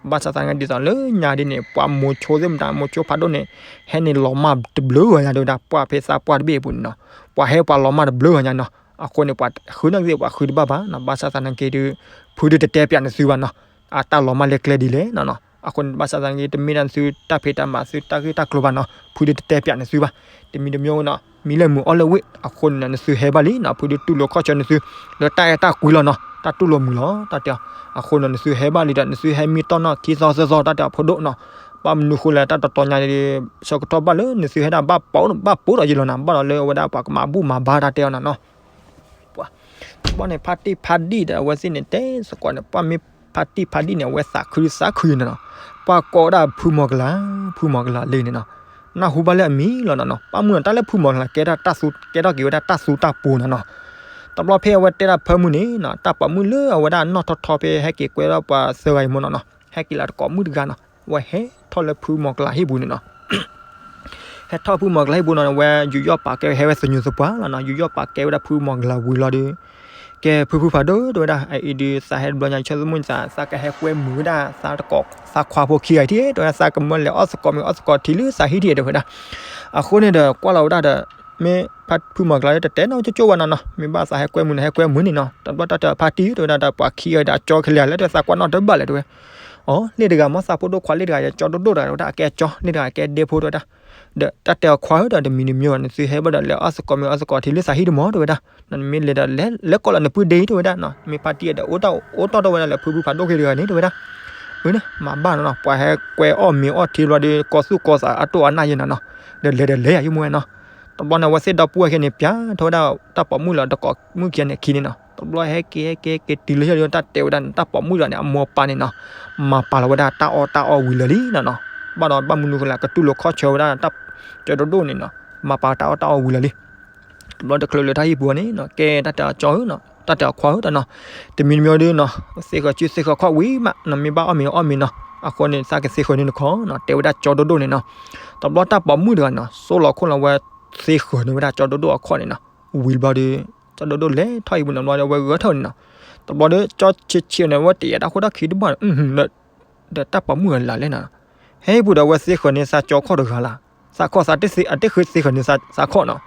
ဘၣ်ဆၣ်သနာ်က့ဒ်သိးလၢညါဒ်န့ၣ် ပှၤမိၤဆိသ့ၣ်မတၤ မိၤဆိဖးဒိၣ်န့ၣ် ဟဲန့ၣ်လီၤမၢ်တဘျုးဂၤညါ တဲဝဲဒၣ် ပှၢ်ဖဲသးပှၢ်တဘ့ၣ်အပူၤန့ၣ်နီၤ, ပှၤဟဲပှၤလီၤမၢ်တဘျုးဂၤညါနီၤ, အဃိန့ၣ် ပှၤဃုန့ၢ်ကသ့ၣ် ပှၤဃုတဘၣ်ဘၣ်နီၤ, ဘၣ်ဆၣ်သနာ်က့ဒီး ဖုဒုးတတဲပၠးနသုဘၣ်နီၤ, အတၢ်လီၤမၢ်လၢကျဲဒ်လဲၣ်နီၤနီၤ, အဃိန့ၣ် ဘၣ်ဆၣ်သနာ်က့ တမ့ၢ်ဒၣ်နသုတၢ်ဖံးတၢ်မၤ သုတၢ်ဂ့ၢ်တၢ်ကျိၤဘၣ်နီၤ, ဖုဒုးတတဲပၠးနသုဘၣ်, တမံၤတမံၤနီၤ, မံၤလၢမုာ်အီၣ်လၢဝ့ၢ် အဃိန့ၣ် နသုဟဲဘၣ်လံနီၤ, ဖုဒုးတူၢ်လိာ်ခီၣ်ဆၢနသု လၢတၢ်အဲၣ်တၢ်ကွံလီၤနီၤ, တၢ်တူၢ်လိာ်မုာ်လီၤ တၢ်တဲအီၤ, အဃိန့ၣ် နသုဟဲဘၣ်လံဒီး နသုဟဲမံတီၢ်နီၢ်ခံသီသၢသီ တၢ်တဲအီၤဖိဒိၣ်နီၤ, ဘၣ်မနုၤဃိလဲၣ် တၢ်တတီၤညါဒီး ဆၢကတီၢ်ဘၣ်လၢနသုဟဲဒၣ်ဘၣ်ပိာ် ဘၣ်ပိာ်ဒီးယလီၤနီၤ, ဘၣ်ဒီးလၢအဝဲဒၣ်ပှၤကမၤဘူၣ်မၤဘါတၢ်တဲအီၤနီၤနီၤ ပှၤ တဘျီန့ၣ် ဖါတံၢ်ဖါဒံၣ်ဒီး အဝဲသ့ၣ်န့ၣ် တဲသကိးန့ၣ် ပှၢ်မ့ၢ်ဖါတံၢ်ဖါဒံၣ်န့ၣ် အဝဲသးခုသးခုနီၤနီၤ, ပှၢ်ကိးဝဲဒၣ်ဖုမီၤကလၤ ဖုမီၤကလၤလံန့ၣ်နီၤ, နၢ်ဟူဘၣ်လၢအမံၤလီၤနီၤနီၤ, ဘၣ်မနုၤတၢ်လၢဖုမီၤကလၤ ကဲထီၣ်တၢ်သူ ကဲထီၣ်က့ၤဝဲဒၣ်တၢ်သူတၢ်ပူၤနီၤနီၤ, တဘျီဖဲအဝဲတဲဒၣ်ဖၢမုၢ်န့ၣ်နီၤ, တၢ်ပိာ်မုၣ်လၢအဝဲဒၣ်နီၢ်ထီၣ်ထီဖဲဟဲက့ၤကွဲထီၣ်ပှၤသၢဂၤအံၤမ့ၢ်နီၤနီၤ, ဟဲက့ၤလၢတကိးမုၣ်တဂၤနီၤ, အဝဲဟဲထီၣ်လၢဖုမီၤကလၤဟံၣ်ပူၤန့ၣ်နီၤ ဟဲထီၣ်ဖုမီၤကလၤဟံၣ်ပူၤနီၤ ဝဲယူးယီၣ်ပာ်ကဲ ဟဲဝဲသညူးသပှၢ်လီၤနီၤ, ယူးယီၣ်ပာ်ကဲဝဲဒၣ်ဖုမီၤကလၤဝံၤလီၤဒီး ကဲဖုဖုဖးဒိၣ် တဲဝဲဒၣ် အအံၤဒုးသးဟဲတဘျီညါ ဆၢသမိၣ်သး သးကဟဲကွဲမုာ်ဝဲဒၣ် သးတကိး သးခွါဖိခံဂၤအံၤထံၣ် တဲဝဲဒၣ် သးကမၢလဲၤအီၣ်သကိးမ့ၤအီၣ်သကိးထံလၢသးဟံၣ်ထံၣ် တဲဝဲဒၣ်, အဃိန့ၣ်ဒီး ကွၢ်လီၤဝဲဒၣ်ဒီး မ့ၢ်ဖုမီၤကလၤလၢတတဲနီၢ်ကၠိကၠိဝဲနီၤနီၤ, မ့ၢ်ဘၣ်သးဟဲကွဲမုာ်န့ၣ် ဟဲကွဲမုာ်န့ၣ်နီၤ, တဘျီတၢ်တဲဖါတံၢ် တဲဝဲဒၣ် ဒီးပှၤခံဂၤဒီးအကၠီခဲလၢာ်လၢ တဲသးကွၢ်နီၣ်တဘၣ်လဲၣ် တဲဝဲ အိ လ့ၣ်တဂၤမ့ၢ်သးဖိဒိၣ်ခွါလ့ၣ်တဂၤ ကၠီဒိၣ်ဒိၣ်တဂၤ တဲဝဲဒၣ် အကဲအကၠီ လ့ၣ်တဂၤကဲဒဲဖိ တဲဝဲဒၣ်, ဒီးတၢ်တဲအီၤခွါဧၢ ဒီးတမံၤတမံၤဘၣ် နသုဟဲဘၣ်ဒီး လဲၤအီၣ်သကိးမ့ၤအီၣ်သကိးထံလၢသးဟံၣ်တမီၤ တဲဝဲဒၣ်, နမ့ၢ်လဲၤဒီး လဲၤကိးလီၤနပုၢ်ဒ့ တဲဝဲဒၣ်နီၤ, မ့ၢ်ဖါတံၢ်ဒီး အိၣ်တီၢ်တီၢ်ဝဲဒၣ်လၢဖုဖုဖးဒိၣ်ဂ့ၤတဂၤန့ၣ် တဲဝဲဒၣ်, အၢ မၤဘၣ်နီၤနီၤ ပှၤဟဲကွဲအီၣ်မ့ၤအီၣ်ထံဘျီဒီး ကီသူၣ်ကီသးအတိၢ်အနၢ်ယဲနီၤနီၤ, ဒီးလဲၤဒီးလဲၤယၤယမူဝဲနီၤ, တဘျီန့ၣ် အဝဲသ့ၣ်ဒီပုၢ်ဝဲၢ်ခံန့ၣ် ပျးထီၣ်ဝဲဒၣ်တၢ်ပိာ်မုၣ်လီၤ တကိးမုၣ်ခံန့ၣ်ခံန့ၣ်နီၤ, တဘျီဟဲက့ၤဟဲက့ၤဟဲက့ၤတုၤလၢယဲဒီး တၢ်တဲဝဲဒၣ်န့ၣ် တၢ်ပိာ်မုၣ်တဂၤန့ၣ် အမိၢ်အပၢ်န့ၣ်နီၤ, မၤပာ်လီၤဝဲဒၣ်တၢ်အီၣ်တၢ်အီဝံၤလၢာ်လံနီၤနီၤ, ဘၣ်ဒီးဘၣ်မနုၤဃိလဲၣ် ကတူၢ်လိာ်ခီၣ်ဆၢဝဲဒၣ်တၢ်ကၠီဒိၣ်ဒိၣ်န့ၣ်နီၤ, မၤပာ်တၢ်အီၣ်တၢ်အီဝံၤလၢာ်လံ တဘျီတချုးလၢတၢ်ဟံၣ်ပူၤန့ၣ်နီၤ ကဲတၢ်တဲအီၤကၠီဧၢနီၤ တၢ်တဲအီၤခွါဧၢတနီၤ, တမံၤတမံၤဒီးနီၤ သ့ဃၢၤစုသ့ဃၢၤခီၣ်ဝံၤမးနီၤ မ့ၢ်ဘၣ်အီၣ်မ့ၤအီၣ်မ့ၤနီၤ အဃိန့ၣ် သးကသ့ဃၢၤန့ၢ်နခီနီၤ တဲဝဲဒၣ်ကၠီဒိၣ်ဒိၣ်န့ၣ်နီၤ, တဘျီတၢ်ပိာ်မုၣ်တဂၤနီၤ သိၣ်လီၤခိၣ်လီၤဝဲသ့ဃၢၤန့ၢ်ဝဲဒၣ်ကၠီဒိၣ်ဒိၣ်အခီၣ်န့ၣ်နီၤ, ဝံၤတဘျီဒီး ကၠီဒိၣ်ဒိၣ်လဲၤထီၣ်ဟံၣ်ပူၤန့ၣ် တဘျီဒီး အဝဲဂဲၤထီၣ်န့ၣ်နီၤ, တဘျီဒီး ကၠီဆံးဆံးန့ၣ် အဝဲတယာ်တၢ်ဃိတၢ်ခံတဘၣ်န့ၣ် ဒီးတၢ်ပိာ်မုၣ်ဂၤလၢ်လဲၣ်နီၤ, ဟဲဟံၣ်ပူၤဒီး အဝဲသ့ဃၢၤန့ၢ်သးကၠီခီၣ်တဂၤလၢ်, သးခီၣ်သးတသ့ အတဃ့သ့ဃၢၤန့ၢ်သးခီၣ်နီၤ,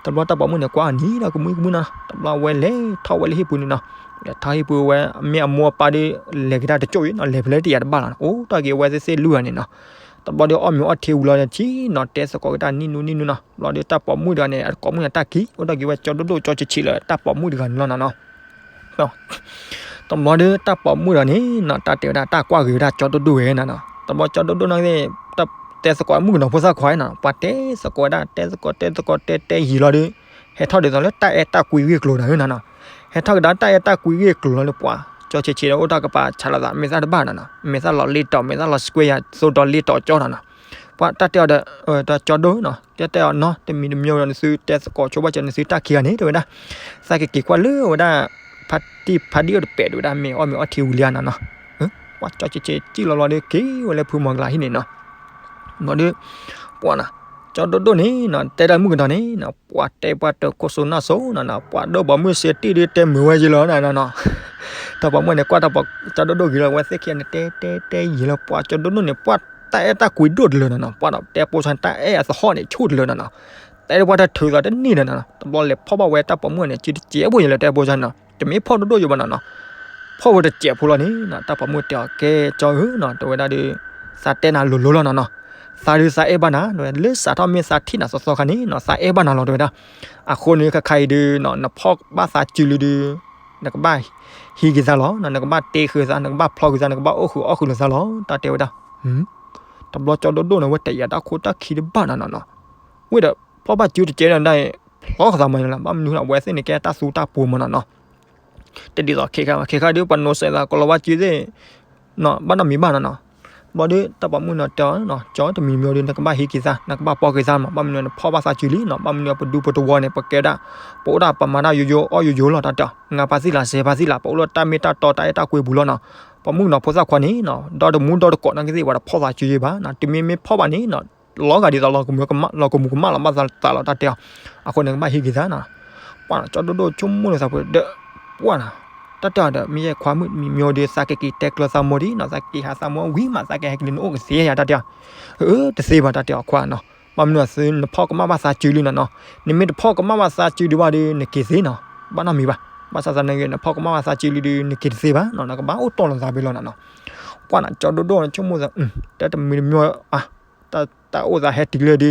တဘျီတၢ်ပိာ်မုၣ်န့ၣ် ကွၢ်အနံၤဒီးကမုၢ်ကမုၢ်နီၤ, တဘျီအဝဲလဲၤထီၣ်ဝဲလၢဟံၣ်ပူၤန့ၣ်နီၤ, လဲၤထီၣ်ဟံၣ်ပူၤဝဲ မ့ၢ်အမိၢ်အပၢ်ဒီး လဲၤကဒါတကၠိၣ်အံၤနီၤ လဲၤဖဲလဲၣ်တယာ်တဘၣ်လီၤ, အိၣ်ထီၣ်က့ၤအဝဲသ့ၣ်သ့ၣ်လွံၢ်ဂၤန့ၣ်နီၤ, တဘျီဒီးအီၣ်မ့ၤအီၣ်ထံဝံၤလီၤန့ၣ် ထံၣ်နီၤ တဲသကိးက့ၤတၢ်နံၣ်နူနံၣ်နူနီၤ, တဘျီဒီးတၢ်ပိာ်မုၣ်တဂၤန့ၣ် အတကိးမုၣ်န့ၣ်တၢ်ကံ အိၣ်ထီၣ်က့ၤဝဲကၠီဒိၣ်ဒိၣ်ကၠီဆံးဆံးလၢတၢ်ပိာ်မုၣ်တဂၤန့ၣ်လီၤနီၤနီၤ တဘျီဒီးတၢ်ပိာ်မုၣ်တဂၤန့ၣ်နီၤ တၢ်တဲဝဲဒၣ်တၢ်ကွၢ်ဂ့ၤဝဲဒၣ်ကၠီဒိၣ်ဒိၣ်ဝဲနီၤနီၤ, တဘျီကၠီဒိၣ်ဒိၣ်န့ၣ်သ့ၣ် တဲသကိးမုၣ်ကနီၤဖိသၣ်ခွါနီၤ, ပှၤတဲသကိးဝဲဒၣ် တဲသကိးတဲသကိးတဲတဲယံာ်လီၤဒီး ဟဲထီၣ်ဒ်သိးလၢတၢ်အဲၣ်တၢ်ကွံဂ့ၢ်ကျိၤတဂၤနီၤနီၤ, ဟဲထီၣ်ကဒါတၢ်အဲၣ်တၢ်ကွံဂ့ၢ်ကျိၤလီၤဒီး ပှၤ ကၠီဆံးဆံးဒီးအိၣ်တၢ်ကပၤဆးလီၤသး မ့ၢ်သၣ်တဘၣ်နီၤနီၤ, မ့ၢ်သၣ်လီၤလ့တီၤ မ့ၢ်သၣ်လီၤ square ယၤ သိးဒီးလ့တီၤကၠီနီၤနီၤ. ပှၤတၢ်တဲအီၤဒီး ဒီးကၠီဒိၣ်နီၤ တဲတဲအီၤနီၤ တမံၤတမံၤဒီး နသုတဲသကိးဆိဘၣ်ကၠီ နသုတၢ်ခံဂၤန့ၣ် တဲဝဲဒၣ်. သးကက့ၤကွၢ်လၢဝဲဒၣ် ဖါတံၢ်ဖါဒံၣ်အိၣ်တပဲာ် တဲဝဲဒၣ် မ့ၢ်အီၣ်မ့ၤအီထံဝံၤလံဧါနီၤနီၤ. ပှၤကၠီဆံးဆံးစံၣ်လီၤလီၤဒီး က့ၤဝဲလၢဖုမီၤကလၤဟံၣ်န့ၣ်နီၤ. ဘျီဒီး ပှၤနီၤ ကၠီဒိၣ်ဒိၣ်န့ၣ်နီၤ တဲတၢ်မုၣ်ကနီၤန့ၣ်နီၤ ပှၤတဲပှၤတခိၣ်စိနီၢ်စိနီၤနီၤ ပှၤဒီးပိာ်မုၣ်စ့တံၢ်ဒီးတဲမုာ်ဝဲယံၤလီၤနီၤနီၤနီၤ. တၢ်ပိာ်မုၣ်န့ၣ် ကွၢ်တၢ်ပိာ်ကၠီဒိၣ်ဒိၣ်ဂ့ၤလီၤ ဝဲသ့ၣ်ခံဂၤန့ၣ် တဲတဲတဲယံၤလီၤ ပှၤကၠီဒိၣ်ဒိၣ်န့ၣ် ပှၤတၢ်အဲၣ်တၢ်ကွံဒိၣ်တလၢနီၤနီၤ ပှၤဒီးတဲပိာ်စၢ်န့ၣ် တၢ်အဲၣ်အသဟီၣ်န့ၣ် ဆူၣ်တလၢနီၤနီၤ. တဲတပှၢ်တၢ်ထုးသးတန့ၢ်ဒီးနီၤနီၤ တဘျီလဲၤဖီၣ်ဘၣ်ဝဲတၢ်ပိာ်မုၣ်န့ၣ် စုတစဲးဖိယံၤလီၤ တဲပိာ်စၢ်နီၤ တမ့ၢ်ဖီၣ်ဒိၣ်ဒိၣ်ယိာ်ဘၣ်နီၤနီၤ. ဖီၣ်ဝဲတစဲးဖိလီၤန့ၣ်နီၤ တၢ်ပိာ်မုၣ်တဲအီၤ ကဲကၠီဧၢနီၤ တဲဝဲဒၣ်ဒီး သးတဲနၤလိၤလိၤလီၤနီၤနီၤ. သးဒုးသးအဲၣ်ဘၣ်နၤ တဲဝဲ လၢစးထီၣ်မ့ၢ်သးထံၣ်နၤသီသီခါန့ၣ်နီၤ သးအဲၣ်ဘၣ်နၤလီၤ တဲဝဲဒၣ်. အဃိန့ၣ် ခါခါအံၤဒုးနီၤ နဖီၣ်ဘၣ်သးစုလံဒုး နကဘၣ်ဟံးက့ၤသးလီၤနီၤ နကဘၣ်တ့ဃုာ်သး နကဘၣ်ဖျီဃုာ်သး နကဘၣ်အိၣ်ဃုာ်အီၣ်ဃုာ်လိာ်သးလီၤ တၢ်တဲဝဲဒၣ်. တဘျီကၠီဒိၣ်ဒိၣ်န့ၣ် ဝဲတယာ်တၢ်ခိၣ်တၢ်ခံတဘၣ်နီၤနီၤနီၤ. ဝ့ၢ်ဒီး ဖီၣ်ဘၣ်စုတစဲးဒီးဒၣ်အံၤ ဖျီဃုာ်သးမးလီၤ ဘၣ်မနုၤအဝဲသ့ၣ်န့ၣ် ကဲတၢ်သူတၢ်ပှိၤမးနီၤနီၤ. တဒ်သိးခဲခါ ခဲခါဒုး ပှၤနိးစဲးသး ကလီၤဘၣ်စုသ့ၣ် ဘၣ်နီတမံၤဘၣ်နီၤနီၤ. ဘျီဒုးတၢ်ပိာ်မုၣ်နီၤတဲအီၤ ကၠီတမံၤမံၤဒီး နကဘၣ်ဟံးက့ၤသး နကဘၣ်ဖီၣ်က့ၤသးမး ဘၣ်မနုၤနဖီၣ်ဘၣ်သးစုလံနီၤ ဘၣ်မနုၤပဒူပတဝီန့ၣ် ပကဲဒၣ် ပအိၣ်ဒၣ်ပမၤတၢ်ယိယိအီၣ်ယိယိလီၤ တၢ်တဲအီၤ ငါးပါးသံလး ဆယ်ပါးသံလး ပအိၣ်လၢတၢ်မ့ၢ်တၢ်တီတၢ်အဲၣ်တၢ်ကွံပူၤလီၤနီၤ. ပိာ်မုၣ်နီၤဖိသၣ်ခွါန့ၣ်နီၤ ဒီတမူဒီတကိးနာ်က့သ့ၣ် ပှၤတဖီၣ်သးစုယံၤဘၣ်နီၤ တုၤမ့မ့ၢ်ဖီၣ်ဘၣ်န့ၣ်နီၤ လီၤဂာ်ဒ်သိးလီၤကမူၤကမၣ်လီၤသးလီၤ တၢ်တဲအီၤ. အဃိန့ၣ် ကဘၣ်ဟံးက့ၤသးနီၤ. ပှၤနီၤ ကၠီဒိၣ်ဒိၣ်ဆိကမိၣ်လၢသးပူၤဒီး ပှၤနီၤ တၢ်တဲအီၤဒီး မ့ၢ်ယဲခွါမုၣ်တမံၤမံၤဒီး သးကက့ၤတဲကျၢၤသးမိၢ်ဒံးနီၤ သးက့ၤဟးသးမိၢ်ဝံၤမး သးကဟဲက့ၤလၢနအိၣ်ကသ့ဧါ တၢ်တဲအီၤ. အၢ တသ့ဘၣ် တၢ်တဲအီၤခွါနီၤ ဘၣ်မနုၤအသု နဖီၣ်ကမၣ်ဘၣ်သးစုလံနီၤနီၤ. နမ့ၢ်တဖီၣ်ကမၣ်ဘၣ်သးစုဒံးဘၣ်ဒီး နက့ၤသ့နီၤ ဘၣ်နီတမံၤဘၣ်. ဘၣ်ဆၣ်သနာ်က့ နဖီၣ်ကမၣ်ဘၣ်သးစုလံဒီး နက့ၤတသ့ဘၣ်နီၤ နကဘၣ်အိၣ်တီၢ်လိာ်သးဖဲလီၤနီၤနီၤ. ပှၤနီၤ ကၠီဒိၣ်ဒိၣ်န့ၣ် ဆိကမိၣ်သး တၢ်တမံၤတမံၤ တၢ်အိၣ်သးဟဲတုၤ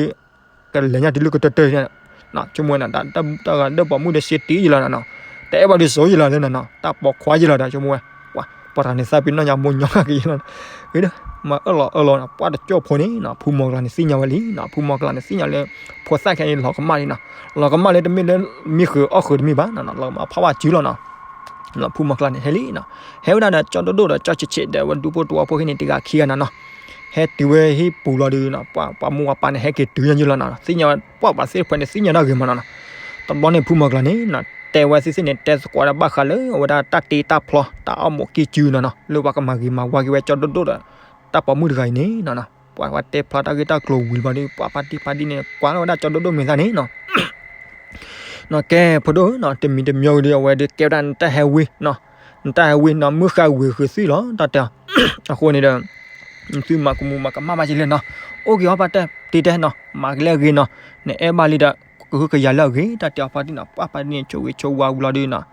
လၢဒုး ကလဲၤညါတုၤလၢကတၢၢ်တၢၢ်န့ၣ် ဆိကမိၣ်ဝဲနီၤ တၢ်ဂၤဒၢပိာ်မုၣ်ဒီးစ့တံၢ်ယံၤလီၤနီၤနီၤ တအဲၣ်ဘၣ်ဒုးစိယံၤလီၤလၢနီၤနီၤ တၢ်ပိာ်ခွါယံၤလီၤဒီး ဆိကမိၣ်ဝဲ ပှၤ ပှၤတဂၤန့ၣ်သးပ့ၤနီၣ်ညါမိၢ်ညီက့ၤယံၤလီၤ ဒ်မၤအၢၣ်လီၤအၢၣ်လီၤနီၤ ပှၤတကၠိၢ်ဖိန့ၣ်နီၤ ဖုမီၤကလၤန့ၣ်သ့ၣ်ညါဝဲလံနီၤ ဖုမီၤကလၤန့ၣ်သ့ၣ်ညါလၢ ဖိသၣ်ခဲအံၤလီၤကမၣ်လံနီၤ လီၤကမၣ်လၢတမ့ၢ်လၢ မံဃုာ်အီၣ်ဃုာ်တမ့ၢ်ဘၣ်နီၤနီၤ လီၤကမၣ်ဖီၣ်ဘၣ်စုလီၤနီၤ ဖုမီၤကလၤန့ၣ်ဟဲလံနီၤ ဟဲဝဲဒၣ်ဒီးကၠီဒိၣ်ဒိၣ်ဒီးကၠီဆံးဆံးဒီး ဝဲဒူဖိတဝီဖိခဲန့ၣ် တဂၤခံဂၤနီၤနီၤ ဟဲတုၤဝဲဟံၣ်ပူၤလီၤဒီးနီၤ ပှၤ ပှၤမူပှၤပၢ်န့ၣ် ဟဲက့ၤတုၤညါယံၤလီၤနီၤ သ့ၣ်ညါဝဲ ပှၤပှၤသ့ၣ်တဖၣ်န့ၣ် သ့ၣ်ညါတၢ်ဂ့ၤမးနီၤနီၤ တဘျီန့ၣ် ဖုမီၤကလၤန့ၣ်နီၤ တဲဝဲသ့ၣ်သ့ၣ်န့ၣ် တဲသကိးဝဲဒၣ်ဘၣ်ဃးလၢ အဝဲဒၣ်တၢ်တ့တၢ်ဖျီ တၢ်အီၣ်မိာ်ကံၢ်စုနီၤနီၤ လၢပှၤကမၤဂ့ၤမၤဝါက့ၤဝဲကၠီဒိၣ်ဒိၣ်ဒီး တၢ်ပိာ်မုၣ်တဂၤအံၤန့ၣ်နီၤနီၤ ပှၤ ပှၤတဲဖျါတၢ်ဂ့ၢ်တၢ်ကျိၤဝံၤလီၤဒီး ပှၤဖါတံၢ်ဖါဒံၣ်န့ၣ် ကွၢ်လီၤဝဲဒၣ်ကၠီဒိၣ်ဒိၣ်မဲာ်သၣ်န့ၣ်နီၤ နီၤ ကဲ ဖိဒိၣ်နီၤ တမံၤတမံၤဒီး အဝဲဒီးကဲဝဲဒၣ်နတၢ်ဟဲဝံနီၤ နတၢ်ဟဲဝံနီၤ မုၢ်ဃါဝံၤဃုာ်သုလီၤ တၢ်တဲအီၤ အဃိန့ၣ်ဒီး သုမၤကမူၤမၤကမၣ်ဘၣ်က့ၤလဲၣ်နီၤ အိၣ်က့ၤအီၣ်ဘၣ်တၢ်တံၤတဲနီၤ မၤက့ၤလၢအဂ့ၤနီၤ နအဲၣ်ဘၣ်လံဒီး ကဟုကယာ်လၢအဂ့ၤ တၢ်တဲအီၤဖါတံၢ်နီၤ ပှၤဖါတံၢ်န့ၣ် ဆိၣ်ဂ့ၤဆိၣ်ဝါဝံၤလီၤဒီးနီၤ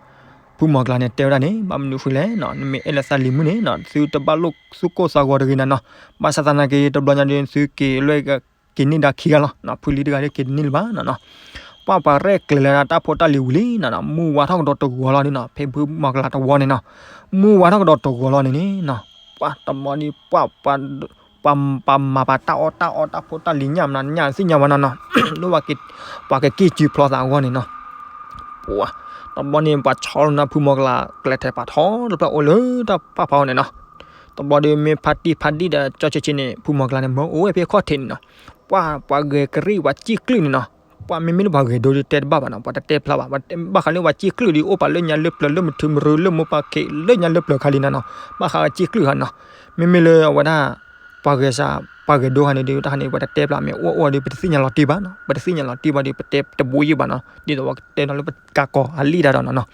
ဖုမီၤကလၤန့ၣ် တဲဝဲဒၣ်န့ၣ် ဘၣ်မနုၤဃိလဲၣ်နီၤ နမ့ၢ်အဲၣ်လၢသးလံၤမုၣ်န့ၣ်နီၤ သုတဘၣ်လိၣ်သူၣ်ကိၢ်သးဂီၤတဂ့ၤနီၤနီၤ ဘၣ်ဆၣ်သနာ်က့ တဘျီညါဒီး သုက့ၤလွဲၢ် က့ၤန့ၢ်ဒၣ်ခံဂၤလီၤ ဖုလံတဂၤဒီးက့ၤတန့ၢ်လၢၤဘၣ်နီၤနီၤ ပှၤပှၤရဲၣ်ကျဲၤလၢတၢ်ဖိတၢ်လံၤဝံၤလံနီၤနီၤ မုၢ်ဝါထီၣ်ကဒီးတဂီၤလီၤဒီးနီၤ ဖဲဖုမီၤကလၤတဝီန့ၣ်နီၤ မုၢ်ဝါထီၣ်ကဒီးတဂီၤလီၤန့ၣ်န့ၣ်နီၤ ပှၤတဘျီဒီး ပှၤ ပှၤ ပှၤမၤပှၤတၢ်အီၣ်တၢ်အီတၢ်ဖိတၢ်လံၤညၣ်မနုၤညၣ်သ့ၣ်ညါဝဲနီၤနီၤ လၢ ပှၤကက့ၢ်စုဖျီသးအဂီၢ်န့ၣ်နီၤ ပှၤ တဘျီန့ၣ် ပှၤဆီလီၤနၤဖုမီၤကလၤ ကျဲထဲပာ်ထီတဖျၢၣ်အိၣ်လၢတၢ်ပာ်ဖးအီၤန့ၣ်နီၤ တဘျီဒီးမ့ၢ်ဖါတံၢ်ဖါဒံၣ်ဒီးကၠီဆံးဆံးန့ၣ် ဖုမီၤကလၤန့ၣ် မၢအိၣ်ဝဲဖဲခီၣ်ထံးန့ၣ်နီၤ ပှၤ ပှၤဂဲၤကရံၣ်ပှၤစံၣ်ကျၢၢ်န့ၣ်နီၤ ပှၤမ့မ့ၢ်လၢပှၤဂဲၤဒိဒီးတဲတဘၣ်ဘၣ်နီၤ ပှၤတတဲဖျါဘၣ် ဘၣ်ဃးလၢပှၤစံၣ်ကျၢၢ်ဒီး အိၣ်ပာ်လၢညါလၢပျၢၤလၢမုၢ်ထူမုၢ်ရူလၢမိၢ်ပၢ်ခ့ လၢညါလၢပျၢၤခါလံနီၤနီၤ ဘၣ်ဃးစံၣ်ကျၢၢ်ဧါနီၤ မ့မ့ၢ်လၢအဝဲဒၣ် ပှၤဂဲၤစး ပှၤဂဲၤဒိခါန့ၣ်ဒီး တၢ်ခါန့ၣ် ပှၤတတဲဖျါ မ့ၢ်အိၣ်အိၣ်ဒီး ပတသ့ၣ်ညါလီၤတံၢ်ဘၣ်နီၤ ပတသ့ၣ်ညါလီၤတံၢ်ဘၣ်ဒီး ပတဲတဘိယံၣ်ဘၣ်နီၤ ဒ်သိးပှၤကတဲနီၤလၢပကးကီၤအလံၣ်တၢ်ဒီးနီၤနီၤ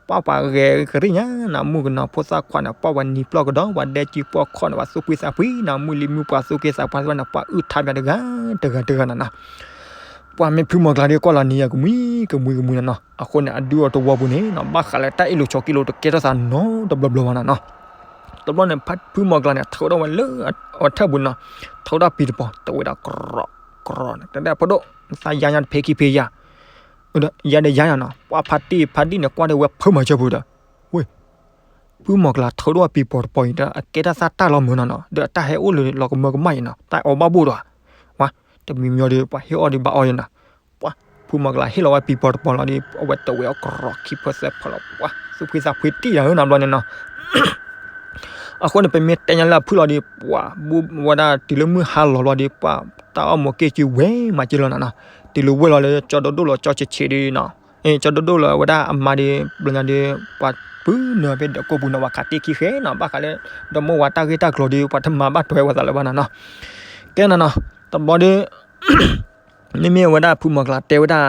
ပှၤပှၤဂဲၤကရံၣ်ညါနီၤ မုၣ်ကနီၤဖိသၣ်ခွါန့ၣ် ပှၤပှၤနံၤပျီၢ်ကဒီး ပှၤဒဲကံပှီၢ်ခီၣ်န့ၣ် ပှၤသူၣ်ဖှံသးဖှံနီၤ မုၢ်လံၤမုၢ်ပှၢ်သူၣ်က့သးပှၢ်သ့ၣ်တဖၣ်န့ၣ် ပှၤအုၣ်ထါပှၤတဂၤ တဂၤတဂၤနီၤနီၤ ပှၤမ့ၢ်ဖုမီၤကျၢ်ဒီး ကွၢ်လီၤနံၤယၤကမှံကမှံကမှံနီၤနီၤ အဃိန့ၣ် အဒုးအီၤတဝီပူၤန့ၣ်နီၤ ဘၣ်ဃးလၢတၢ်အ့ၣ်လိာ်ဆိးက့လိာ်တကဲထီၣ်သးနီတဘျီဘျီဘၣ်နီၤနီၤ တဘျီန့ၣ် ဖုမီၤကျၢ်န့ၣ် ထုးထီၣ်ဝဲလၢအထၢၣ်ပူၤနီၤ ထုးထီၣ်ပံၤတပီၤ တဝဲဒၣ် ကရီကရီန့ၣ် တဲဒၣ်ဖိဒိၣ် နသးယါညါတဖဲခံဖဲယၤ ယါဒီးယါယၤနီၤ ပှၤဖါတံၢ်ဖါဒံၣ်န့ၣ် ကွၢ်ဒီးဝဲဖုမၤစၢၤပူၤဒီး ဝ့ၢ် ဖုမီၤကျၢ်ထုးထီၣ်ပံၤတပီၤတပီၤအံၤဒီး အကဲတၢ်သၣ်တၢ်လီၤမုာ်နီၤနီၤ ဒီးအတၢ်ဟဲအိၣ်လၢလီၤကမၢကမၣ်အံၤနီၤ တၢ်အီၣ်ဘၣ်ဘိၣ်ဒီး ဝါ တမံၤမံၤဒီး ပှၤဟ့ၣ်အီၣ်ဒီးဘၣ်အီၣ်ယၤနီၤ ပှၤ ဖုမီၤကျၢ်ဟ့ၣ်လီၤဝဲပံၤတပီၤတပီၤလီၤဒီး အဝဲတဝဲအီၤကရီခံဖၢသၢဖၢလီၤ ပှၤ သူၣ်ဖှံသးဖှံတံၢ်ယၤဧၢနီၤ ဘျီန့ၣ်နီၤ အဃိန့ၣ် ပမ့ၢ်တဲညါလၢအဖုၣ်လီၤဒီး ပှၤဘူၣ်ဝဲဒၣ်တုၤလၢမုၢ်ဟါလီၤလီၤဒီး ပှၤတၢ်အီၣ်မိၤက့ၤစုဝဲမၤက့ၤလီၤနၤနီၤ. တုၤလၢဝဲလီၤလၢကၠီဒိၣ်ဒိၣ်လီၤ ကၠီဆံးဆံးဒီးနီၤ, ကၠီဒိၣ်ဒိၣ်လီၤဝဲဒၣ်အမါဒီး ဘျီညါဒီး ပှၤပုၢ်နုာ်ဖဲဒီးကိးပူၤနီၤ ပှၤခးတ့ၢ်ခံဃဲနီၤ ဘၣ်ဃးလၢ ဒီမိၢ်ဝၤတၢ်ဂ့ၢ်တၢ်ကျိၤဒီး ပှၤတမၤဘၣ်ထွဲဝဲသးလၢၤဘၣ်နၤနီၤ. ကဲနၤနီၤ တဘျီဒီး မ့မ့ၢ်ဝဲဒၣ်ဖုမီၤကျၢ်တဲဝဲဒၣ်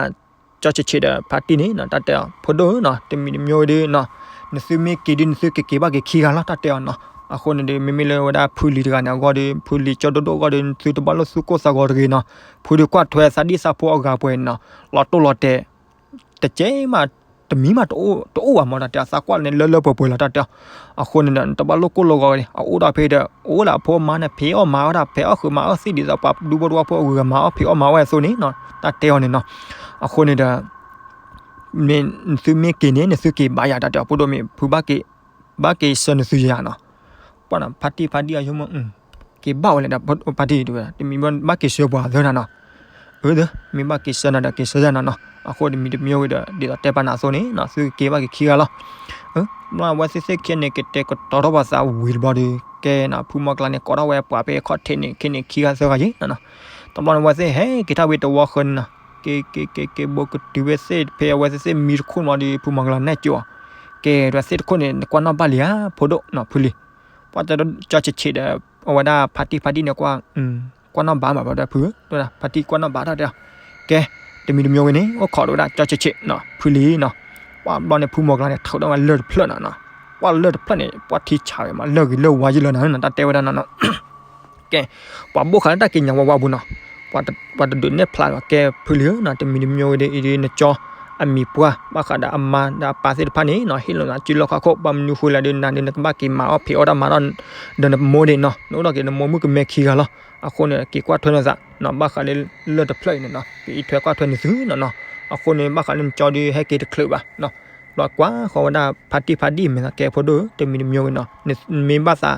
ကၠီဆံးဆံးဒီးဖါတံၢ်န့ၣ်နီၤ တၢ်တဲအီၤ ဖိဒိၣ်ဧၢနီၤ တမံၤတမံၤဝဲဒီးနီၤ နသုမ့ၢ်က့ၤဒီး နသုကက့ၤဘၣ်က့ၤခံဂၤလီၤ တၢ်တဲအီၤနီၤ. အဃိန့ၣ်ဒီး မ့မ့ၢ်လၢဝဲဒၣ်ဖုလံၤတဂၤန့ၣ် အဂီၢ်ဒီး ဖုလံၤကၠီဒိၣ်ဒိၣ်အဂီၢ်ဒီး နသုတဘၣ်လိၣ်သူၣ်ကိၢ်သးဂီၤတဂ့ၤနီၤ. ဖုဒီးကွၢ်ထွဲသးဒံၣ်သးဖိအဂၤပှဲၤန့ၣ်နီၤ လီၤတိၢ်လီၤတဲာ် တကဲမး တမံၤမးတအိၣ်ဘၣ်မး တၢ်တဲအီၤ သးကွၢ်န့ၣ်လၢလၢပှဲၤပှဲၤလီၤ တၢ်တဲအီၤ. အဃိန့ၣ်ဒီး နတဘၣ်လိၣ်ကိၢ်လိၢ်ဂီၤဝဲန့ၣ် အအိၣ်ဒီးဖဲဒီး အိၣ်လၢအဖိအမါန့ၣ် ဖံးအီၣ်မၤအီၣ်ဒၣ် ဖဲအီၣ်ဃုာ်မၤအီၣ်သ့ၣ်ဒ်သိးပှၤဒူဖိတဝီဖိအဂုၤအဂၤမၤအီၣ်ဖံးအီၣ်မၤအီၣ်ဝဲအသိးန့ၣ်နီၤ တၢ်တဲအီၤန့ၣ်နီၤ. အဃိန့ၣ်ဒီး မ့ၢ်နသုမ့ၢ်က့ၤန့ၣ် နသုက့ၤဘၣ်ယၤ တၢ်တဲအီၤ ဖိဒိၣ်မ့ၢ်ဖုဘၣ်က့ၤ ဘၣ်က့ၤဆှၢနသုယၤနီၤ. ပှၤနီၤ ဖါတံၢ်ဖါဒံၣ်အယိမ့ၢ် က့ၤဘၣ်ဝဲလဲၣ်ဒီး ဖါတံၢ်တဲဝဲ တမံၤဘၣ်က့ၤဆှၢပှၤသၢနၤနီၤ. အၢ မ့ၢ်ဘၣ်က့ၤဆှၢနၤဒီးက့ၤဆှၢယၤနၤနီၤ. အဃိတမံၤတမံၤဝဲဒီး ဒ်သိးတဲပာ်နၤအသိးန့ၣ်နီၤ သုကက့ၤဘၣ်က့ၤခံဂၤလီၤ. ဘျီအဝဲသ့ၣ်သ့ၣ်ခံဂၤန့ၣ် ကတဲာ်ကတီၤထီၣ်ပှၤသးဝံၤတဘျီဒီး ကဲနီၤ ဖုမီၤကျၢ်န့ၣ် ကိးထီၣ်ဝဲပှၤဖဲခီၣ်ထံးန့ၣ် ခဲန့ၣ်ခံဂၤသၢဂၤယံၤနီၤ. တဘျီန့ၣ် အဝဲသ့ၣ်ဟဲက့ၤထီၣ်ဝဲတဝီဃၢၤန့ၣ်နီၤ က့ၤက့ၤက့ၤက့ၤဘိကတုၤဝဲသ့ၣ်ဖဲအဝဲသ့ၣ်သ့ၣ်မံတခိၣ်န့ၣ်ဘျီဒီး ဖုမီၤကျၢ်နဲၣ်ကၠိအီၤ ကဲဒီးသ့ၣ်တခိၣ်န့ၣ် နကွၢ်နီၣ်ဘၣ်လံဧါ ဖိဒိၣ်နီၤ ဖုလံၤ. ပှၤကၠီဆံးဆံးဒီး အဝဲဒၣ်ဖါတံၢ်ဖါဒံၣ်န့ၣ်ကွၢ် ကွၢ်နီၣ်ဘၣ်မး ဘျီဒီးဖု ဖါတံၢ်ကွၢ်နီၣ်ဘၣ်ထီၣ်တဲအီၤ ကဲ တမံၤတမံၤဝဲန့ၣ် အိၣ်ခိးဒီးဝဲဒၣ်ကၠီဆံးဆံးနီၤ ဖုလံၤနီၤ. ပှၤဘျီန့ၣ် ဖုမီၤကျၢ်န့ၣ် ထုးထီၣ်ဝဲလၢၢ်တဖျၢၣ်နီၤနီၤ. ပှၤလၢၢ်တဖျၢၣ်န့ၣ် ပှၤထံဆးဝဲမး လၢၢ်ဂ့ၤလၢၢ်ဝါယံၤလၢနၤနီၤ တၢ်တဲဝဲဒၣ်နီၤနီၤ. ကဲ ပှၤဘိၣ်ဃာ်လၢတၢ်ကံးညာ်ဝါဝါပူၤနီၤ ပှၤတဒုးနဲၣ်ဖျါလီၤ ကဲဖုလံၤဧၢနီၤ တမံၤတမံၤဝဲဒီး အံၤဒ်နကၠီအမံၤပှၢ် ဘၣ်ဃးဒီးအမါဒီးအပၢ်သ့ၣ်တဖၣ်န့ၣ်နီၤ ဟ့ၣ်လီၤနၤစုလီၢ်ခီၣ်ခိၣ် ဘၣ်မနုၤဃိလဲၣ်ဒီး နၤဒီးနကဘၣ်က့ၤမၤအီၣ်ဖံးအီၣ်တၢ်မၤထီၣ် ဒီးနမိၢ်ဒၣ်နီၤ နအိၣ်ဒီးက့ၤနမိၢ်မုၣ်ကမဲခံဂၤလီၤ. အဃိန့ၣ် က့ၤကွၢ်ထွဲနသးနီၤ ဘၣ်ဃးလၢလၢၢ်တဖျၢၣ်အံၤန့ၣ်နီၤ ကအံးထွဲကွၢ်ထွဲနသုနီၤနီၤ. အဃိန့ၣ် ဘၣ်ဃးလၢနကၠီဒီး ဟဲက့ၤတချုးဘၣ်နီၤ. ဘျီကွၢ်ဃီဝဲဒၣ်ဖါတံၢ်ဖါဒံၣ်မဲာ်သး ကဲဖိဒိၣ်ဧၢ တမံၤတမံၤဝဲနီၤ နမ့ၢ်ဘၣ်သး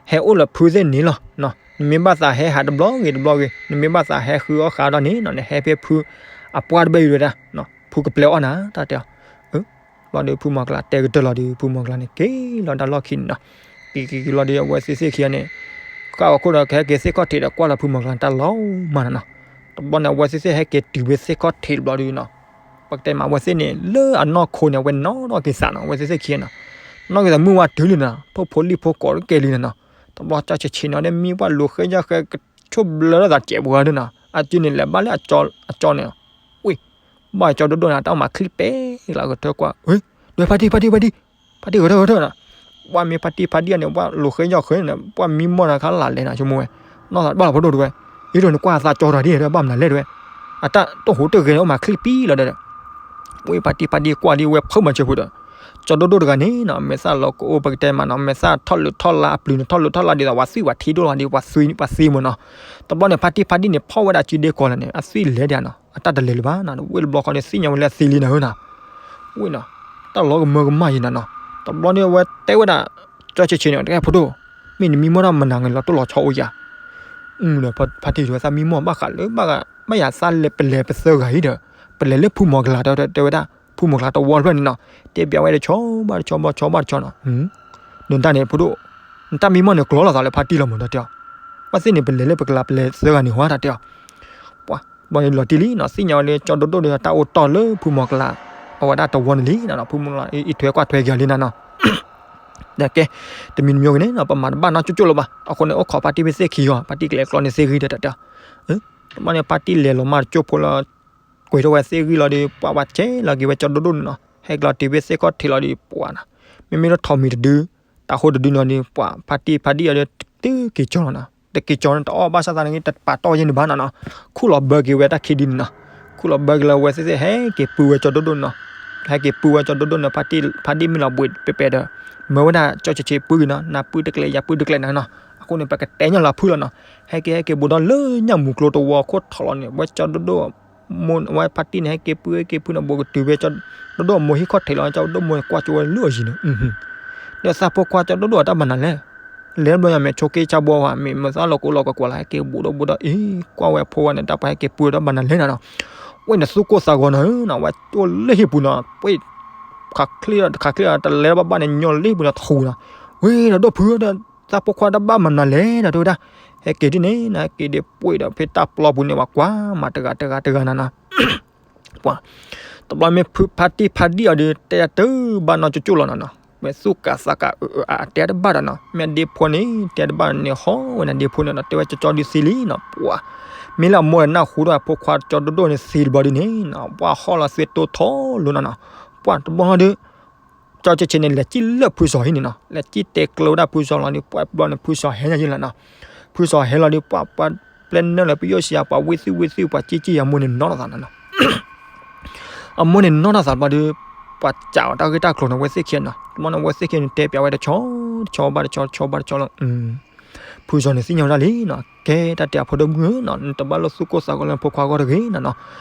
ဟဲအိၣ်လၢဖုသ့ၣ်န့ၣ်လီၤနီၤ နမ့ၢ်ဘၣ်သးဟဲဟးတဘျီဂ့ၤတဘျီဂ့ၤ နမ့ၢ်ဘၣ်သးဟဲဃုအီၣ်ဃာ်ဒီးန့ၣ်နီၤ နဟဲဖဲဖုအပှၢ်တဘ့ၣ်အံၤဝဲဒၣ် ဖုကပျဲအီၣ်နၤ တၢ်တဲအီၤ. ဘျီဒီးဖုမီၤကျၢ်တဲကတၢၢ်လီၤဒီး ဖုမီၤကျၢ်န့ၣ် က့ၤလီၤတၢ်လီၢ်ခံန့ၣ်နီၤ. က့ၤက့ၤက့ၤလီၤဒီး အဝဲသ့ၣ်သ့ၣ်ခံဂၤန့ၣ် ဃၣ်ဝဲခိၣ်ဒီး ကဟဲက့ၤသ့ၣ်ခီၣ်ထံးဒီး ကွၢ်လီၤဖုမီၤကျၢ်တၢ်လီၤမးနီၤနီၤ. တဘျီန့ၣ် အဝဲသ့ၣ်သ့ၣ်ဟဲက့ၤတုၤဖဲသ့ၣ်ခီၣ်ထံးတဘျီဒီးနီၤ ပကတဲမး အဝဲသ့ၣ်န့ၣ် လၢအနီၢ်ခိန့ၣ် အဝဲနီၣ်ထီၣ်က့ၤသးနီၤ အဝဲသ့ၣ်သ့ၣ်ခံဂၤနီၤ. နီၣ်က့ၤသးမုၢ်ဝါတုၤလံနီၤ ထိၣ်ဖိလံၣ်ဖိကိးတကဲလံနီၤနီၤ. တဘျီကၠီဆံးဆံးန့ၣ် အီၤဒ်မံဘၣ်လိၤဃဲယၢ်ဃဲ ကဆိၣ်ဘျၢထီၣ်သးစဲးပူၤဂၤဒၣ်နီၤ. အစုန့ၣ် လဲၤဘၣ်လၢအကၠီန့ၣ် ဝ့ၢ် ဘၣ်ကၠီဒိၣ်ဒိၣ်န့ၣ် တၢ်အိၣ်မးချံပှဲၤလၢအကထၢကွၢ် ဝ့ၢ် ဒီးဖါတံၢ်ဖါတံၢ်ဖါတံၢ် ဖါတံၢ်ဂဲၤထၢၣ်ဂဲၤထၢၣ်နီၤ. ပှၤမ့ၢ်ဖါတံၢ်ဖါတံၢ်န့ၣ် ပှၤလိၤဃဲယၢ်ဃဲန့ၣ် ပှၤမံမီၢ်နၤခါလၢလဲၣ်နီၤ ဆိကမိၣ်ဝဲ နီၢ်သးတဘၣ်လီၤဖိဒိၣ်တဲဝဲ အံၤဒီးနကွၢ်သးကၠီတဂၤဒ်ဒီး ဘၣ်မနုၤလဲၣ်တဲဝဲ အတၢ်တိၢ်ဟူးတဂဲၤန့ၣ် အိၣ်မးချံပှဲၤလီၤဒီး ဝ့ၢ်ဖါတံၢ်ဖါတံၢ်ကွၢ်ဒ်ဝဲဖုမၤစၢၤဖိဒီး ကၠီဒိၣ်ဒိၣ်တဂၤန့ၣ်နီၤ မဲာ်သၣ်လီၤကအိၣ်ပကတဲမးနီၤ မဲာ်သၣ်ထီၣ်လုးထီၣ်လါ အပျုၤန့ၣ်ထီၣ်လုးထီၣ်လါဒ်သိး ပှၤသွံၣ်ပှၤထံဒိၣ်လီၤဒီး ပှၤသွံၣ်ပှၤသံမ့ၢ်နီၤ. တဘျီန့ၣ် ဖါတံၢ်ဖါတံၢ်န့ၣ် ဖီၣ်ဝဲဒၣ်စုဒ့ကီးလၢာ်န့ၣ် အသွံၣ်လဲၤဒၣ်နီၤ အတၢ်တလဲၤလၢၤဘၣ်နီၤ ဝ့ၢ်တဘျီဃီန့ၣ် သ့ၣ်ညါဝဲလၢအသံလံနၤဧၢနီၤ ဝ့ၢ်နီၤ တၢ်လီၤကမၢကမၣ်ယံၤနၤနီၤ. တဘျီန့ၣ် အဝဲတဲဝဲဒၣ် ကၠီဆံးဆံးန့ၣ် တကဲဖိဒိၣ် မ့ၢ်နမံမီၢ်တၢ်မနုၤန့ၣ် လီၤတိၢ်လီၤဆီအိၣ်ယၤ ဒီးဖါတံၢ်တဲဝဲ သးမံမီၢ်ဘၣ်ဃးလၢ ဘၣ်ယၤသးလဲၤပလဲၤပသၢဂၤအံၤဒီး ပလဲၤလၢဖုမီၤကလၤ တဲဝဲဒၣ် ဖုမီၤကလၤတဝီတဖျၢၣ်န့ၣ်နီၤ တဲဘၣ်ဝဲတဆီဘၣ်တဆီဘၣ်တဆီဘၣ်တဆီနီၤ နတၢ်န့ၣ်ဖိဒိၣ် နတၢ်မံမီၢ်န့ၣ် ကျီလိာ်သးလၢဖါတံၢ်လီၤမး တၢ်တဲအီၤ ဘၣ်သ့ၣ်န့ၣ် ပလဲၤလၢပကလၤပလဲၤသၢဂၤန့ၣ်ဟီ တၢ်တဲအီၤ ပှၤ ဘျီန့ၣ်လီၤတံၢ်လံနီၤ သ့ၣ်ညါဝဲလၢကၠီဒိၣ်ဒိၣ်ဒီးတၢ်အိၣ်တီၢ်လၢဖုမီၤကလၤ အဝဲဒၣ်တဝီန့ၣ်လံနီၤ ဖုမီၤကလၤအံးထွဲကွၢ်ထွဲက့ၤအီၤလံနၤနီၤ ဒီးကဲ တမံၤတမံၤဂ့ၤန့ၣ်နီၤ ပမၤတဘၣ်နီၢ်ကၠိကၠိလၢၤဘၣ် အဃိန့ၣ် အိၣ်ခိးဖါတံၢ်ဖဲသ့ၣ်ခံဂီၤ ဖါတံၢ်ကလဲၤကျီန့ၣ်သ့ၣ်ဂံၢ်ဒီးတၢ်တဲအီၤ တဘျီန့ၣ် ဖါတံၢ်လဲၤလီၤမၢ်တကၠိဖိလၢ ကွံာ်ထီၣ်ဝဲသ့ၣ်ဂံၢ်လီၤဒီး ပှၤဝဲဆဲးလီၤက့ၤဝဲကၠီဒိၣ်ဒိၣ်န့ၣ်နီၤ ဟဲက့ၤလီၤတုၤဖဲသ့ၣ်ခီၣ်ထံးလီၤဒီး ပှၤနီၤ မ့မ့ၢ်လၢထိးမံၤတဒု တၢ်ဃိတဒုန့ၣ်ဒီး ပှၤဖါတံၢ်ဖါတံၢ်အံၤဒီး တက့ၤကၠီနီၤ တက့ၤကၠီန့ၣ် တအီၣ်ဘၣ်ဆၣ်သနာ်က့ တပာ်တီၢ်ယဲၢ်န့ၣ်ဘၣ်နီၤနီၤ ခူၣ်လီၤဘၢက့ၤဝဲတၢ်ခံဒုန့ၣ်နီၤ ခူၣ်လီၤဘၢက့ၤလၢဝဲသ့ၣ်သ့ၣ် ဟဲက့ၤပုၢ်ဝဲကၠီဒိၣ်ဒိၣ်န့ၣ်နီၤ ဟဲက့ၤပုၢ်ဝဲကၠီဒိၣ်ဒိၣ်န့ၣ် ဖါတံၢ် ဖါတံၢ်မံလီၤဘှံးပဲၤပဲၤဒီး မၢဝဲဒၣ်ကၠီဆံးဆံးပုၢ်က့ၤနီၤ နပုၢ်တကျဲၤ ယပုၢ်တကျဲၤနၤနီၤ အဃိန့ၣ် ပကတဲညီလၢဖုၣ်လီၤနီၤ ဟဲက့ၤဟဲက့ၤဘူးဒီးလၢညၣ်မူၤကျိတဝီခိၣ်ထီၣ်လီၤန့ၣ် ဝဲကၠီဒိၣ်ဒိၣ် မိၢ်ဝဲဖါတံၢ်န့ၣ် ဟဲက့ၤပုၢ်ဟဲက့ၤဖုၣ်န့ၣ် ဘူးကတုၤဖဲကၠီဒိၣ်ဒိၣ်မိၢ်ဟံၣ်ခီၣ်ထံးလီၤ ကၠီဒိၣ်ဒိၣ်မိၢ်ကွၢ်ကၠိဝဲလၢအယံၤန့ၣ် ဒီးသးဖိခွါကၠီဒိၣ်ဒိၣ်အတၢ်မၤနၤလဲၣ် လဲၤဘျီညါမ့ၢ်ဆိးက့ဆါဘှီဝဲ မ့ၢ်မၤသးလီၤကိးလီၤကကွၢ်လၢ ဟဲက့ၤဘူးဒီးဘူးဒီး အံၤ ကွၢ်ဝဲအဖိဝဲန့ၣ် တၢ်ပှၤဟဲက့ၤပုၢ်ဝဲတၢ်မၤနၤလဲၣ်နၤနီၤ ဝဲန့ၣ်သူၣ်ကိၢ်သးဂီၤနၤဧၢနီၤ ဝဲအိၣ်လၢဟံၣ်ပူၤနီၤ ပှ့ၤ ခးချ့ဒီးတခးချ့ဒီး တလဲၤဘၣ်ဘၣ်န့ၣ် ညီလၢဟံၣ်ပူၤနီၤ ထူနီၤ ဝ့ၢ်ဒီးဒိၣ်ဖုဒီး သးဖိခွါတဘၣ်မနုၤလဲၣ်ဒီးတဲဝဲဒၣ်, ဟဲက့ၤဒ်န့ၣ်နၤ ဟဲက့ၤဒ်ပှ့ၤဒီးဖဲတၢ်ပျီပူၤန့ၣ် ပှၤကွၢ်မၤတဂၤတဂၤတဂၤနၤနၤ ပှၤ တဘျီမ့ၢ်ဖုဖါတံၢ်ဖါဒံၣ်အီၤဒီး တဲတၢ်တဘၣ်နီတကၠိၣ်လီၤနၤနီၤ, ဝဲသူၣ်ကးသးကးအအါတဲတဘၣ်ဒီးနီၤ, မ့ၢ်ဒ့ဖိန့ၣ် တဲတဘၣ်န့ၣ်ဟီဝဲန့ၣ်ဒ့ဖိန့ၣ်နီၤ, တဲဝဲကၠီကၠီဒုးသံလံနီၤ, ပှၤ မ့ၢ်လၢအမိၢ်န့ၣ်နၢ်ဟူဒီးအဖိခွါကၠီဒိၣ်ဒိၣ်န့ၣ်သံတဘျီဒ်န့ၣ်နီၤ, ပှၤဟီၣ်လီၤသွ့တိထီလိၤနၤနီၤ, ပှၤတဘျီဒီး ကၠီဆံးဆံးန့ၣ် လဲၤစံၣ်လၢၢ်ဖုစီၤဟံၣ်န့ၣ်နီၤ, လဲၤစံၣ်တဲကျၢၤဝဲဒၣ်ဖုစီၤလီၤဒီး ပှၤဘျီန့ၣ် ဖုစီၤဟဲညါယံလီၤနီၤ, ဖုစီၤဟဲလီၤဒီး ပှၤ ပှၤပျဲနုာ်လၢပယီၤစံးယၤ ပှၤဝံသ့ၣ်ဝံသ့ၣ် ပှၤစံၣ်စံၣ်ယၤ အမိၢ်န့ၣ်နီၢ်ထီၣ်သးနီၤနီၤ, အမိၢ်န့ၣ်နီၢ်ထီၣ်သးဘျီဒီး ပှၤစံးအီၤတၢ်ဂ့ၢ်တၢ်ကျိၤန့ၣ် ဝဲသ့ၣ်ခံနီၤ, တဘျီန့ၣ် ဝဲသ့ၣ်ခံန့ၣ် တဲပျးဝဲတဆီ တဆီဘၣ်တဆီ တဆီဘၣ်တဆီလီၤ ဖုစီၤန့ၣ်သ့ၣ်ညါဝဲဒၣ်လံနီၤ, ကဲတၢ်တဲအဖိဒိၣ်မုၣ်ဧၢနီၤ, နတဘၣ်လိၣ်သူၣ်ကိၢ်သးဂီၤလၢနဖိခွါဂီၢ်တဂ့ၤနီၤနီၤ,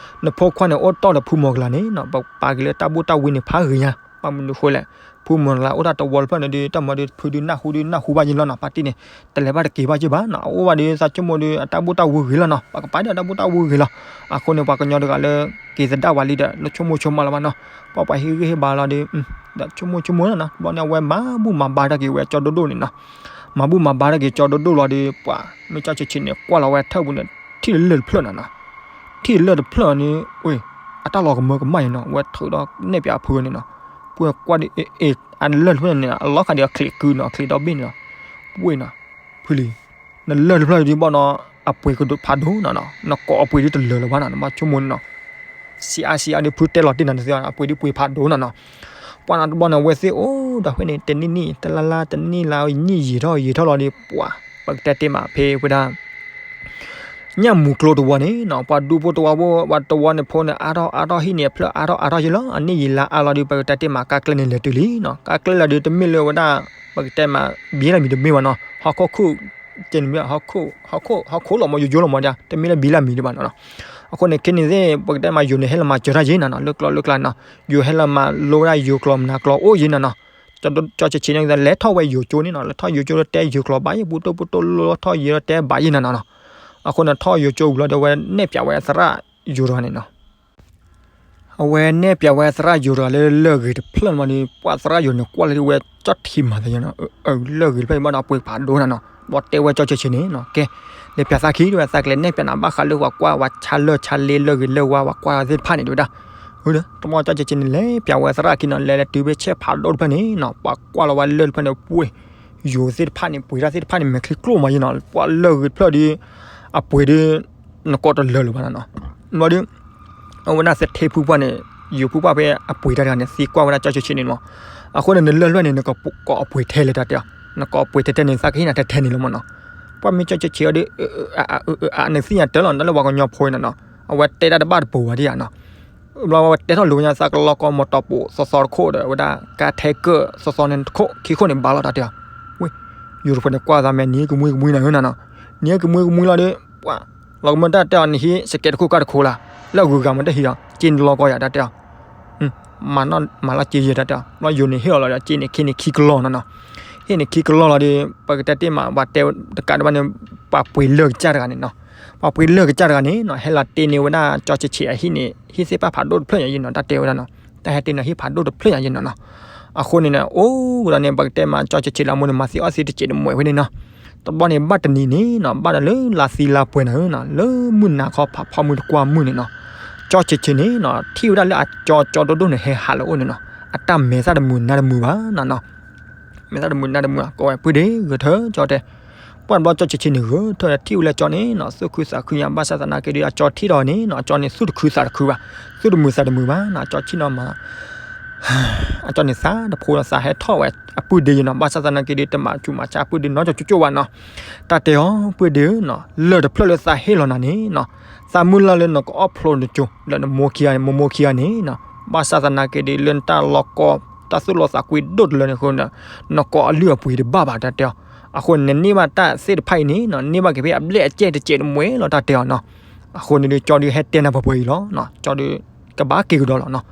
နဖိခွါန့ၣ်အိၣ်တီၢ်ဒီးဖုမီၤကလၤန့ၣ်နီၤ, ပပာ်က့ၤလၢတၢ်ဘူၣ်တၢ်ဝံန့ၣ်ဖးဂ့ၤညါ, ဘၣ်မနုၤဃိလဲၣ်, ဖုမီၤကလၤအိၣ်တၢ်တဝီတဖျၢၣ်န့ၣ်ဒီး တၢ်မၤဒီးဖုဒုးနၢ်ဟူဒုးနၢ်ဟူဘၣ်ယံလီၤနီၤ, ပာ်တံၢ်န့ၣ် တလဲၤဘၣ်တက့ၤဘၣ်ယံဘၣ်နီၤ, အအိၣ်ဘၣ်ဒီးသးဆိကမိၣ်ဒီးအတၢ်ဘူၣ်တၢ်ဝံဂ့ၤလီၤနီၤ, ပကပာ်ဒၣ်တၢ်ဘူၣ်တၢ်ဝံဂ့ၤလီၤ, အဃိန့ၣ် ပှၤကညီတဂၤလၢ က့ၤသဒၣ်ဝဲလံဒီး လၢဆိကမိၣ်ဆိကမးလၢၤဘၣ်နီၤ, ပှၤပှၤဟ့ၣ်ဂံၢ်ဟ့ၣ်ဘါလီၤဒီး ဒီးဆိကမိၣ်ဆိကမိၣ်နီၤ, ဘျီန့ၣ် အဝဲမၤဘူၣ်မၤဘါတၢ်က့ၤဝဲကၠီဒိၣ်ဒိၣ်န့ၣ်နီၤ, မၤဘူၣ်မၤဘါတၢ်က့ၤကၠီဒိၣ်ဒိၣ်လီၤဒီး ပှၤ မ့ၢ်ကၠီဆံးဆံးန့ၣ် ကွၢ်လီၤဝဲထၢၣ်ပူၤန့ၣ် ထံၣ်လၢၢ်တဖျၢၣ်နီၤနီၤ, ထံၣ်လၢၢ်တဖျၢၣ်န့ၣ် ဝ့ၢ် အတၢ်လီၤကမၢကမၣ်အံၤနီၤ, ဝဲထုးဒီးနဲၣ်ပၠးအဖုန့ၣ်နီၤ, ပှၤကွၢ်ဒီး အ့ အ့ အလၢၢ်တဖျၢၣ်န့ၣ် အလီၤဃာ်ဒီးအချံးကုနီၤ, အချံးဒီဘ့ၣ်န့ၣ်နီၤ, ဝ့ၢ်နီၤ, ဖုလံ နလၢၢ်တဖျၢၣ်ဒုးဘၣ်နီၤ, အပှ့ၤကဒိးဖးဒိၣ်နီၤနီၤ, နကိးအပှ့ၤဒုးတလၢာ်လၢၤဘၣ်နီၤ, နဘၣ်ဆိကမိၣ်န့ၣ်နီၤ, စံးအါစံးအါဒီး ဖုတဲလီၤတ့ၢ်နၤတသ့ဘၣ်, အပှ့ၤဒုးပှ့ၤဖးဒိၣ်နီၤနီၤ, ပှၤနီၤတဘျီန့ၣ် ဝဲသ့ၣ်အိၣ်ဒီးဖဲန့ၣ် တနံၣ်နံၣ် တလါလါ တနံၣ်လါ နံၣ်ယံာ်ထီၣ်ယံာ်ထီၣ်လီၤဒီး ပှၤ ပကတဲတ့ၢ်မးဖဲဝဲဒၣ် ညၣ်မူၤကျိတဝီန့ၣ်နီၤ, ပှၤဒူဖိတဝီဖိ ပှၤတဝီန့ၣ်ဖိန့ၣ် အါထီၣ်အါထီၣ်ဟံၣ်န့ၣ် အဖျၢၣ်အါထီၣ်အါထီၣ်ယံလီၤ, အနံၣ်ယံာ်လါအါလီၤဒီး ပကတဲတ့ၢ်မး ကါကျဲန့ၣ်လဲၤတုၤလံနီၤ, ကါကျဲလီၤဒီး တမ့ၢ်လၢဝဲဒၣ် ပကတဲမး ဘံလၢမံၤတမ့ၢ်ဘၣ်နီၤ, ဟီၣ်ခိၣ်ခိၣ် ကဲန့ၣ်မ့ၢ် ဟီၣ်ခိၣ် ဟီၣ်ခိၣ် ဟီၣ်ခိၣ်လီၤမး ယိယိလီၤမးဒၣ်, တမ့ၢ်လၢဘံလၢမံၤဒံးဘၣ်နီၤနီၤ, အဃိန့ၣ် ခဲန့ၣ်သ့ၣ် ပကတဲမး ယိၤန့ၣ် ဟဲလီၤမၤစၢၤတၢ်ယ့နီၤနီၤ, လၢကျိာ်လၢကျါနီၤ, ယိၤဟဲလီၤမၤလိဝဲဒၣ်ယိၤကျိာ်မနၤကျိာ်အိၣ်ယ့နီၤနီၤ, ကၠီဆံးဆံးန့ၣ် လဲၤထီၣ်ဝဲယိၤကၠိန့ၣ်နီၤ, လဲၤထီၣ်ယိၤကၠိလၢတဲယိၤကျိာ်ဘၣ်ယ့ ပူၤတိၢ်ပူၤတိၢ်လိၣ်ထီၣ်ယ့လၢတဲဘၣ်ယ့နီၤနီၤနီၤ, အဃိန့ၣ် ထီၣ်ယိၤကၠိဝံၤလီၤဒီး အဝဲနဲၣ်ပၠးဝဲအသရၣ်ယိၤတဂၤန့ၣ်နီၤ အဝဲနဲၣ်ပၠးဝဲသရၣ်ယိၤတဂၤလၢလၢၢ်ဂ့ၤတဖျၢၣ်မးဒီး ပှၤသရၣ်ယိၤန့ၣ် ကွၢ်လၢဝဲကၠီထံမးသယနီၤ, လၢၢ်ဂ့ၤတဖျၢၣ်ဘၣ်ဒီး အပှ့ၤဖးဒိၣ်နၤနီၤ, ဘီတဲဝဲကၠီဆံးဆံးန့ၣ်နီၤ, ကဲ လဲၤပၠးသးခံ တဲဝဲ သးကလဲၤနဲၣ်ပၠးနၤ ဘၣ်ဃးလၢပှၤကွၢ်ဝဲဆါလၢၢ်ဆါလ့ လၢၢ်ဂ့ၤလၢၢ်ဝါ ပှၤကွၢ်သ့ၣ်တဖၣ်န့ၣ် တဲဝဲဒၣ်, တမီၢ်ကၠီဆံးဆံးန့ၣ် လဲၤပၠးဝဲသရၣ်ခံနီၤ, လဲၤလဲၤတုၤဖဲဆဲးဖးဒိၣ်တဖျၢၣ်န့ၣ်နီၤ, ပှၤကွၢ်လီၤဝဲလၢၢ်တဖျၢၣ်န့ၣ် ပှ့ၤ ယိၤသ့ၣ်တဖၣ်န့ၣ် ပှ့ၤတၢ်သ့ၣ်တဖၣ်န့ၣ် မဲာ်ချံကျိၣ်မးယ့နီၤ, ပှၤလၢၢ်ဂ့ၤတဖျၢၣ်ဒီး အပှ့ၤဒီး နကိးတလၢာ်လၢၤဘၣ်နီၤနီၤ, ဘျီဒီး အဝဲဒၣ်သထ့ဖုပှၢ်န့ၣ် ယိၤဖုပှၢ်ဖဲအပှ့ၤတၢ်တဂၤန့ၣ် သံကွၢ်ဝဲဒၣ်ကၠီဆံးဆံးန့ၣ်မး, အဃိန့ၣ် နလၢၢ်တဖျၢၣ်န့ၣ် နကကိးအပှ့ၤထဲလဲၣ်တၢ်တဲအီၤ, နကိးအပှ့ၤထဲထဲန့ၣ် သးကဟ့ၣ်နၤထဲထဲန့ၣ်လီၤမးနီၤ, ပှၢ်မ့ၢ်ကၠီဆံးဆံးအီၤဒီး အ နသ့ၣ်ညါတၢ်လီၤ နလၢပှၤကညီဖိနီၤနီၤ, အဝဲတဲတၢ်တဘၣ်တပူၤဘၣ်ဒံးဧါနီၤ, ဘျီဝဲတဲထီၣ်လိၤညါ သးကလီကီမီတီပူၤသီသီတခိၣ်ဒီး အဝဲဒၣ်ကါထဲကၢၣ်သီသီန့ၣ်တခိၣ် ခံခိၣ်န့ၣ်ဘၣ်လီၤတၢ်တဲအီၤ, ဝ့ၢ် ယိၤတဖိန့ၣ်ကွၢ်သးမဲာ်နံၤကမှံကမှံနၤဧၢနီၤနီၤ, နံၤကမှံကမှံလီၤဒီး ပှၢ် လီၤကမၢတၢ်တဲအီၤ နဟံးစကဲတခိၣ်ကၢ်တခိၣ်လၢ်, လၢအဂုၤအဂၤမ့ၢ်တဟံးအီၤ က့န့ၣ်လီၤကီယၤတၢ်တဲအီၤ, မၤလီၤက့ယဲတၢ်တဲအီၤ, ဘျီယိၤန့ၣ်ဟ့ၣ်အီၤလီၤဒီး က့န့ၣ်ခံန့ၣ်ခံကလီၤနီၤနီၤ, ဟ့ၣ်န့ၣ်ခံကလီၤလီၤဒီး ပကတဲတ့ၢ်မး ပှၤတဲတကးဒံးဘၣ်န့ၣ် ပှၤပှ့ၤလၢၢ်ကစၢ်တဂၤန့ၣ်နီၤ, ပှၤပှ့ၤလၢၢ်ကစၢ်တဂၤန့ၣ်နီၤ ဟဲလီၤတ့န့ၢ်ဝဲဒၣ်ကၠီဆံးဆံးအဟံၣ်န့ၣ် ဟံၣ်သ့ၣ်တဖၣ်ဖးဒိၣ်တဖျၢၣ်ညါယ့နီၤ တၢ်တဲဝဲဒၣ်နီၤ, တၢ်ဟဲတ့န့ၢ်ဟံၣ်ဖးဒိၣ်တဖျၢၣ်ညါယ့နီၤနီၤ, အဃိန့ၣ် အိၣ်ဝဲဒၣ်န့ၣ် ပကတဲမး ကၠီဆံးဆံးလၢအမိၢ်န့ၣ် မၤသံအီၣ်သံတစဲးတမှဲၤဝဲန့ၣ်နီၤ, တဘျီန့ၣ် ဘၣ်တနံၤန့ၣ်နီၤ ဘၣ်ဒီးလၢလါသံလါပှဲၤနၤဧၢနီၤ လၢမုၢ်နၤခီဖးဖီမုၢ်တကွၢ်မုၢ်န့ၣ်နီၤ, ကၠီဆံးဆံးန့ၣ်နီၤ ထံၣ်ဝဲဒၣ်လၢအကၠီကၠီဒိၣ်ဒိၣ်န့ၣ် ဟဲဟးလၢအအိၣ်န့ၣ်နီၤ, အတၢ်မဲာ်သၣ်တမုာ်နါတမုာ်ဘၣ်နီၤနီၤ မဲာ်သၣ်တမုာ်နါတမုာ် ကိးဝဲပုၢ်ဒ့ဂဲၤထၢၣ်ကၠီတဲ, ပှၢ်တဘျီကၠီဆံးဆံးန့ၣ်ဂဲၤထၢၣ်ထံၣ်ဝဲလၢကၠီန့ၣ်နီၤ သူၣ်ခုသးခုညါ ဘၣ်ဆၣ်သနာ်က့ဒီး အကၠီထံၣ်ဒီးန့ၣ်နီၤ အကၠီန့ၣ်သူၣ်တခုသးတခုဘၣ်, သူၣ်တမုာ်သးတမုာ်ဘၣ်နီၤ ကၠီထံၣ်နီၤမး အကၠီန့ၣ်သးတဖိဒီးသးဟဲထီၣ်ဝဲအပုၢ်ဒ့ယ့နီၤ ဘၣ်ဆၣ်သနာ်က့ဒီး တမၤဆူးမၤဆါအပုၢ်ဒ့နီၤ ကၠီကၠိကၠိဘၣ်နီၤ, တၢ်တဲအီၤ ပုၢ်ဒ့ဧၢနီၤ လၢၢ်တဖျၢၣ်လၢသးဟ့ၣ်လီၤနၤန့ၣ်နီၤ သးမုၢ်လၢ်လၢနကအီၣ်ဖျိနကၠိ လၢနမိၢ်ခံဂၤန့ၣ် မိၢ်မိၢ်ခံဂၤန့ၣ်နီၤ ဘၣ်ဆၣ်သနာ်က့ဒီး လၢနတၢ်လီၤကီ တၢ်သူၣ်လီသးကွံဒိၣ်တလၢန့ၣ်အဃိန့ၣ် နကိးအလုၢ်အပှ့ၤတဘၣ်ဘၣ် တၢ်တဲအီၤ, အဃိန့ၣ် နန့ၢ်ဘၣ်တၢ်သ့ၣ်တဖၣ်အံၤန့ၣ်နီၤ န့ၢ်ဘၣ်က့ၤဖဲအဘျဲၣ်အကဲၣ်တစဲးတမှဲၤလီၤ တၢ်တဲအီၤနီၤ, အဃိန့ၣ်ဒီး ကၠီဒုးဟဲတဲနၤပှဲၤပှဲၤအံၤလီၤနီၤ ကၠီဒုး ကဘၣ်က့ၤကဒီးလီၤနီၤ,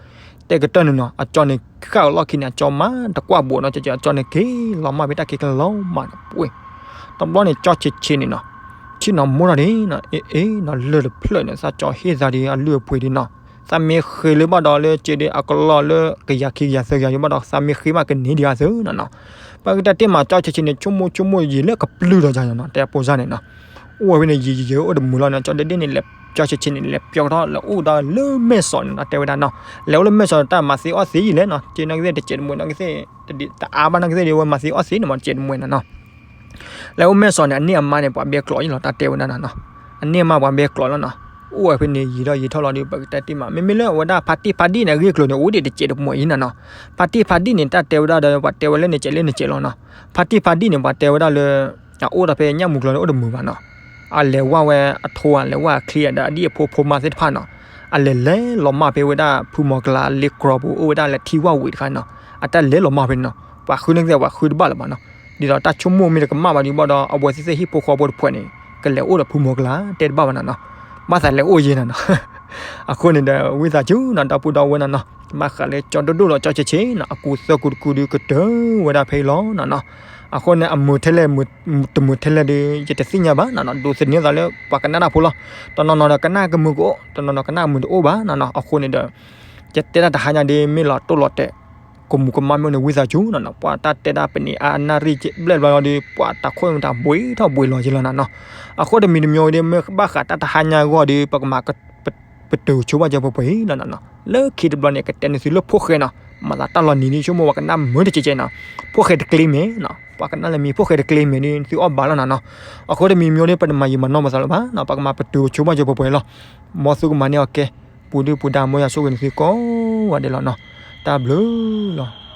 တဲကတၢၢ်န့ၣ်နီၤ အကၠီန့ၣ်ဃၣ်အလီၢ်ခံန့ၣ် အကၠီမၤတကွၢ်ဘိးနီၤ ကၠီ အကၠီန့ၣ်က့ၤလီၤမၢ်ဖဲတၢ်ခံကလီၤမၢ်န့ၣ်ပှ့ၤ, တဘျီန့ၣ် ကၠီဆံးဆံးန့ၣ်နီၤ ထံၣ်နီၤမိၢ်တၢ်ဒ်နီၤ အ့ အ့နီၤ လၢၢ်တဖျၢၣ်န့ၣ် သးကၠီဟ့ၣ်သးဒ်အလုၢ်အပှ့ၤဒ်နီၤ, သးမ့ၢ်ဃ့လၢဘၣ်ဒီးလၢက့ၤဒီးအကလီၢ်လၢကယၤခံကယၤသၢကယၤယံၤဘၣ်ဒီး သးမ့ၢ်ဃ့ဘၣ်ကန့ၢ်ဒံးအသုနီၤနီၤ, ပ ပကတဲတ့ၢ်မး ကၠီဆံးဆံးန့ၣ် ဆိကမိၣ်ဆိကမိၣ်ယံာ်လၢကပျုၢ်ဒီးယၤနီၤ တဲအပိစၢ်န့ၣ်နီၤ. အိၣ်ဝဲဖဲန့ၣ် ယံာ်ယံာ်ယံာ်အိၣ်တမုာ်လီၤန့ၣ် ကၠီဒ့ဒ့န့ၣ် လဲၤကၠီဆံးဆံးန့ၣ် လဲၤပျီကထီၣ် လဲၤအိၣ်ဒီးလၢမဲၢ်စီးန့ၣ်နီၤ တဲဝဲဒၣ်နီၤ. လဲၤအိၣ်လၢမဲၢ်စီးန့ၣ် တၢ်မၤသ့အီၣ်သ့ယံာ်လဲၣ်နီၤ က့နီၢ်ကသ့ၣ်တစဲးတမှဲၤနီၢ်ကသ့ၣ် တအါဘၣ်နီၢ်ကသ့ၣ်ဒီး ဝဲမၤသ့အီၣ်သ့န့ၣ်မး တစဲးတမှဲၤနီၤနီၤ. လဲၤအိၣ်မဲၢ်စီးန့ၣ် အန့ၢ်အမါန့ၣ် ပှၤဘဲကျိးယံာ်လီၤ တၢ်တဲဝဲဒၣ်နီၤနီၤ. အန့ၢ်အမါပှၤဘဲကျိးလီၤနီၤ. အိၣ်ဝဲဖဲန့ၣ်ယံာ်ဒီးယံာ်ထီၣ်လီၤဒီး ပကတဲတ့ၢ်မး မ့မ့ၢ်လၢအဝဲဒၣ်ဖါတံၢ်ဖါဒံၣ်န့ၣ် အဂ့ၢ်အကျိၤန့ၣ် အိၣ်ဒံးတစဲးတမှဲၤအံၤနီၤနီၤ. ဖါတံၢ်ဖါဒံၣ်န့ၣ် တၢ်တဲဝဲဒၣ်ဒီး ပှၤတဲဝဲလၢန့ၣ်စဲးလၢန့ၣ်စဲးလီၤနီၤ. ဖါတံၢ်ဖါဒံၣ်န့ၣ် ပှၤတဲဝဲဒၣ်လၢ အအိၣ်ဒီးဖဲညၣ်မုၢ်ကျိၤန့ၣ် အိၣ်တမုာ်ဘၣ်နီၤ. အလဲၤဝၢ်ဝဲအထိ အလဲၤဝၢ်အချံဒီးအဒံၣ်အဖိဖိမါသ့ၣ်တဖၣ်နီၤ. အလဲၤလဲၤလီၤမၢ်ဖဲဝဲဒၣ်ဖုမီၤကလၤလ့ကျီပူၤ အိၣ်ဝဲဒၣ်လၢထံဝၢ်ဝံၤတခါနီၤ. အတၢ်လဲၤလီၤမၢ်ဖဲန့ၣ်နီၤ ပှၤဃုန့ၣ်ကသ့ၣ် ပှၤဃုတဘၣ်လၢၤဘၣ်နီၤ. ဒ်သိးတၢ်ဆိကမိၣ်မ့ၢ်တကမၣ်ဘၣ်ဒီးဘၣ်ဒီး အဝဲသ့ၣ်သ့ၣ်ဟံၣ်ဖိဃီဖိတဖုန့ၣ် ကလဲၤအိၣ်ဒီးဖုမီၤကလၤ တဲတဘၣ်ဘၣ်နီၤနီၤ. ဘၣ်သးလဲၤအိၣ်ယဲနီၤနီၤ. အဃိန့ၣ်ဒီး ဝံသးစူၤနီၤ ဒီပုၢ်ဒီဝဲၢ်နီၤနီၤ ဘၣ်ဃးလၢကၠီဒိၣ်ဒိၣ်လီၤ ကၠီဆံးဆံးနီၤ အကူသၢကူတကူဒီး ကတၢၢ်ဝဲဒၣ်ဖဲအံၤလီၤနီၤနီၤ. အဃိန့ၣ် အမုာ်ထဲလဲၣ် တမုာ်ထဲလဲၣ်ဒီး ယတသ့ၣ်ညါဘၣ်နီၤနီၤ. ဒိးသန့ၤသးလၢပှၤကနၣ်တၢ်ဖိလီၤ. တနီၤနီၤဒီးကနၣ်ကမုာ်ကအိၣ် တနီၤနီၤကနၣ်မုာ်တအိၣ်ဘၣ်နီၤနီၤ. အဃိန့ၣ်ဒီး ယတဲဒၣ်တဟါညါဒီး မ့ၢ်လီၤတိၢ်လီၤတဲာ် ကမူးကမၣ်မ့ၢ်န့ၣ် ဝံသးစူၤနီၤနီၤ. ပှၤတၢ်တဲဒၣ်ပနံၤအါနၣ်ရံၣ်ဘျဲၣ်ဘျီဒီး ပှၤတၢ်ခိၣ်န့ၣ်တၢ်ဘှံးထီၣ်ဘှံးလီၤက့ၤလီၤနီၤနီၤ. အဃိတမံၤတမံၤဒီး မ့ၢ်ဘၣ်ဃးတၢ်တဟါညါအဂီၢ်ဒီး ပကမၤ ပတုာ်ဆိဘၣ်ကၢပှဲၤပှဲၤအံၤနီၤနီၤ. လၢခံတဘျီန့ၣ် ကတဲန့ၢ်သုလၢဖိၣ်ဃဲနီၤ. မၤသးတၢ်လီၤနံၤဒ်ဆိကမိၣ်ပှၤကနၣ်မုာ်တကဲကဲနီၤ. ဖိၣ်ဃဲတကျ့မဲာ်နီၤ ပှၤကနၣ်လၢမံၤဖိၣ်ဃဲတကျ့မဲာ်ဒီး သုအီၣ်ဘၣ်လီၤနီၤနီၤ. အဃိတမံၤတမံၤဒီး ပတမၤယံာ်မၤနီၢ်ပသးလၢၤဘၣ်နီၤ. ပကမၤပတုာ်ဆိဘၣ်ကၢပှဲၤပှဲၤလီၤ. မ်သုကမၤန့ၢ်အီၤကဲ ပူၤဒုၣ်ပူၤဒါ မ်ယွၤဆိၣ်ဂ့ၤန့ၢ်သုကိးဂၤဒဲးလီၤနီၤ. တၢ်ဘျုးလီၤ.